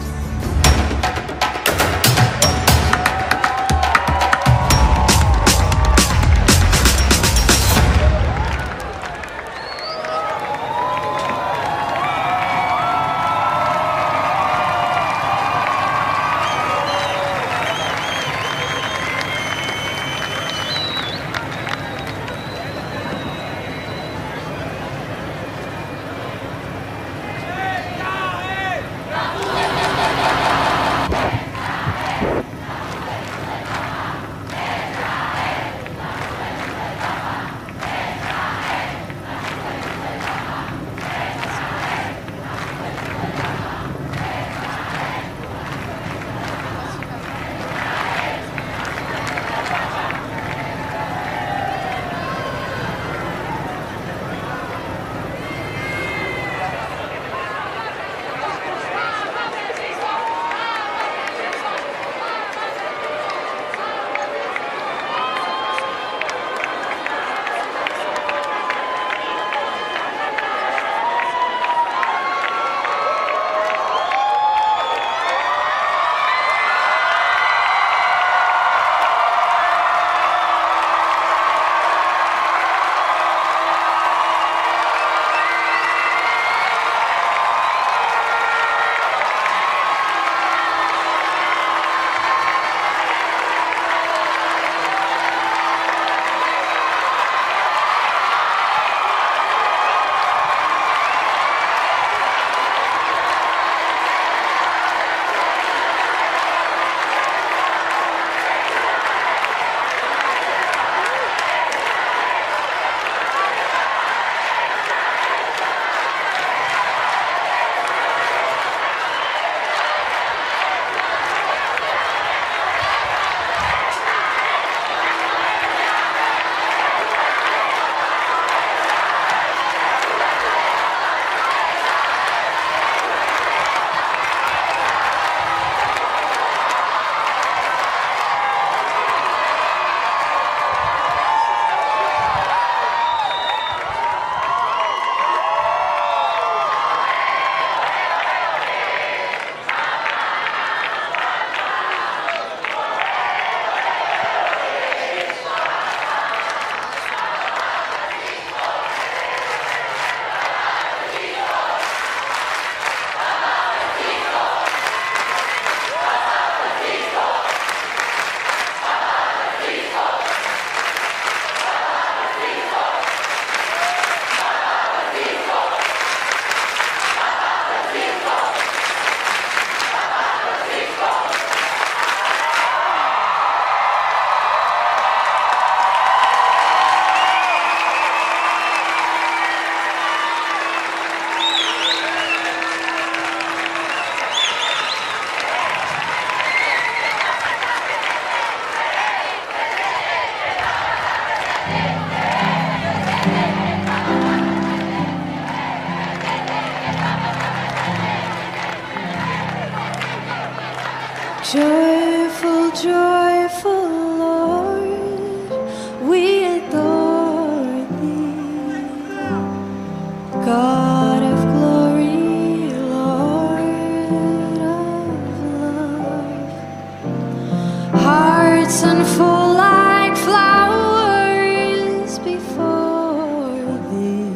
Hearts unfold like flowers before thee,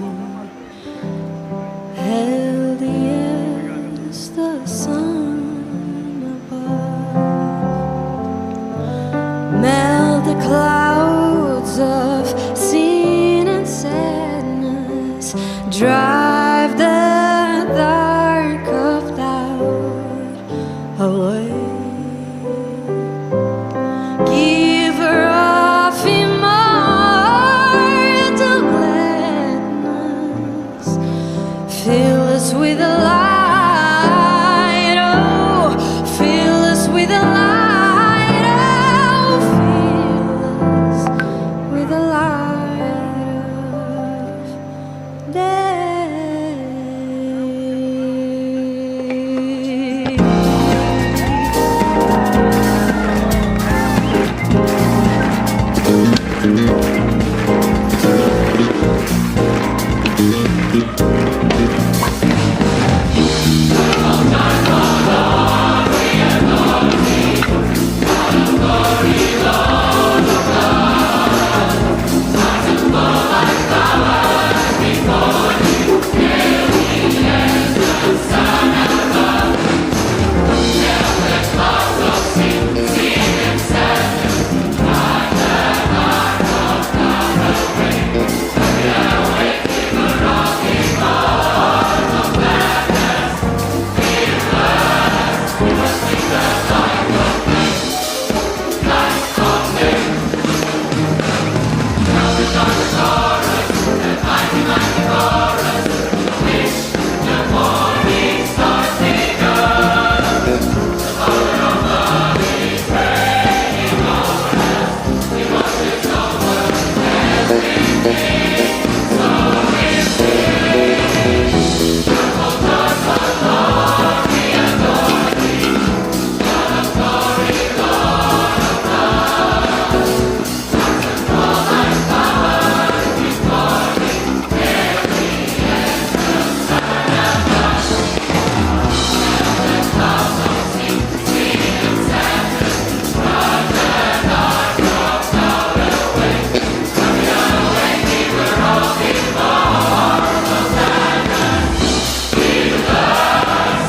healthy as the sun above. Melt the clouds of sin and sadness, drive the dark of doubt away. Giver of immortal gladness, fill us with the light, oh, fill us with the light, oh, fill us with the light of day.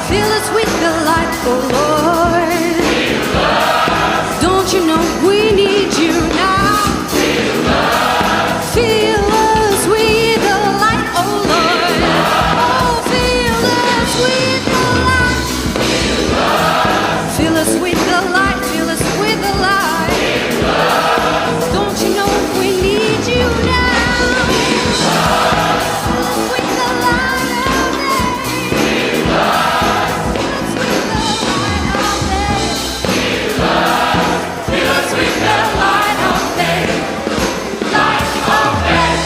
Fill us with the light, oh Lord. Don't you know we need you now? Fill us with the light, oh Lord. Oh, fill us with the light. Fill us with the light, fill us with the light. Don't you know we need you now? Fill us with the light of day. Fill us with the light of day. Fill us with the light of day. Light of day.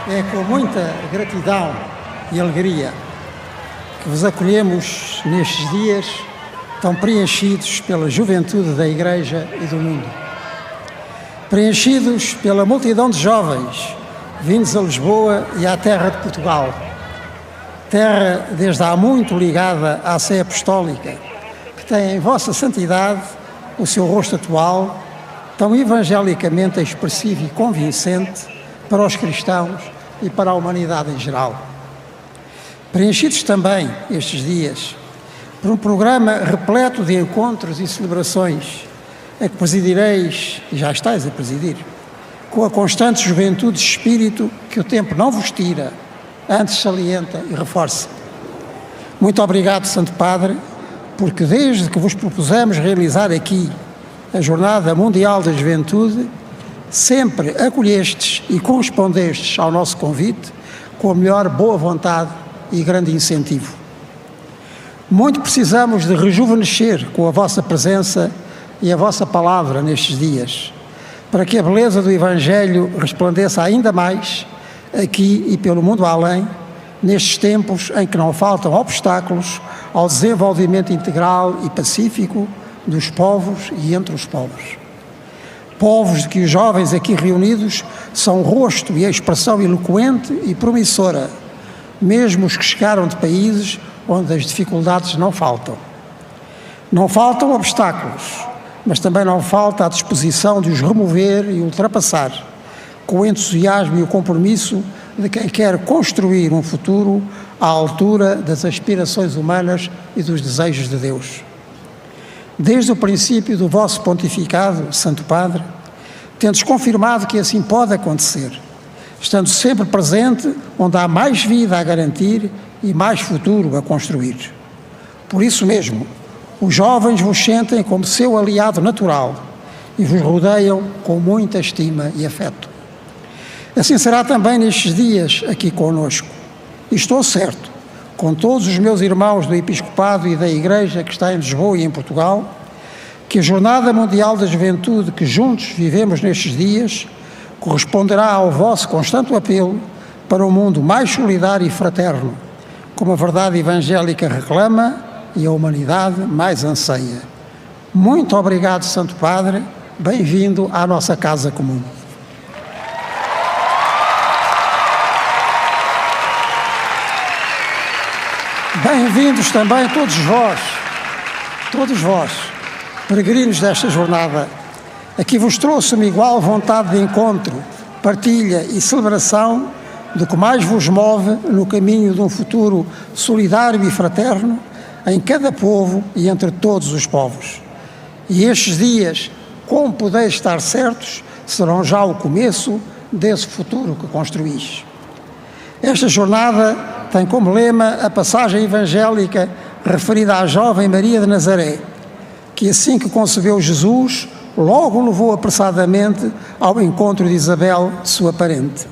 É com muita gratidão e alegria que vos acolhemos nestes dias tão preenchidos pela juventude da Igreja e do mundo. Preenchidos pela multidão de jovens vindos a Lisboa e à terra de Portugal, terra desde há muito ligada à Sé Apostólica, que tem em Vossa Santidade o seu rosto atual, tão evangelicamente expressivo e convincente para os cristãos e para a humanidade em geral. Preenchidos também estes dias por um programa repleto de encontros e celebrações, a que presidireis, e já estáis a presidir, com a constante juventude de espírito que o tempo não vos tira, antes salienta e reforça. Muito obrigado, Santo Padre, porque desde que vos propusemos realizar aqui a Jornada Mundial da Juventude, sempre acolhestes e correspondestes ao nosso convite com a melhor boa vontade e grande incentivo. Muito precisamos de rejuvenescer com a vossa presença e a vossa palavra nestes dias, para que a beleza do Evangelho resplandeça ainda mais aqui e pelo mundo além, nestes tempos em que não faltam obstáculos ao desenvolvimento integral e pacífico dos povos e entre os povos. Povos de que os jovens aqui reunidos são rosto e expressão eloquente e promissora, mesmo os que chegaram de países onde as dificuldades não faltam. Não faltam obstáculos, mas também não falta a disposição de os remover e ultrapassar, com o entusiasmo e o compromisso de quem quer construir um futuro à altura das aspirações humanas e dos desejos de Deus. Desde o princípio do vosso pontificado, Santo Padre, tendes confirmado que assim pode acontecer, estando sempre presente onde há mais vida a garantir e mais futuro a construir. Por isso mesmo, os jovens vos sentem como seu aliado natural e vos rodeiam com muita estima e afeto. Assim será também nestes dias aqui conosco. E estou certo, com todos os meus irmãos do Episcopado e da Igreja que está em Lisboa e em Portugal, que a Jornada Mundial da Juventude que juntos vivemos nestes dias corresponderá ao vosso constante apelo para um mundo mais solidário e fraterno, como a verdade evangélica reclama e a humanidade mais anseia. Muito obrigado, Santo Padre. Bem-vindo à nossa casa comum. Bem-vindos também todos vós, todos vós, peregrinos desta jornada. Aqui vos trouxe uma igual vontade de encontro, partilha e celebração do que mais vos move no caminho de um futuro solidário e fraterno em cada povo e entre todos os povos. E estes dias, como podeis estar certos, serão já o começo desse futuro que construís. Esta jornada tem como lema a passagem evangélica referida à jovem Maria de Nazaré, que assim que concebeu Jesus, logo o levou apressadamente ao encontro de Isabel, sua parente.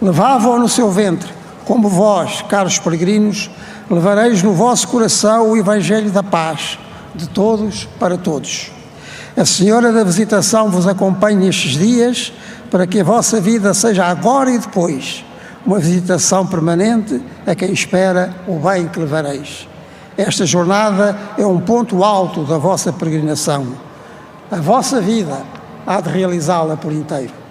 Levava-o no seu ventre, como vós, caros peregrinos, levareis no vosso coração o Evangelho da paz, de todos para todos. A Senhora da Visitação vos acompanhe nestes dias, para que a vossa vida seja agora e depois uma visitação permanente a quem espera o bem que levareis. Esta jornada é um ponto alto da vossa peregrinação. A vossa vida há de realizá-la por inteiro.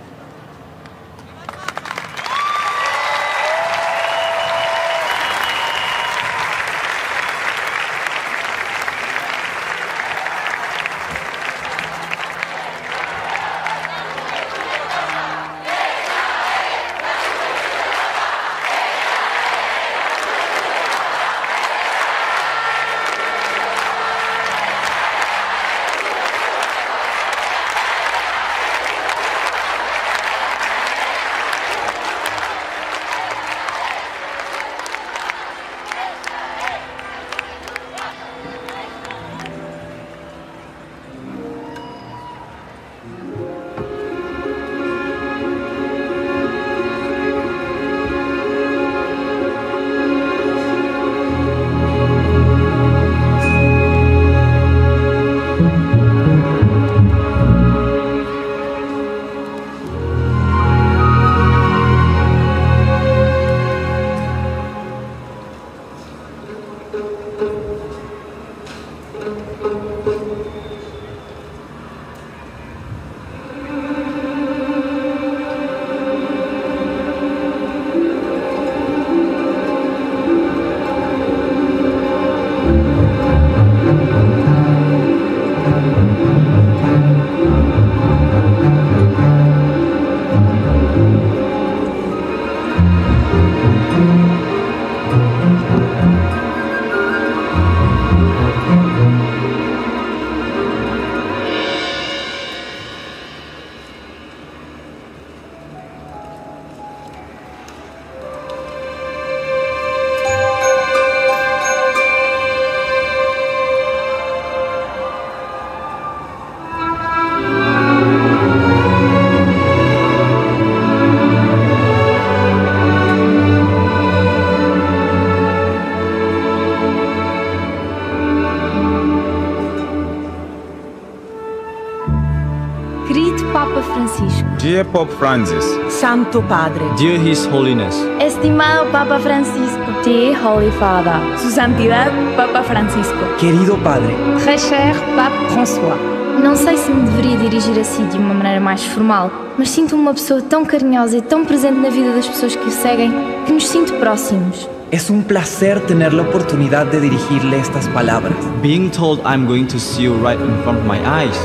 Francisco. Dear Pope Francis, Santo Padre, dear His Holiness, Estimado Papa Francisco. Dear Holy Father. Su Santidad Papa Francisco. Querido Padre, Très cher Pape François. Não sei se me deveria dirigir a si de uma maneira mais formal, mas sinto-me uma pessoa tão carinhosa e tão presente na vida das pessoas que o seguem que nos sinto próximos. Es un placer tener la oportunidad de dirigirle estas palabras. Being told I'm going to see you right in front of my eyes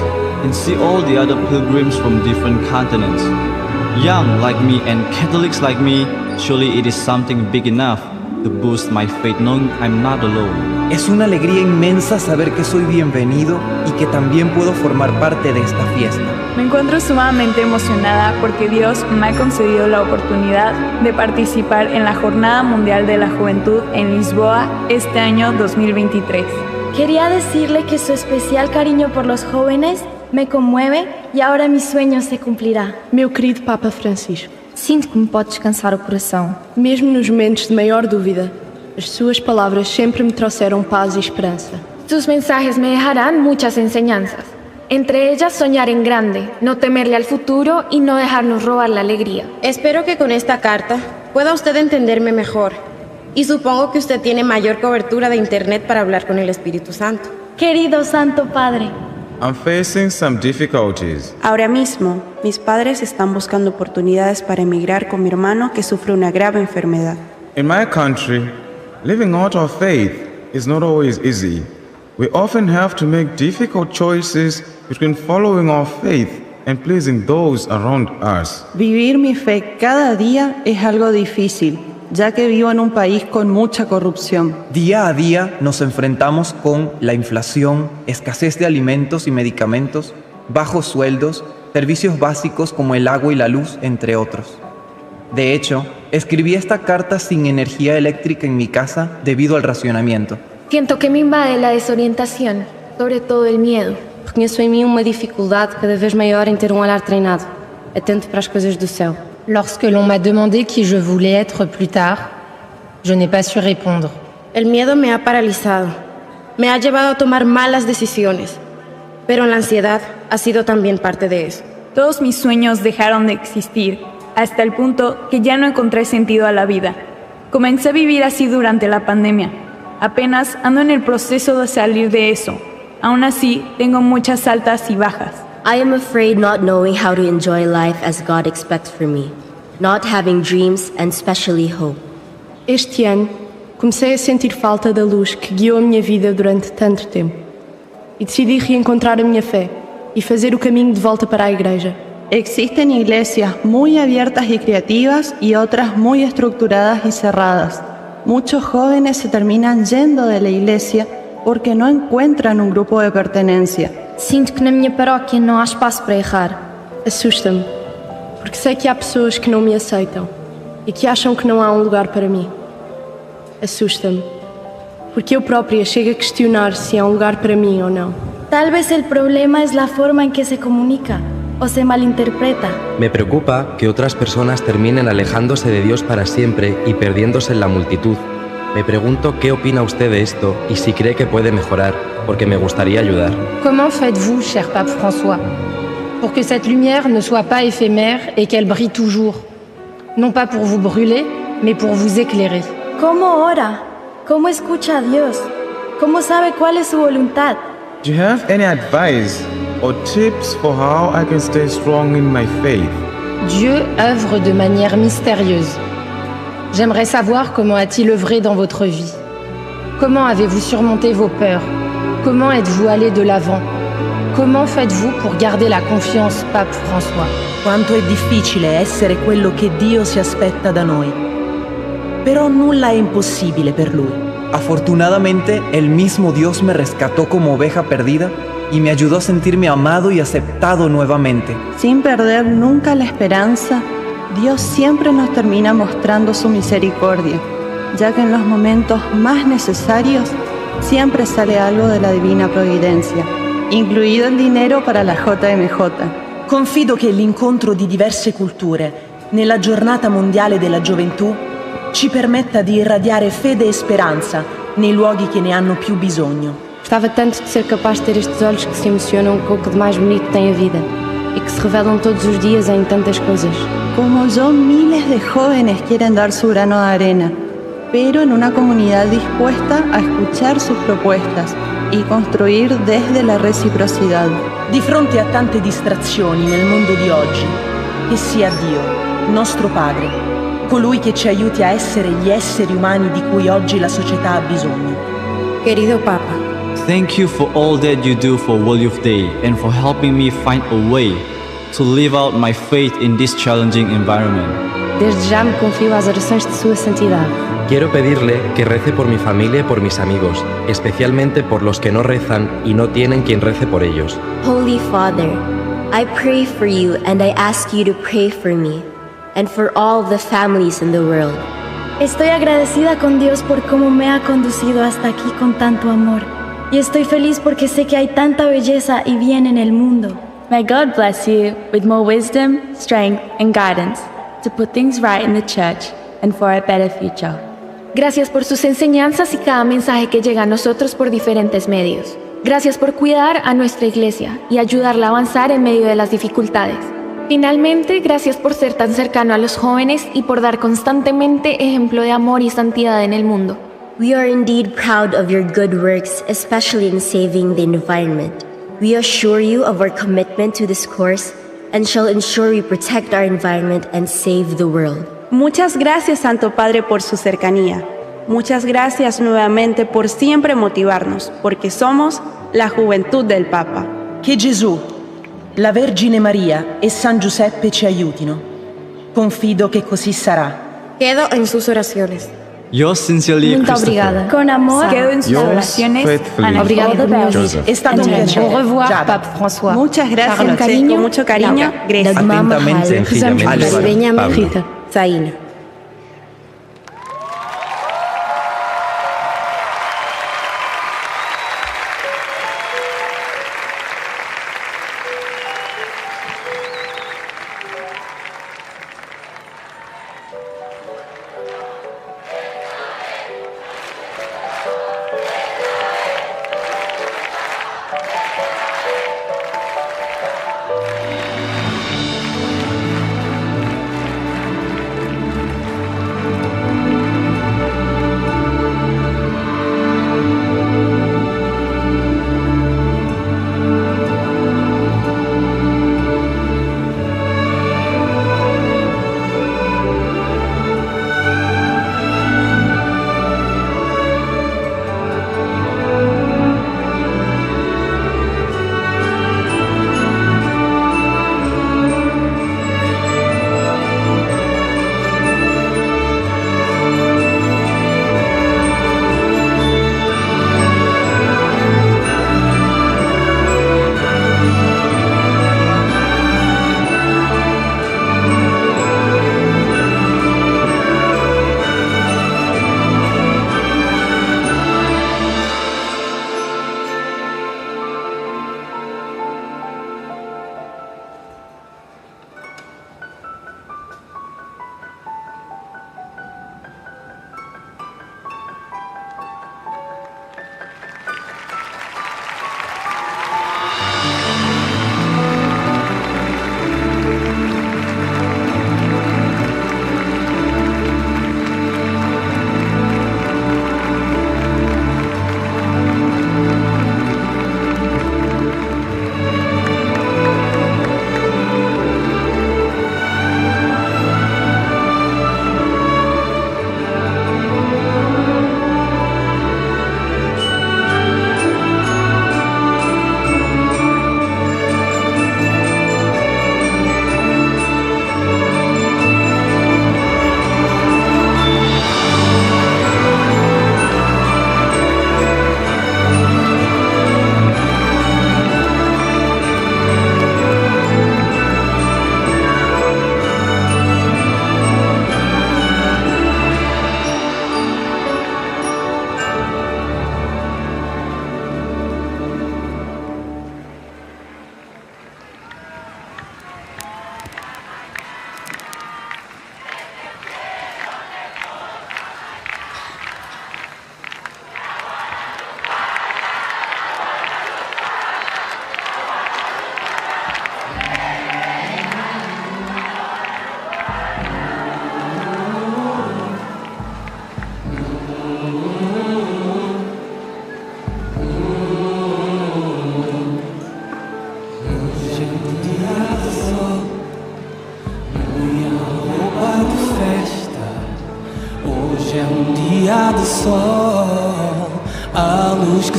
and see all the other pilgrims from different continents. Young like me and Catholics like me, surely it is something big enough to boost my faith knowing I'm not alone. Es una alegría inmensa saber que soy bienvenido y que también puedo formar parte de esta fiesta. Me encuentro sumamente emocionada porque Dios me ha concedido la oportunidad de participar en la Jornada Mundial de la Juventud en Lisboa este año dos mil veintitrés. Quería decirle que su especial cariño por los jóvenes me conmueve y ahora mi sueño se cumplirá. Meu querido Papa Francisco, Sinto que me pode descansar o coração. Mesmo nos momentos de maior dúvida, as suas palavras sempre me trouxeram paz e esperança. Tus mensajes me dejarán muchas enseñanzas, entre ellas soñar en grande, no temerle al futuro y no dejarnos robar la alegría. Espero que con esta carta pueda usted entenderme mejor y supongo que usted tiene mayor cobertura de internet para hablar con el Espíritu Santo. Querido Santo Padre, I'm facing some difficulties. Ahora mismo, mis padres están buscando oportunidades para emigrar con mi hermano que sufre una grave enfermedad. In my country, living out our faith is not always easy. We often have to make difficult choices between following our faith and pleasing those around us. Vivir mi fe cada día es algo difícil, ya que vivo en un país con mucha corrupción. Día a día nos enfrentamos con la inflación, escasez de alimentos y medicamentos, bajos sueldos, servicios básicos como el agua y la luz, entre otros. De hecho, escribí esta carta sin energía eléctrica en mi casa debido al racionamiento. Siento que me invade la desorientación, sobre todo el miedo. Reconheço em mim uma dificuldade cada vez maior em ter um olhar treinado, atento para as coisas do céu. Lorsque l'on m'a demandé qui je voulais être plus tard, je n'ai pas su répondre. El miedo me ha paralizado, me ha llevado a tomar malas decisiones, pero la ansiedad ha sido también parte de eso. Todos mis sueños dejaron de existir, hasta el punto que ya no encontré sentido a la vida. Comencé a vivir así durante la pandemia. Apenas ando en el proceso de salir de eso. Aún así, tengo muchas altas y bajas. I am afraid not knowing how to enjoy life as God expects for me, not having dreams and especially hope. Este ano, comecei a sentir falta da luz que guiou a minha vida durante tanto tempo e decidi reencontrar a minha fé e fazer o caminho de volta para a igreja. Existen iglesias muy abiertas y creativas y otras muy estructuradas y cerradas. Muchos jóvenes se terminan yendo de la iglesia porque no encuentran un grupo de pertenencia. Sinto que na minha paróquia não há espaço para errar. Assusta-me, porque sei que há pessoas que não me aceitam e que acham que não há um lugar para mim. Assusta-me, porque eu própria chego a questionar se há um lugar para mim ou não. Tal vez el problema es la forma en que se comunica o se malinterpreta. Me preocupa que otras personas terminen alejándose de Dios para siempre y perdiéndose en la multitud. Me pregunto qué opina usted de esto y si cree que puede mejorar, porque me gustaría ayudar. Comment faites-vous, cher Pape François, pour que cette lumière ne soit pas éphémère et qu'elle brille toujours ? Non pas pour vous brûler, mais pour vous éclairer. ¿Cómo ora? ¿Cómo escucha a Dios? ¿Cómo sabe cuál es su voluntad? Do you have any advice or tips for how I can stay strong in my faith? Dieu œuvre de manière mystérieuse. J'aimerais savoir comment a-t-il œuvré dans votre vie. Comment avez-vous surmonté vos peurs ? Comment êtes-vous allé de l'avant ? Comment faites-vous pour garder la confiance, Pape François ? Quanto è difficile essere quello che Dio si aspetta da noi. Però nulla è impossibile per Lui. Afortunadamente, el mismo Dios me rescató como oveja perdida y me ayudó a sentirme amado y aceptado nuevamente. Sin perder nunca la esperanza, Dios siempre nos termina mostrando su misericordia, ya que en los momentos más necesarios siempre sale algo de la divina providencia, incluido el dinero para la J M J. Confido che l'incontro di diverse culture nella giornata mondiale della gioventù ci permetta di irradiare fede e speranza nei luoghi che ne hanno più bisogno. Gostava tanto de ser capaz de ter estes olhos que se emocionam com o que de mais bonito tem a vida. Y que se revelan todos os dias en tantas coisas. Como yo, miles de jóvenes quieren dar su grano de arena, pero en una comunidad dispuesta a escuchar sus propuestas y construir desde la reciprocidad. Di fronte a tante distrazioni nel mondo di oggi, che sia Dio, nostro Padre, colui che ci aiuti a essere gli esseri umani di cui oggi la società ha bisogno. Querido Papa, Thank you for all that you do for World Youth Day and for helping me find a way to live out my faith in this challenging environment. Desde já me confio às orações de Sua Santidade. Quiero pedirle que rece por mi familia y por mis amigos, especialmente por los que no rezan y no tienen quien rece por ellos. Holy Father, I pray for you and I ask you to pray for me and for all the families in the world. Estoy agradecida con Dios por cómo me ha conducido hasta aquí con tanto amor. Y estoy feliz porque sé que hay tanta belleza y bien en el mundo. May God bless you with more wisdom, strength, and guidance to put things right in the church and for a better future. Gracias por sus enseñanzas y cada mensaje que llega a nosotros por diferentes medios. Gracias por cuidar a nuestra iglesia y ayudarla a avanzar en medio de las dificultades. Finalmente, gracias por ser tan cercano a los jóvenes y por dar constantemente ejemplo de amor y santidad en el mundo. We are indeed proud of your good works, especially in saving the environment. We assure you of our commitment to this course and shall ensure we protect our environment and save the world. Muchas gracias, Santo Padre, por su cercanía. Muchas gracias nuevamente por siempre motivarnos, porque somos la juventud del Papa. Che Gesù, la Vergine Maria e San Giuseppe ci aiutino. Confido che così sarà. Quedo en sus oraciones. Yours sincerely, Muito Christopher. Obrigada. Con amor, Quedo en sus Yours oraciones. faithfully, Obrigada por me ouvir. Joseph. È stato un piacere. Au revoir, Giada. Pape François. Muchas gracias, Charlotte. Con mucho cariño, Grace. Atentamente, Benjamin. Benjamin. Pablo. Zaina.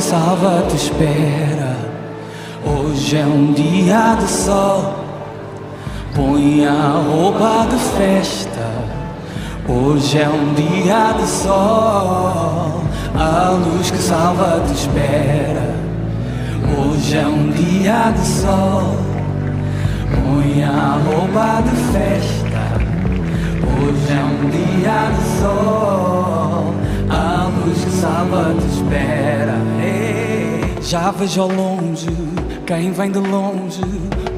Salva te espera. Hoje é um dia de sol. Põe a roupa de festa. Hoje é um dia de sol. A luz que salva te espera. Hoje é um dia de sol. Põe a roupa de festa. Hoje é um dia de sol. A luz que salva te espera. Ei. Já vejo ao longe quem vem de longe.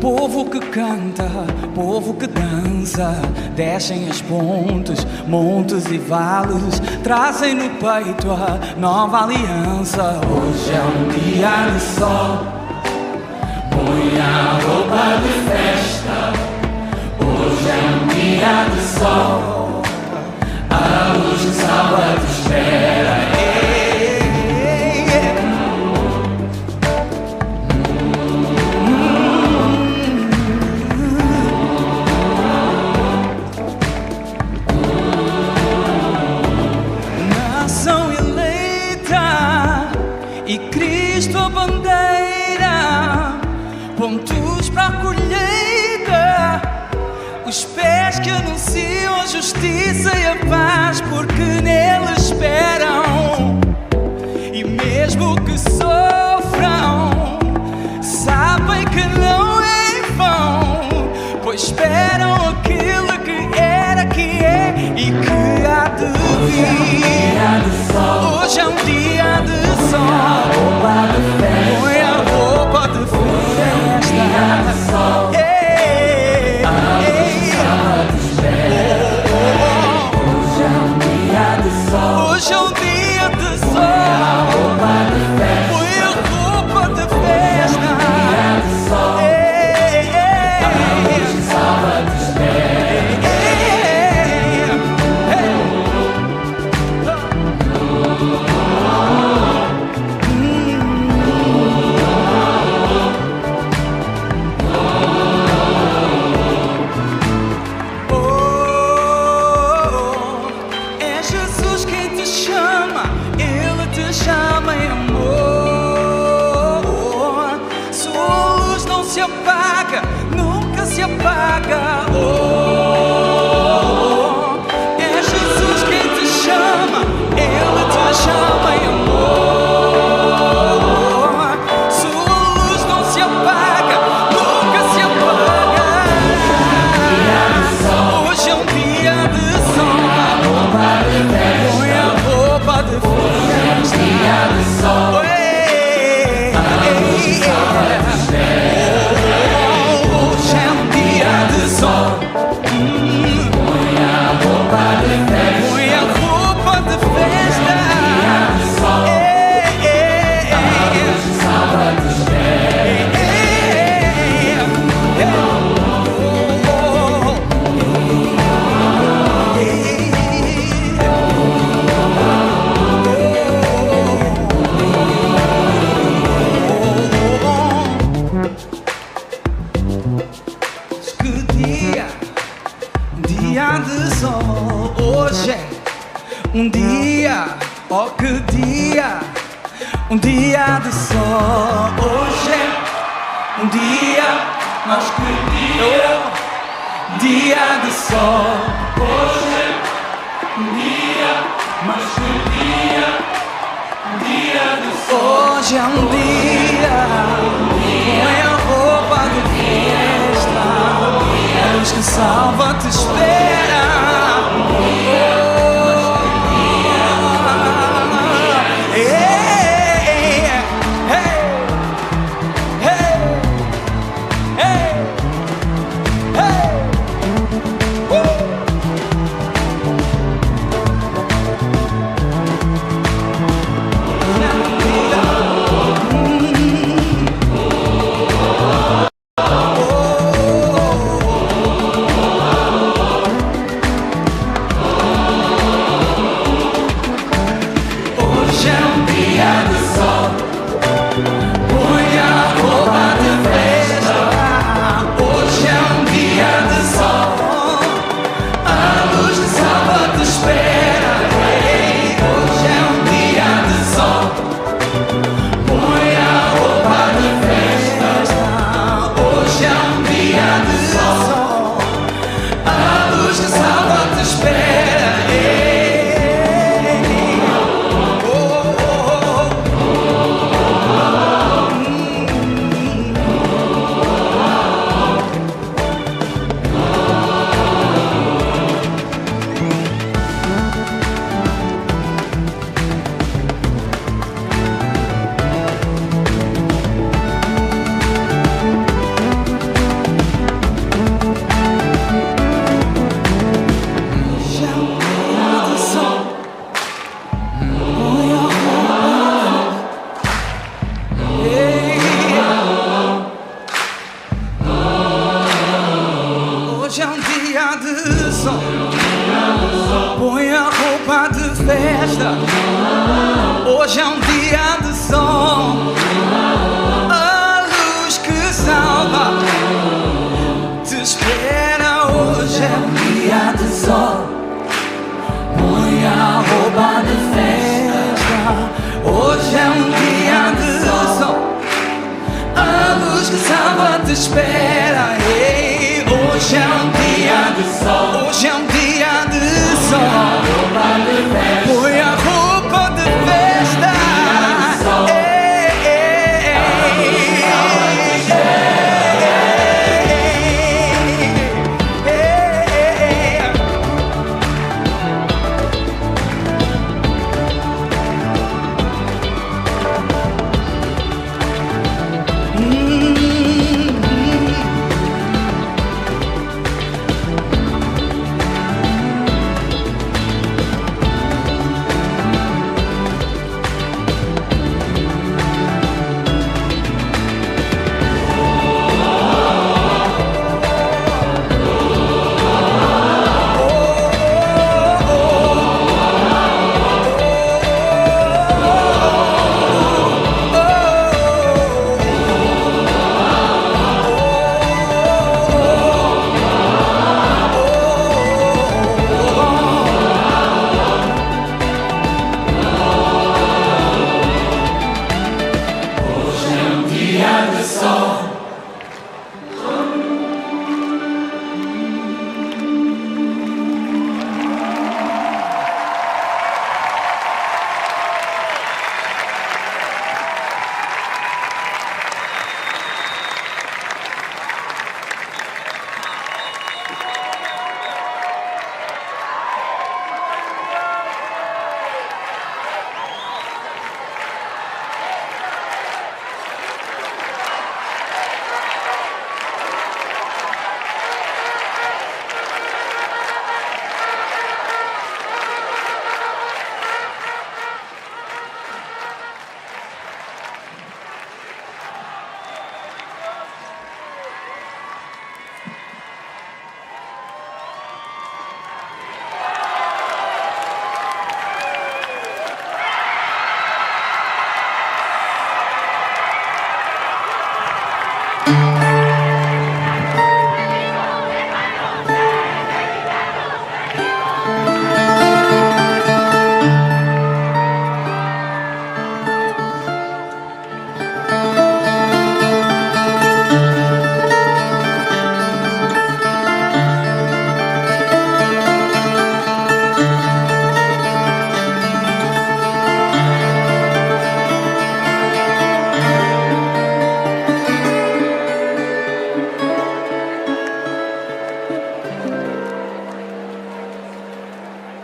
Povo que canta, povo que dança. Descem as pontes, montes e vales. Trazem no peito a nova aliança. Hoje é um dia de sol. Põe a roupa de festa. Hoje é um dia de sol. A luz que salva te espera. Nação eleita e Cristo a bandeira, pontos para a colheita, os pés que anunciam a justiça e a paz, porque nele esperam. E mesmo que sofram, sabem que não é em vão, pois esperam aquele que era, que é e que há de vir. Hoje é um dia de sol. Põe a roupa de festa. Ei, ei. Hoje é um dia de sol. Põe a roupa de festa. Ei, ei, ei. Oh, é Jesus quem te chama, ele te chama em amor. Sua luz não se apaga, nunca se apaga. Oh, é Jesus quem te chama, ele te chama em amor. Sua luz não se apaga, nunca se apaga. Hoje é um dia de sol. Põe a roupa de festa. Ei, ei, ei. Hoje é um dia de sol. Hum. Põe a roupa de festa. Põe a roupa de festa. Ei, ei, ei. Que dia, dia de sol, hoje é um dia, oh que dia, um dia de sol, hoje é um dia, mas que dia, dia de sol, hoje é um dia, mas que dia, um dia de sol. Hoje é um dia, põe a roupa de festa, a luz que salva te espera. Hey, hey, hey, hey, hey. Espera aí, hoje é um dia de sol. Hoje é um dia de sol. Põe a roupa de festa. Ei, ei, ei.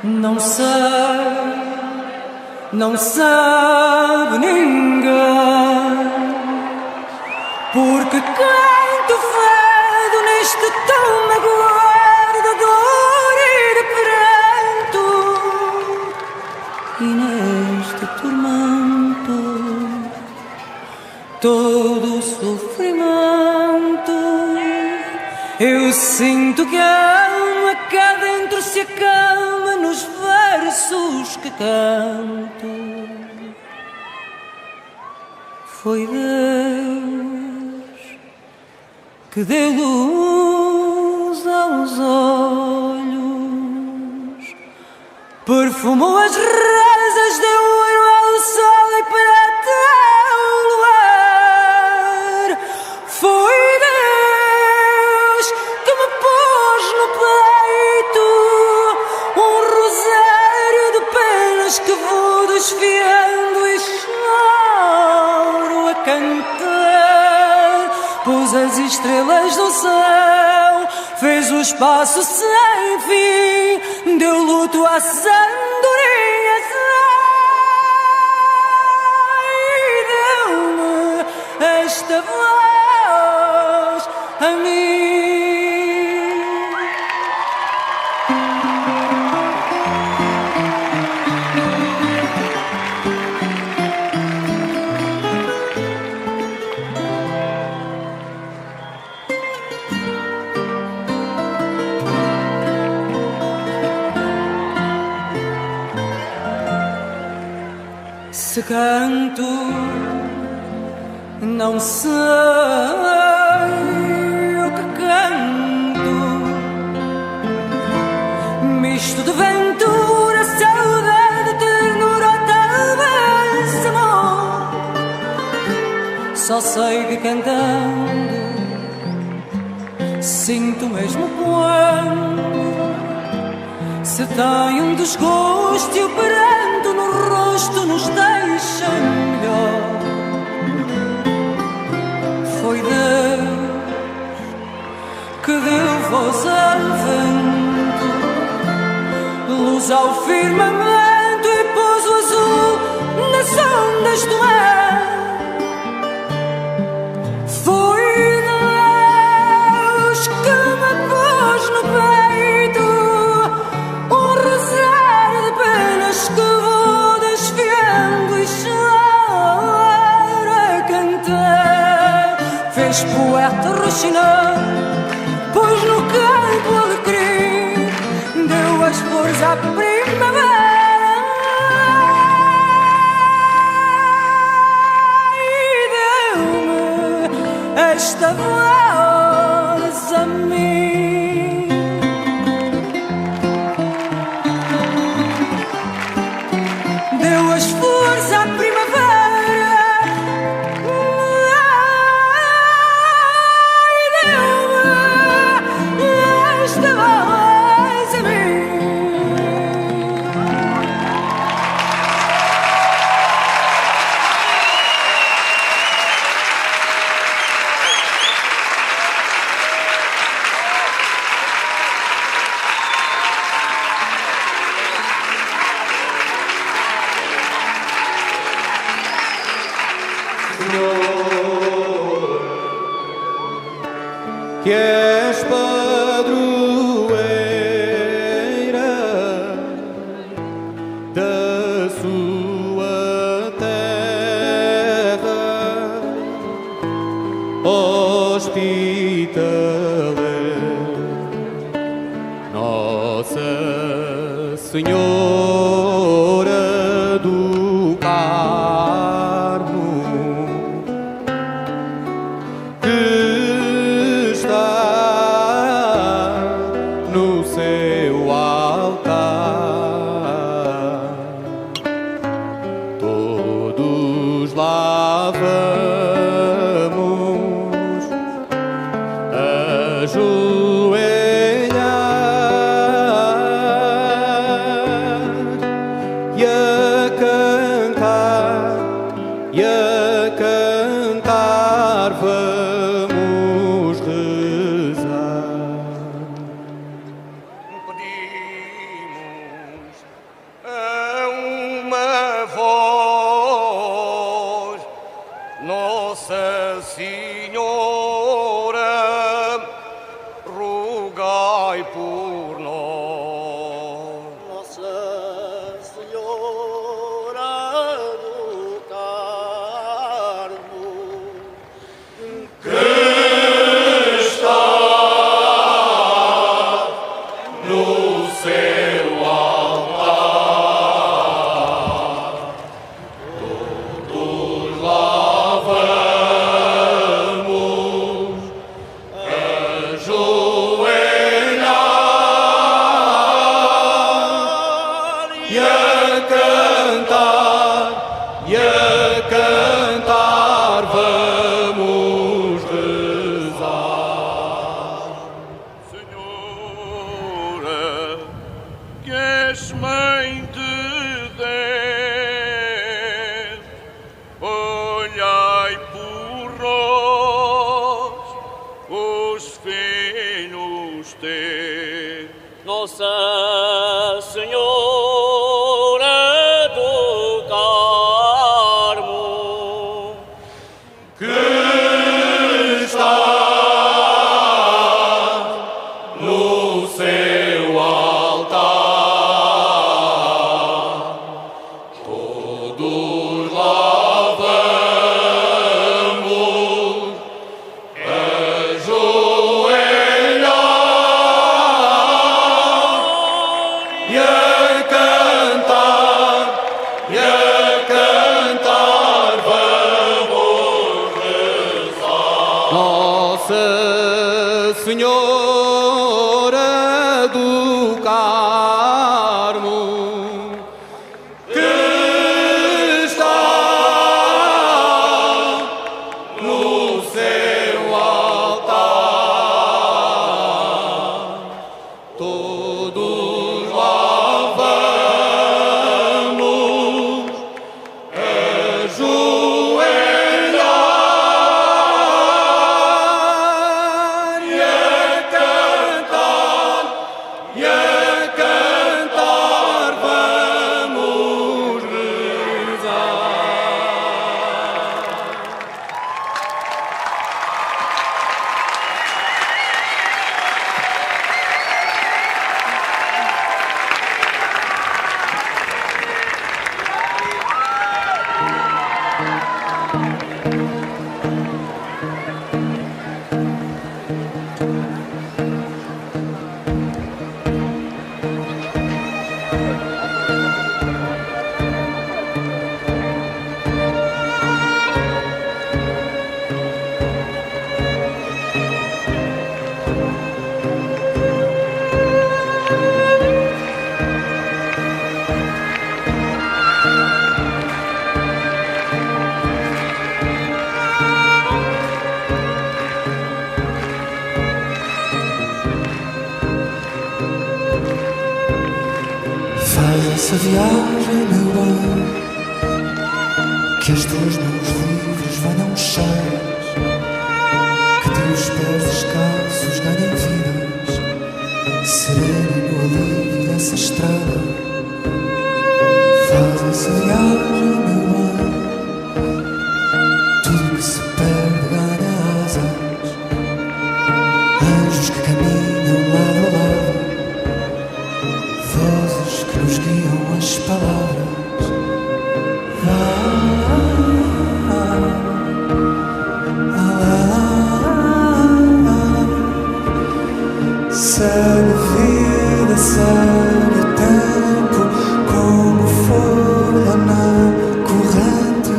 Não sei, não sabe ninguém, porque canto fado neste tão magoado de dor e de pranto, e neste tormento todo o sofrimento. Eu sinto que a alma cá dentro se acalma nos versos que canto. Foi Deus que deu luz aos olhos, perfumou as rosas, deu ouro ao sol e prata ao luar. Foi Deus que me pôs no peito um rosário de penas que vou desfiando e choro a cantar. Pôs as estrelas no céu, fez o espaço sem fim, deu luto às andorinhas. Ai, deu-me esta voz a mim. Se canto, não sei o que canto, misto de ventura, saudade, ternura ou talvez amor. Só sei que cantando Sinto mesmo quando se tem um desgosto e o pranto no rosto nos deixa melhor. Foi Deus que deu voz ao vento, luz ao firmamento e pôs o azul nas ondas do mar. Foi Deus que me pôs no peito um rosário de penas que vou desfiando e choro a cantar. Fez poeta roxinol, pôs no campo alecrim, deu as flores à primavera e deu-me esta voz a mim. Deu as flores à primavera. Ai, deu-me esta voz a mim. Senhor, que és padroeira da sua terra, hospitaleira, Nossa Senhora do Carmo, que está no seu altar. Todos lá vamos ajoelhar e a cantar, e a cantar vamos rezar. Pedimos a uma voz, Nossa Senhora, rogai por nós. Nossa Senhora do Carmo, que está no seu altar, todos lá vamos ajoelhar e a cantar, e a cantar vamos rezar. Senhora, que és mãe de Deus, olhai por nós, os filhos teus. Nossa Senhora do Carmo, que está no seu altar, todos lá vamos ajoelhar e a cantar, e a cantar vamos rezar. Nossa Senhora do Carmo, que está no seu altar, Esta viagem, meu bem, que as tuas mãos livres venham cheias, que teus pés descalços ganhem vidas, serenem no alívio dessa estrada. Faz essa viagem, meu bem, tudo que se perde ganha asas. Anjos que caminham lado a lado, vozes que nos guiam as palavras. Vá, vá, vá, vá. Segue vida, segue o tempo, como folha na corrente.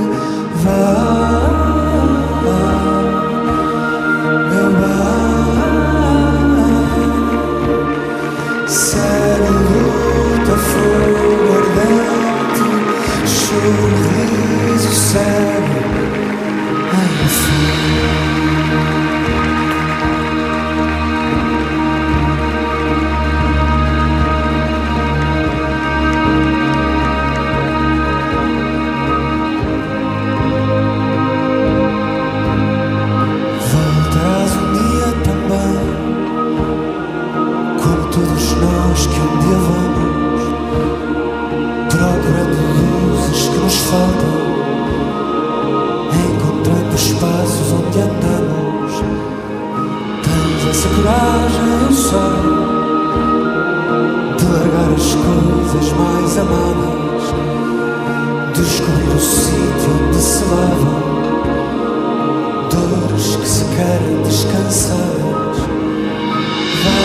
Vá, vá, meu bar. Segue luta, fogo ardente, choro, riso, segue. Ai, voltarás um dia também, como todos nós que um dia vamos, procurando luzes que nos faltam, encontrando espaços onde andamos. Tens essa coragem, eu sei, de largar as coisas mais amadas, descobrir o sítio onde se lavam dores que se querem descansadas. Vá,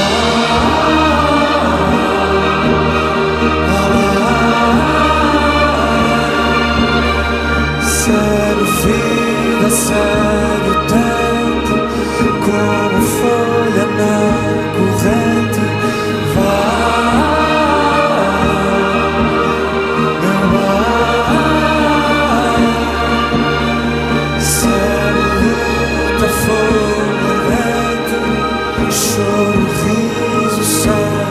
vá, vá. Segue vida, segue o tempo, como folha na corrente. Vá, meu bar. Segue luta, fogo ardente, choro, riso, sangue.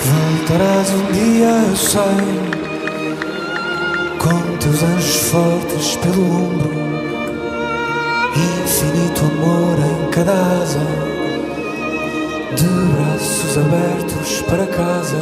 Voltarás um dia, eu sei, com teus anjos fortes pelo ombro, infinito amor em cada asa, de braços abertos para casa.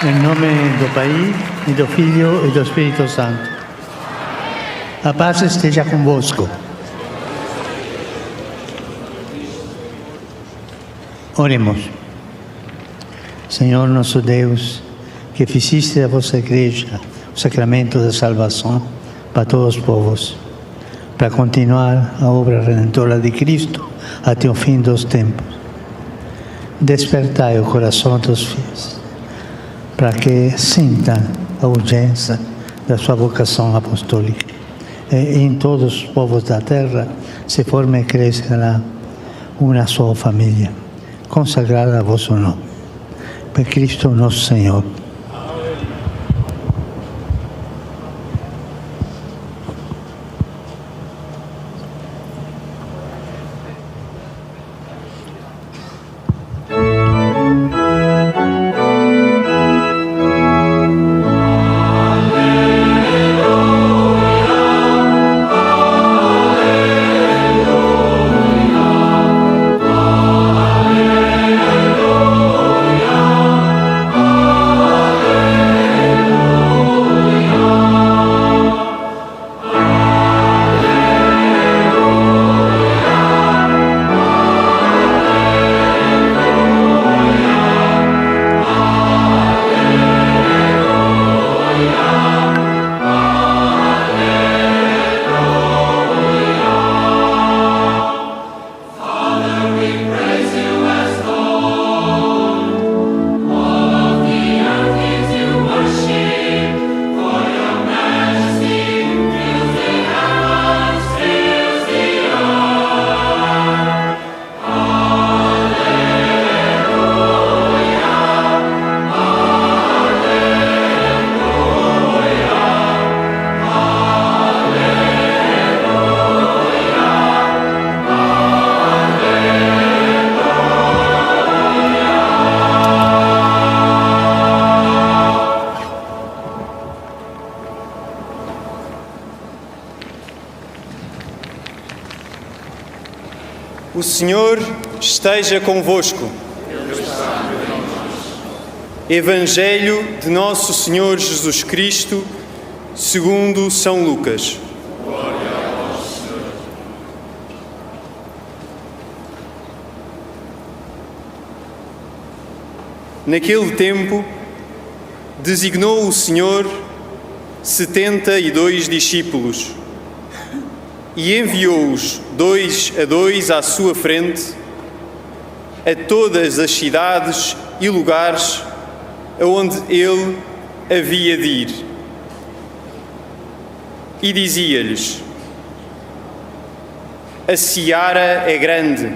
En nome do Pai, e do Filho, e do Espírito Santo. A paz esteja convosco. Oremos. Senhor nosso Deus, que fizeste da vossa igreja o sacramento da salvação para todos os povos, para continuar a obra redentora de Cristo até o fim dos tempos. Despertai o coração dos fiéis, para que sintam a urgência da sua vocação apostólica. E em todos os povos da terra se forme e cresça uma só família, consagrada a vosso nome. Por Cristo nosso Senhor. O Senhor esteja convosco. Evangelho de Nosso Senhor Jesus Cristo, segundo São Lucas. Naquele tempo, designou o Senhor setenta e dois discípulos e enviou-os dois a dois à sua frente a todas as cidades e lugares aonde ele havia de ir. E dizia-lhes: A seara é grande,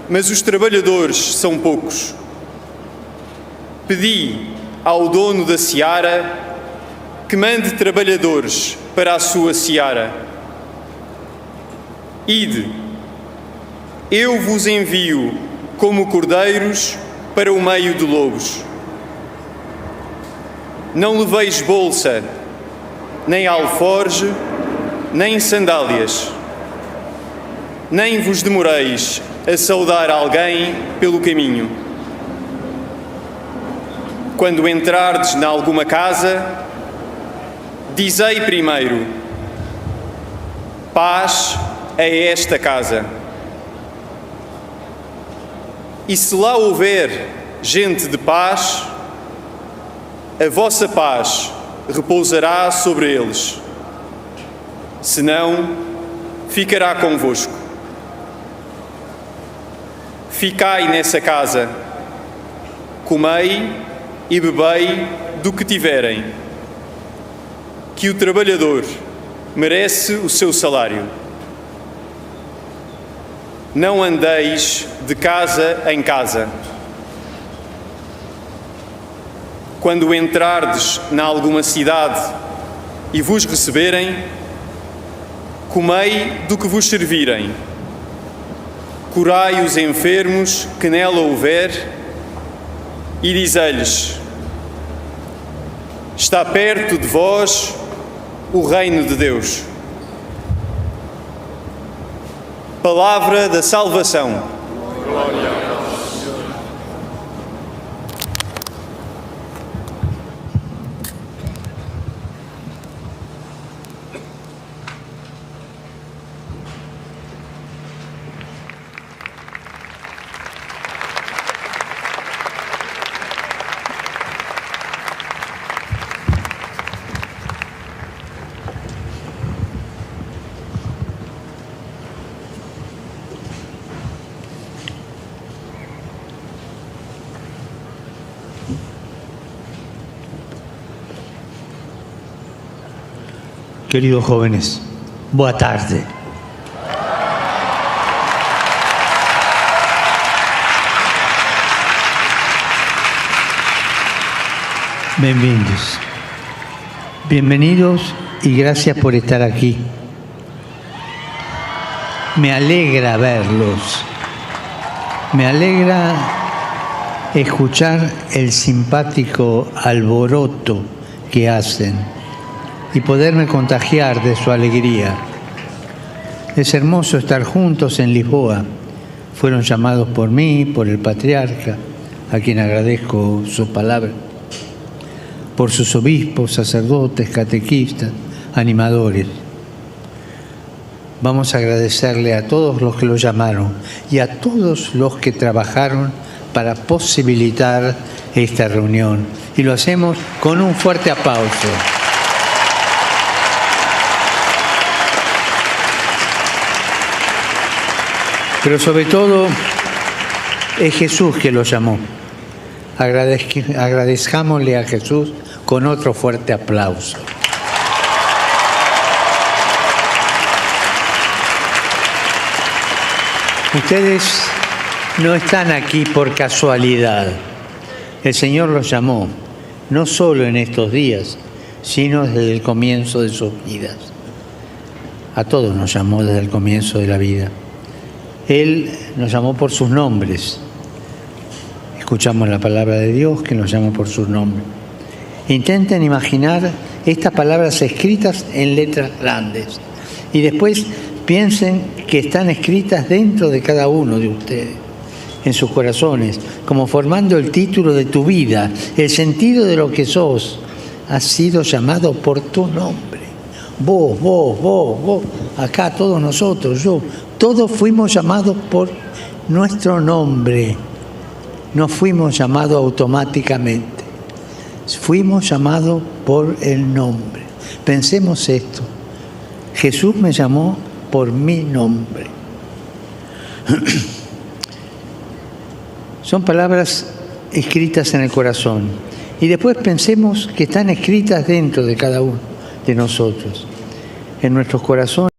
mas os trabalhadores são poucos. Pedi ao dono da seara que mande trabalhadores para a sua seara. Ide, eu vos envio como cordeiros para o meio de lobos. Não leveis bolsa, nem alforje, nem sandálias. Nem vos demoreis a saudar alguém pelo caminho. Quando entrardes na alguma casa, dizei primeiro: Paz a esta casa. E se lá houver gente de paz, a vossa paz repousará sobre eles. Se não, ficará convosco. Ficai nessa casa, comei e bebei do que tiverem, que o trabalhador merece o seu salário. Não andeis de casa em casa. Quando entrardes na alguma cidade e vos receberem, comei do que vos servirem. Curai os enfermos que nela houver e dizei-lhes: Está perto de vós o reino de Deus. Palavra da salvação. Queridos jóvenes, boa tarde. Bienvenidos. Bienvenidos y gracias por estar aquí. Me alegra verlos. Me alegra escuchar el simpático alboroto que hacen y poderme contagiar de su alegría. Es hermoso estar juntos en Lisboa. Fueron llamados por mí, por el patriarca, a quien agradezco su palabra, por sus obispos, sacerdotes, catequistas, animadores. Vamos a agradecerle a todos los que lo llamaron y a todos los que trabajaron para posibilitar esta reunión. Y lo hacemos con un fuerte aplauso. Pero sobre todo, es Jesús que lo llamó. Agradezque- agradezcámosle a Jesús con otro fuerte aplauso. Ustedes no están aquí por casualidad. El Señor los llamó, no solo en estos días, sino desde el comienzo de sus vidas. A todos nos llamó desde el comienzo de la vida. Él nos llamó por sus nombres. Escuchamos la palabra de Dios que nos llama por su nombre. Intenten imaginar estas palabras escritas en letras grandes y después piensen que están escritas dentro de cada uno de ustedes, en sus corazones, como formando el título de tu vida, el sentido de lo que sos. Has sido llamado por tu nombre. Vos, vos, vos, vos. Acá todos nosotros, yo. Todos fuimos llamados por nuestro nombre. No fuimos llamados automáticamente. Fuimos llamados por el nombre. Pensemos esto. Jesús me llamó por mi nombre. Son palabras escritas en el corazón. Y después pensemos que están escritas dentro de cada uno de nosotros, en nuestros corazones.